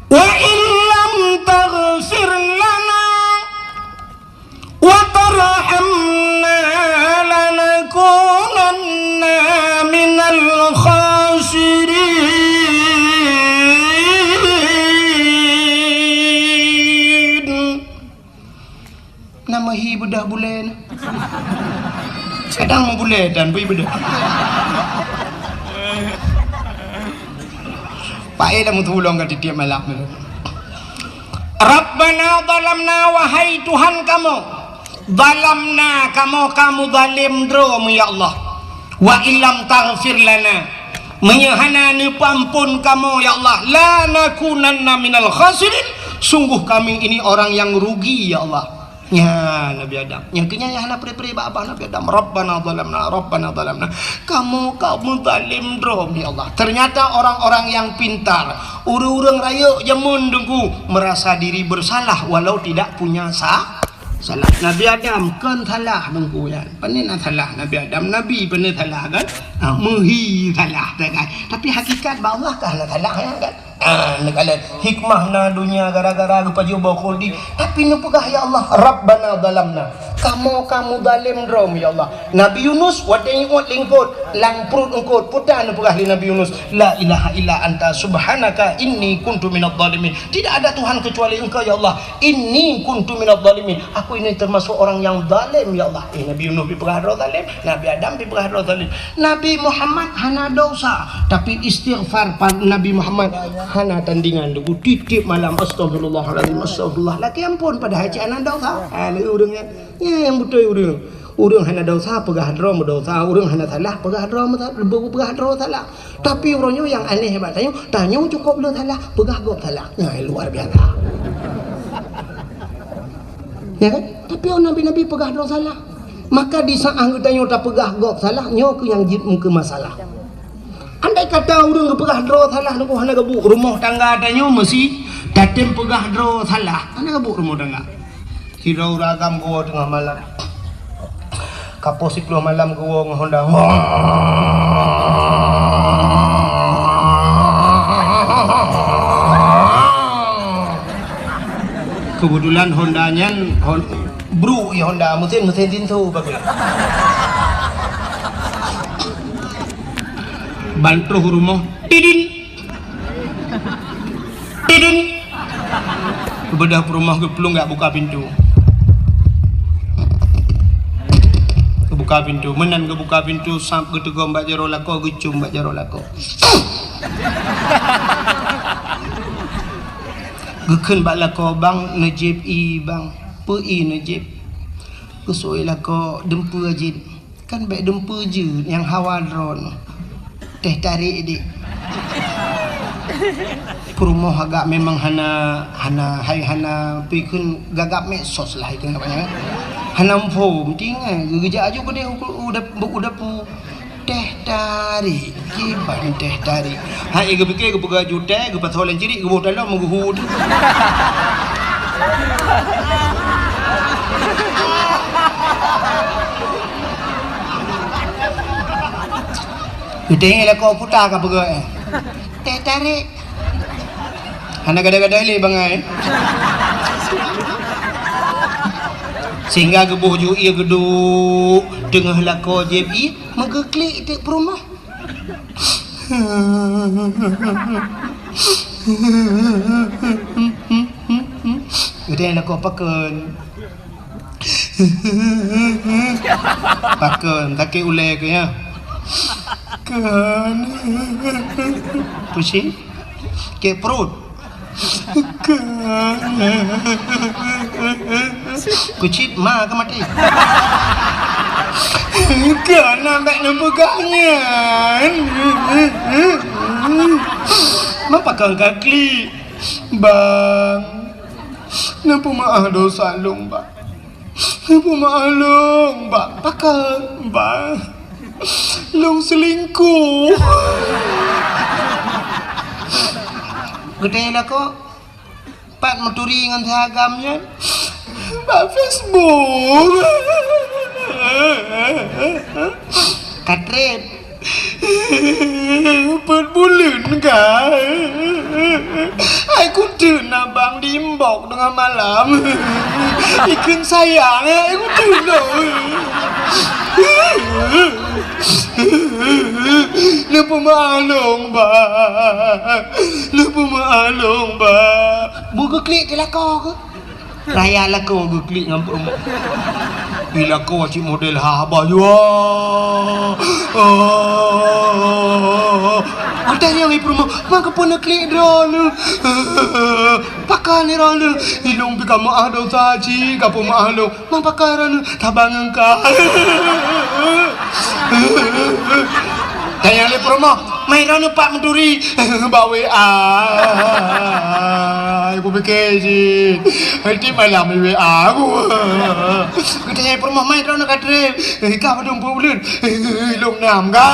wa illam taghfir lana wa tarhamna lanakunanna minal khasirin. Na meuhi beudôh bulèe na. Kadang meubulèe dan bui beudôh. Paéh dah meutulông ka tiep-tiep malam. Rabbana zalamna, wahai Tuhan kamoe, zalamna, kamoe ka meuzalém droe, ya Allah. Wa illam taghfir lana, meunyoe hana neupeuamphon kamoe, ya Allah, lanakunanna minal khasirin, sungguh kami ini orang yang rugi, ya Allah. Nyan Nabi Adam. Nyang keunyan nyang hana pre-pre bak babah Nabi Adam. Rabbana zalamna, Rabbana zalamna. Kamoe ka meuzalém droe, ya Allah. Ternyata orang-orang yang pintar, ureueng-ureueng rayeuk jameun, Teungku, merasa diri bersalah walau tidak punya sa-, salah. Nabi Adam kon salah, Teungku, nyan. Pane na salah Nabi Adam? Nabi pane salah, kan? Ha, meuhi salah, kan? Tapi hakikat bak Allah ka hana salah, ya, kan? Ah, neukalon hikmah na donya gara-gara geupajoh boh khuldi. Tapi neupeugah, "Ya Allah, Rabbana zalamna." Kamoe ka meuzalém droe, ya Allah. Nabi Yunus watèe iuet lingkot, lam pruet eungkot, peue ta neupeugah lé Nabi Yunus, "La ilaha illa anta subhanaka inni kuntu minadh dhalimin." Tidak ada Tuhan kecuali Engkau, ya Allah. "Inni kuntu minadh dhalimin." Aku ini termasuk orang yang zalim, ya Allah. Eh, Nabi Yunus dipeugah droe zalim, Nabi Adam dipeugah droe zalim. Nabi Muhammad hana dosa, tapi istighfar pa-, Nabi Muhammad hana tandingan. Teungku, tiep-tiep malam, "Astagfirullahalazim, astagfirullah." Lakèe amphon, padahai cit hana dosa. Ha, lé ureueng nyan. Nyan nyang beutôi ureueng. Ureueng hana dosa, peugah droe meudosa. Ureueng hana salah, peugah droe meusa-, peugah droe salah. Tapi uroe nyoe nyang aneh bak tanyoe, tanyoe cukôp le salah, peugah gob salah. Nyan luar biasa. Ya kan? Tapi nabi-nabi peugah droe salah. Maka di saat geutanyoe tapeugah gob salah, nyoe keuh nyang jeuet meukeumeusalah. Andai kata ureueng geupeugah droe salah, Teungku, hana geubuet rumoh tangga tanyoe, meusi tatem peugah droe salah, hana geubuet rumoh tangga. Sidroe ureueng agam geuwoe teungoh malam. Ka poh siploh malam geuwoe ngon honda. Keubeutulan honda nyan hon-, bruk, ya, honda, meusén, meusén tinso bagoe. Ban troh rumoh, tidin. Tidin. Geubeudôh peurumoh geuplueng jak buka pintoe. Geubuka pintoe. Meunan geubuka pintoe, sab geuteugom bak jaroe lakoe, geucôm bak jaroe lakoe. Geukheun bak lakoe, "Bang, neujieb ie, Bang." "Peue ie neujieb?" "Geuseuôt lakoe, dumpeue jeuet." "Kan bèk dumpeue jeuet, nyang hawa droeneuh. Teh tarék, Dik." Peurumoh agak memang hana, hana, hai hana, peue kheun, gagap mé sos lah itu namanya. Hana muphom, tinggai, geujak aju keudéh u, u dap-, u dapu. Teh tarék, kiban teh tarék. Hai geupike geupeugah jutée, geupasoe lam cirik, geuboh dalam, geuhue. Geutanyoe lakoe puta ka peugah, eh. Teh tarék. Hana gada-gada lé bangai. Sehingga geuboh ju ie geuduek teungoh lakoe jieb ie, meugeuklik teuk peurumoh. Geutanyoe lakoe pakon. Pakon, sakét ulée keuh nyan. Kon. Pusing. Sakét pruet. Kon. Kucit ma ka maté. Kon, bék neupeugah nyan. Ma pakon ka klik. Bang, neupeumeu'ah dosa lôn, Bang. Neupeumeu'ah lôn, Bang. Pakon, Bang? Lôn seulingkoh. Geutanyoe lakoe, pat meuturi ngon si agam nyan? Bak Facebook. Ka treb. Peuet buleuen ka. Hai kuteun abang di inbox teungoh malam. Ikheun sayang, hai kuteun. Neupeumeu'ah lôn, Bang. Neupeumeu'ah lôn, Bang. Beu geuklik di lakoe keuh. Raya lakoe geuklik ngon peurumoh. Di lakoe cit model haba jua. Oh. Watèe nyan i peurumoh, "Ma keupeue neuklik droeneuh? Pakon droeneuh? Ilôn pih ka meu'ah dosa cit, ka peumeu'ah lôn. Ma pakon droeneuh? Saban ngon ka." Tanyong lé peurumoh, "Mai droeneuh pat meuturi?" "Bak W A." Kupike cit. Tiep malam di W A ku. Geutanyong peurumoh, "Mai droeneuh ka trép?" "Ka padum peuet buleuen?" "Lôn nam ka."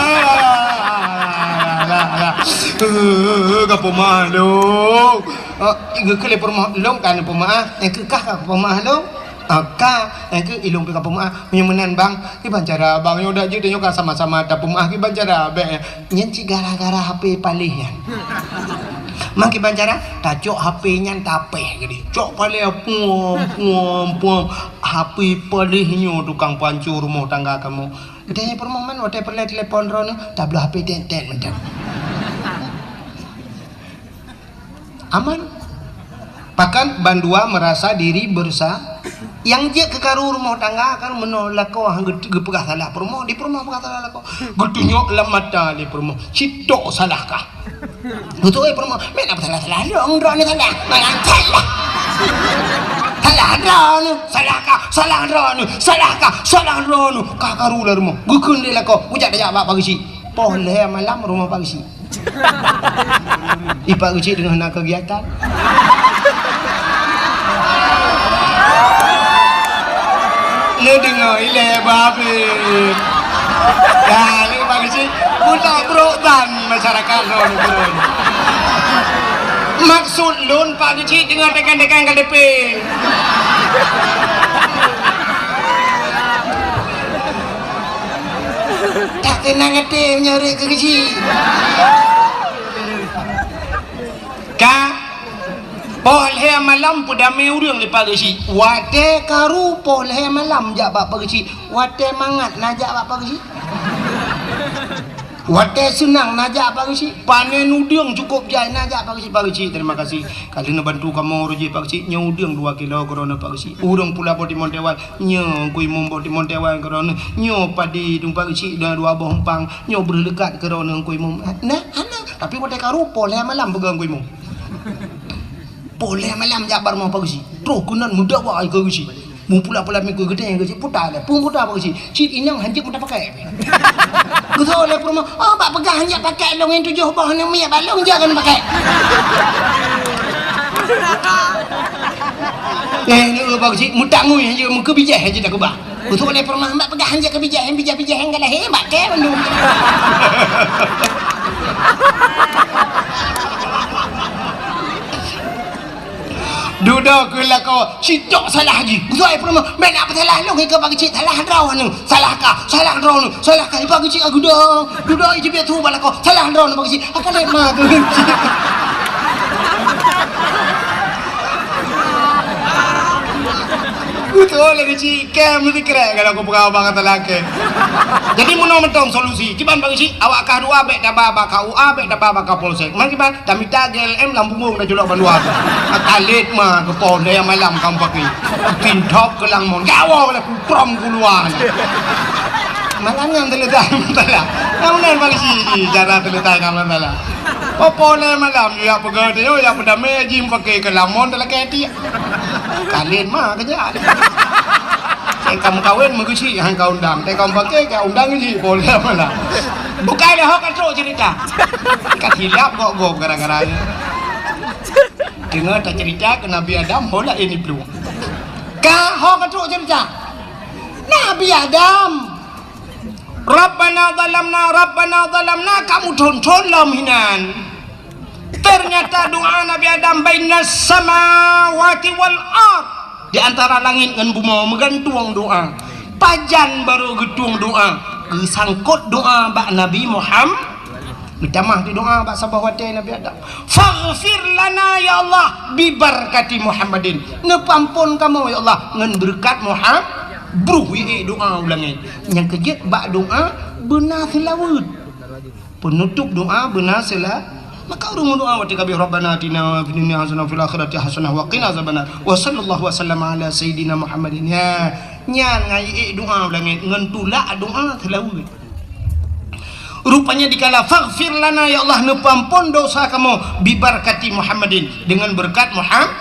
Ka peumeu'ah lôn. Oh, geukheun lé peurumoh, "Lôn ka neupeumeu'ah, nyang keu kah ka peumeu'ah lôn?" "Ah, ka, nyang keu ilôn pih ka peumeu'ah." "Meunyoe meunan, Bang, kiban cara, Bang? Nyoe dak jeuet, nyoe ka sama-sama tapeumeu'ah, kiban cara bèk nyan?" "Nyan cit gara-gara H P paléh nyan." "Ma kiban cara?" "Tacok H P nyan tapéh keudéh. Cok paléh puom, puom, puom. H P paléh nyoe tukang pancô rumoh tangga kamoe." Geutanyong peurumoh, "Man watèe peureulèe telepon droeneuh, tabloe H P tét-tét mantong." Aman. Pakon bandua meurasa diri beursa. Nyang jeuet keu karu rumoh tangga kan meunoe lakoe han geu-, geupeugah salah peurumoh, di peurumoh peugah salah lakoe. Geutunyok lam mata lé peurumoh, "Sitok salah kah?" Beutôi peurumoh, "Meunan peusalah-salah lôn, droeneuh salah." "Meunan salah. Salah droeneuh, salah kah, salah droeneuh, salah kah, salah droeneuh." Ka karu lam rumoh. Geukheun lé lakoe, "Kujak tajak bak Pak Geuchik." Poh lhèe malam rumoh Pak Geuchik. Di Pak Geuchik teungoh na keugiatan. Neudeungoe ilèe babeh. Dah, lé Pak Geuchik, buta brok ban masyarakat lôn keudroe. Maksud lôn Pak Geuchik teungoh tekan-tekan K T P. Tak tenang até meunyoe rhot keu Geuchik. Ka poh lhèe malam peudamé ureueng lé Pak Geuchik. Watèe karu poh lhèe malam jak bak Pak Geuchik. Watèe mangat na jak bak Pak Geuchik. Watèe seunang na jak Pak Geuchik. Panen udeueng cukôp jai na jak Pak Geuchik. "Pak Geuchik, terima kasih. Ka lheueh neubantu kamoe uroe jih Pak Geuchik. Nyoe udeueng dua kilo keudroe Pak Geuchik. Ureueng pula boh timon teuwan." "Nyoe Teungku Imum boh timon teuwan keudroe. Nyoe padi Teungku Pak Geuchik dua, dua boh umpang. Nyoe breuh leukat keudroe Teungku Imum." Nah, hana. Tapi watèe karu poh lhèe malam peugah Teungku Imum. Poh lhèe malam jak bak rumoh Pak Geuchik. Troh keunan meudakwa keu Geuchik. Meupula-pula miku geutanyoe Geuchik, "Peue ta lé? Peue ta Pak Geuchik?" "Cit inong hanjeuet meuta pakai." Geutanyong lé peurumoh, "Oh, bak peugah hanjeuet pakai lôn nyang tujoh boh nyan miet bak lôn, jak keuneuk pakai." Eh, nyoe Pak Geuchik, meutangui hanjeuet, meukeubijéh hanjeuet takeubah. Geutanyong lé peurumoh, "Bak peugah hanjeuet keubijéh, nyang bijéh-bijéh nyang galak, he, bak kèe bandum." Dudoe keu lakoe, "Sitok salah jih." Geutanyong lé peurumoh, "Meunan peusalah lôn, keu Pak Geuchik salah droeneuh. Salah kah, salah droeneuh, salah kah." Pak Geuchik ka geudong, dudoe jih biet su bak lakoe, "Salah droeneuh Pak Geuchik." Ka lheueh ma keu Geuchik. Beutôi lagèe cit, kém meusikrek kalau kupeugah bak kata lakèe. Jadi meunoe mantong solusi. Kiban bak cit, awak kah dua bèk taba bak K U A, bèk taba bak Kapolsek. Man kiban, tamita G L M lam bungong dan culok bandua. Akalét ma keu poh daya malam kamoe paké. Tintop keu langmon. Gawoe lah kuprom kuluwa. Malam nyan teuletai masalah. Namun polisi jih cara teuletai masalah. Poh-poh lé malam, ya peugah dia, ya peudamé jih paké keu lamon talakèe tiek. Kalin ma keujak. Cek ka meukawen meugeuchik han ka undang. Teuka meupaké ka undang jih, poh lé malam. Bukai lé ho ka trok cerita. Ka silap gok-gok gara-gara nyoe. Deungo tacerita keu Nabi Adam, ho laén iplueng. Ka ho ka trok cerita. Nabi Adam. Rabbana zalamna, Rabbana zalamna, kamoe thon-thon lom hinan. Ternyata doa Nabi Adam bainas samawati wal ard, di antara langit ngon bumoe meugantung doa. Pajan barô geutueng doa, geusangkot doa bak Nabi Muhammad. Meutamah di doa bak saboh watèe Nabi Adam. Faghfir lana ya Allah bibarakati Muhammadin. Neupeuampon kamoe ya Allah ngon beureukat Muhammad. Bruh ié doa u langét. Nyang keujeuet bak doa beuna seulaweuet. Peunutôp doa beuna seula-, maka ureueng meudoa watèe ka abéh, Rabbana atina fid dunya hasanah wa fil akhirati hasanah wa qina azabannar. Wa sallallahu wa sallama ala sayyidina Muhammadin. Ya, nyan ngai ié doa u langét ngon tulak doa seulaweuet. Rupanya dikala faghfir lana, ya Allah, neupeuampon dosa kamoe, bibarakati Muhammadin, dengan berkat Muhammad.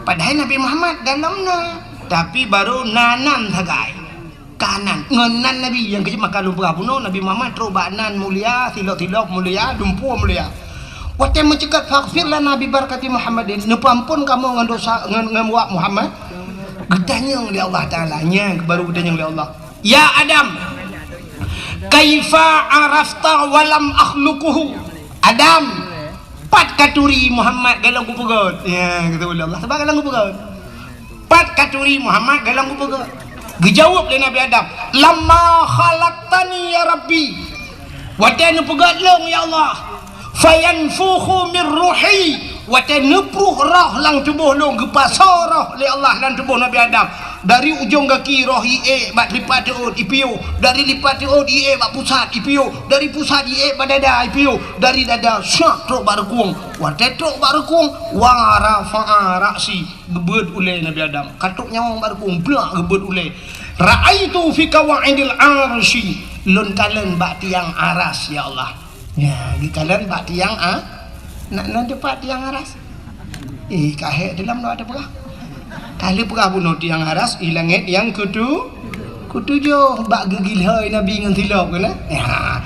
Padahai Nabi Muhammad dalam na, tapi baru nanan sagai. Kanan, ngon nan Nabi, nyang keujeuet maka lôn peugah bunoe, Nabi Muhammad trok bak nan mulia, silop-silop mulia, dumpeue mulia. Watèe meuceukat faghfir lana bibarakati Muhammadin, neupeuampon kamoe ngon dosa, ngon, ngon wak Muhammad. Geutanyong lé Allah Taala, nyan baru geutanyong lé Allah. Ya Adam, kaifa arafta wa lam akhluquhu? Adam, pat katuri Muhammad golom kupeugöt? Ya, kata Allah, sabab golom kupeugöt. Pat katuri Muhammad golom kupeugöt? Geujaweueb lé Nabi Adam, lamma khalaqtani ya Rabbi. Watèe neupeugöt lôn ya Allah. Fayanfukhu min ruhi, watèe neupruh roh lam tuboh lôn, geupasoe roh lé Allah lam tuboh Nabi Adam. Dari ujong gaki roh iék bak lipat teuôt ipiôh, dari lipat teuôt iék bak pusat ipiôh, dari pusat iék bak dada ipiôh, dari dada syak trok bak reukung. Watèe trok bak reukung, wa rafa'a ra'si, geubeuet ulèe Nabi Adam. Ka trok nyawöng bak reukung, blak geubeuet ulèe. Ra'aitu fi qawaidil arsy, lôn kalon bak tiang aras ya Allah. Nya, geukalon bak tiang a-, nak nan teumpat tiang aras. Eh, ka hék dalam doa teupeugah. Ka lheueh peugah bunoe tiang aras, i langét nyang keutu-, keutujoh, bak geugilhôi Nabi ngon silop keunan. Ya.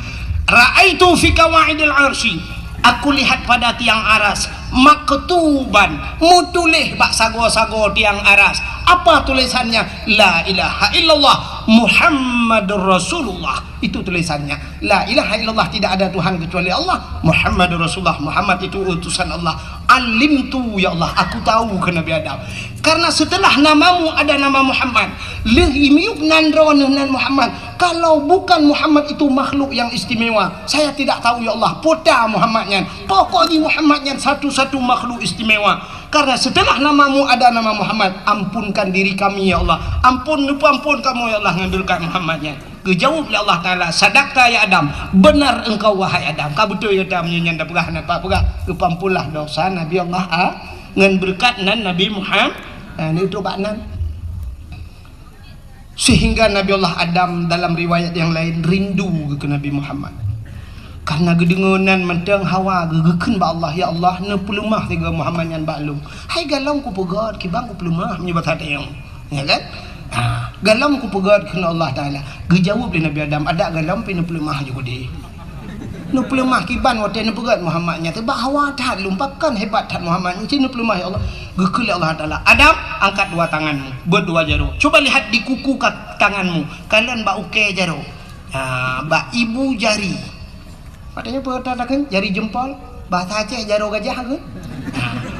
Ra'aitu fi qawaidil arsy, aku lihat pada tiang aras, maktuban, meutuléh bak sagoe-sagoe tiang aras. Apa tulisannya? La ilaha illallah Muhammadur Rasulullah. Itu tulisannya. La ilaha illallah, tidak ada Tuhan kecuali Allah. Muhammadur Rasulullah, Muhammad itu utusan Allah. Alimtu, ya Allah, aku tahu, kheun Nabi Adam. Karena setelah namamu ada nama Muhammad, lheueh miyueb nan droeneuh nan Muhammad. Kalau bukan Muhammad itu makhluk yang istimewa, saya tidak tahu, ya Allah, peue ta Muhammad nyan. Pokok jih Muhammad nyan satu-satu makhluk istimewa. Karena setelah namamu ada nama Muhammad, ampunkan diri kami, ya Allah. Ampun, neupeuampon kamoe, ya Allah, ngon beureukat Muhammad nyan. Geujaweueb lé Allah Taala, "Sadaqta ya Adam, benar engkau wahai Adam." Ka beutôi gata meunyoe nyan tapeugah, na pat peugah, geupeuampunlah dosa Nabi Allah a-, ngon beureukat nan Nabi Muhammad, na, neutrok bak nan. Sehingga Nabi Allah Adam dalam riwayat yang lain rindu keu Nabi Muhammad. Karena geudeungoe nan mantong Hawa geu-, geukheun bak Allah, "Ya Allah, neupeuleumah sigoe Muhammad nyan bak lôn." Hai galom kupeugöt, kiban kupeuleumoh meunyoe basa teuh. Ya kan? Ha, galom kupeugöt kheun Allah Taala. Geujaweueb lé Nabi Adam, "Adak galom pih neupeuleumah ju keudeh." Neupeuleumah kiban watèe neupeugöt Muhammad nyan, "Teuh bak hawa that lôn, pakon hebat that Muhammad nyan, ci neupeuleumah ya Allah." Geukheun lé Allah Taala, "Adam, angkat dua tanganmu, beuet dua jaroe. Coba lihat di kuku ka-, tanganmu, kalon bak ukèe jaroe. Ha, bak ibu jari." Maksudnya peue takheun? Jari jempol. Bahasa Aceh jaroe gajah kheun.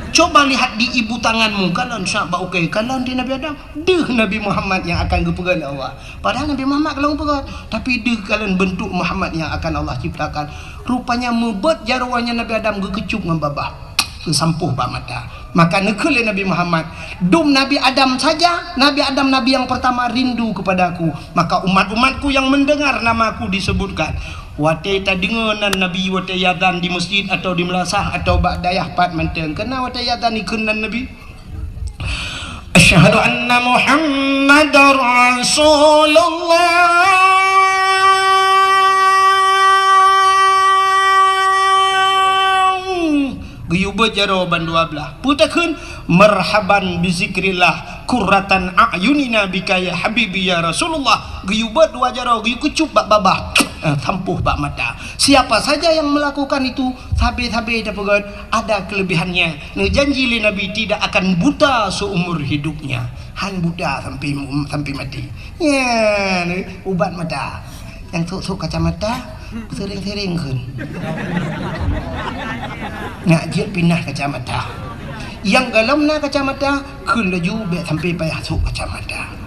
Coba lihat di ibu tanganmu, kalon syak bak ukèe, kalon di Nabi Adam. Deuh Nabi Muhammad nyang akan geupeugöt lé Allah. Padahai Nabi Muhammad ka lheueh geupeugöt, tapi deuh kalon beuntuk Muhammad nyang akan Allah ciptakan. Rupanya meubeuet jaroe nyan Nabi Adam geukeucup ngon babah. Sampoh bak mata. Maka neukheun lé Nabi Muhammad, "Dum Nabi Adam saja, Nabi Adam nabi yang pertama rindu kepada-Ku. Maka umat-umat-Ku yang mendengar nama-Ku disebutkan." Watée tadeungoe nan Nabi watée azan di masjid atau di meulasah atau bak dayah pat mantong. Keunan watée azan ikheun nan Nabi, "Asyhadu anna Muhammadar Rasulullah." Geuyue beuet jaroe ban dua blaih. Peue takheun? "Marhaban bi zikrillah, qurratan a'yunina bika ya habibi ya Rasulullah." Geuyue beuet dua jaroe, geuyue keucup bak babah. Eh, sampoh bak mata. Siapa saja yang melakukan itu, sabe-sabe tapeugét, ada kelebihannya. Neujanji lé Nabi tidak akan buta seumur hidupnya. Han buta sampai, sampai mati. Nyan ubat mata. Nyang sôk-sôk kacamata, sering-sering kheun. Nak jeuet pinah kacamata. Nyang golom na kacamata, kheun laju bék sampai payah sôk kacamata.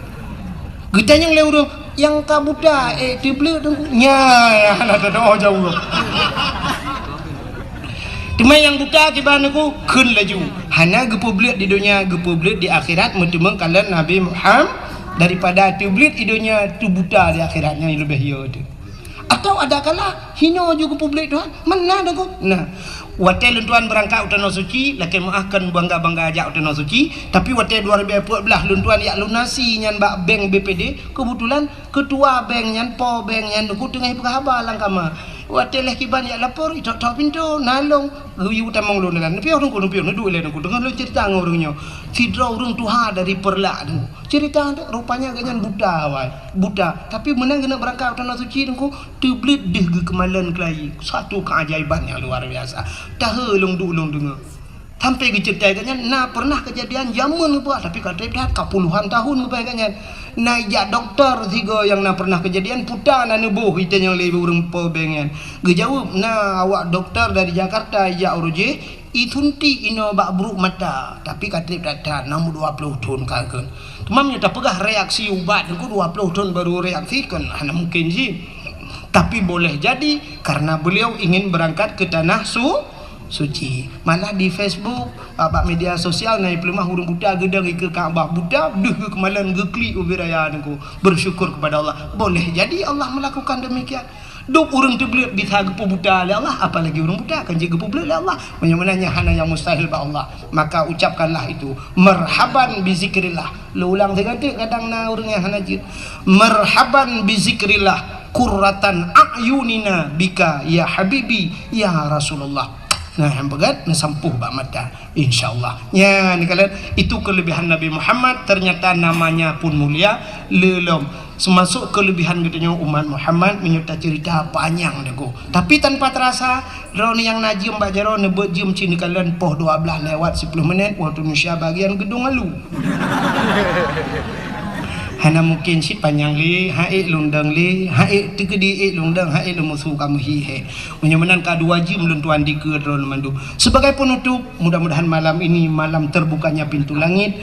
Geutanyong lé ureuëng, "Nyang ka buta, eh, teubleuet Teungku?" Nyan, hana teudoa jaweueb. Teuma nyang buta kiban Teungku, kheun laju. Hana geupeubleuet di donya, geupeubleuet di akhirat, meuteumé kalon Nabi Muhammad, daripada teubleuet di donya, teubuta di akhirat, nyan leubeh yo teuh. Atau ada kala, hino ju geupeubleuet Tuhan, mana Teungku? Nah, watée lôn tuan beurangkat u Tanoh Suci, lakée meuáh kon bangga-bangga jak u Tanoh Suci, tapi watée dua ribu empat belas lôn tuan jak lunasi nyan bak bank B P D, keubeutulan keutua bank nyan, po bank nyan, Teungku teungoh peugah haba lam kama. Watée lheueh kiban jak lapor, itok-tok pintoe, na lôn, geuyue tamong lôn nyan. Neupiôh Teungku, neupiôh, neuduek ilée Teungku. Teungoh lôn cerita ngon ureuëng nyoe. Sidroe ureuëng tuha dari Peureulak Teungku. Cerita, rupanya gobnyan buta awai. Buta. Tapi meunan geuneuk beurangkat u Tanoh Suci Teungku, teubleuet deuh geukeumalon keulayi. Satu keajaiban yang luar biasa. Tahe lôn duek lôn deungoe. Sampai geuceurita gobnyan na pernah kejadian jameun geuba, tapi ka treb that ka puluhan tahun geuba gobnyan. Na ijak dokto sigoe nyang na pernah kejadian, puta na neuboh itée nyang lé ureuëng po bank nyan. Geujaweueb, na awak dokto dari Jakarta ijak uroe jih, isuntik inoe bak brok mata, tapi ka treb that-that, na umur dua puluh thon ka kheun. Teuma meunyoe tapeugah reaksi ubat Teungku dua puluh thon baru reaksi, kan hana mungkin jih. Tapi boleh jadi karena beliau ingin berangkat ke tanah su-, suci. Malah di Facebook, ah, bak media sosial, na peuleumah ureuëng buta geudong ikeue Ka'bah buta, deuh geukeumalon geuklik ubé raya Teungku. Bersyukur kepada Allah. Boleh jadi Allah melakukan demikian. Dum ureuëng teubleuet bisa geupeubuta lé Allah, apalagi ureuëng buta kan jeuet geupeubleuet lé Allah. Meunyoe meunan nyan hana nyang mustahil bak Allah, maka ucapkanlah itu, "Marhaban bi zikrillah." Lôn ulang sigoe teuk, kadang na ureuëng nyang hana jeuet. "Marhaban bi zikrillah, qurratan a'yunina bika ya habibi ya Rasulullah." Nah, nyang peugét neusampoh bak mata. Insya Allah. Nyan, kalian, itu kelebihan Nabi Muhammad, ternyata namanya pun mulia, lé lom. Seumasok kelebihan geutanyoe umat Muhammad, meunyoe taceurita panyang Teungku. Tapi tanpa terasa, droeneuh nyang na jeuem bak jaroe neubeuet jeuem cit neukalon poh dua blaih lewat siploh menit, waktu Indonesia bagian geudong alu. Hana mungkin cit panyang lé, ha ék lôn dong lé, ha ék teukeudi ék lôn dong, ha ék lôn musu kamoe hi hék. Meunyoe meunan ka dua jeuem lôn tuan dikeue droeneuh mandum. Sebagai penutup, mudah-mudahan malam ini malam terbukanya pintu langit,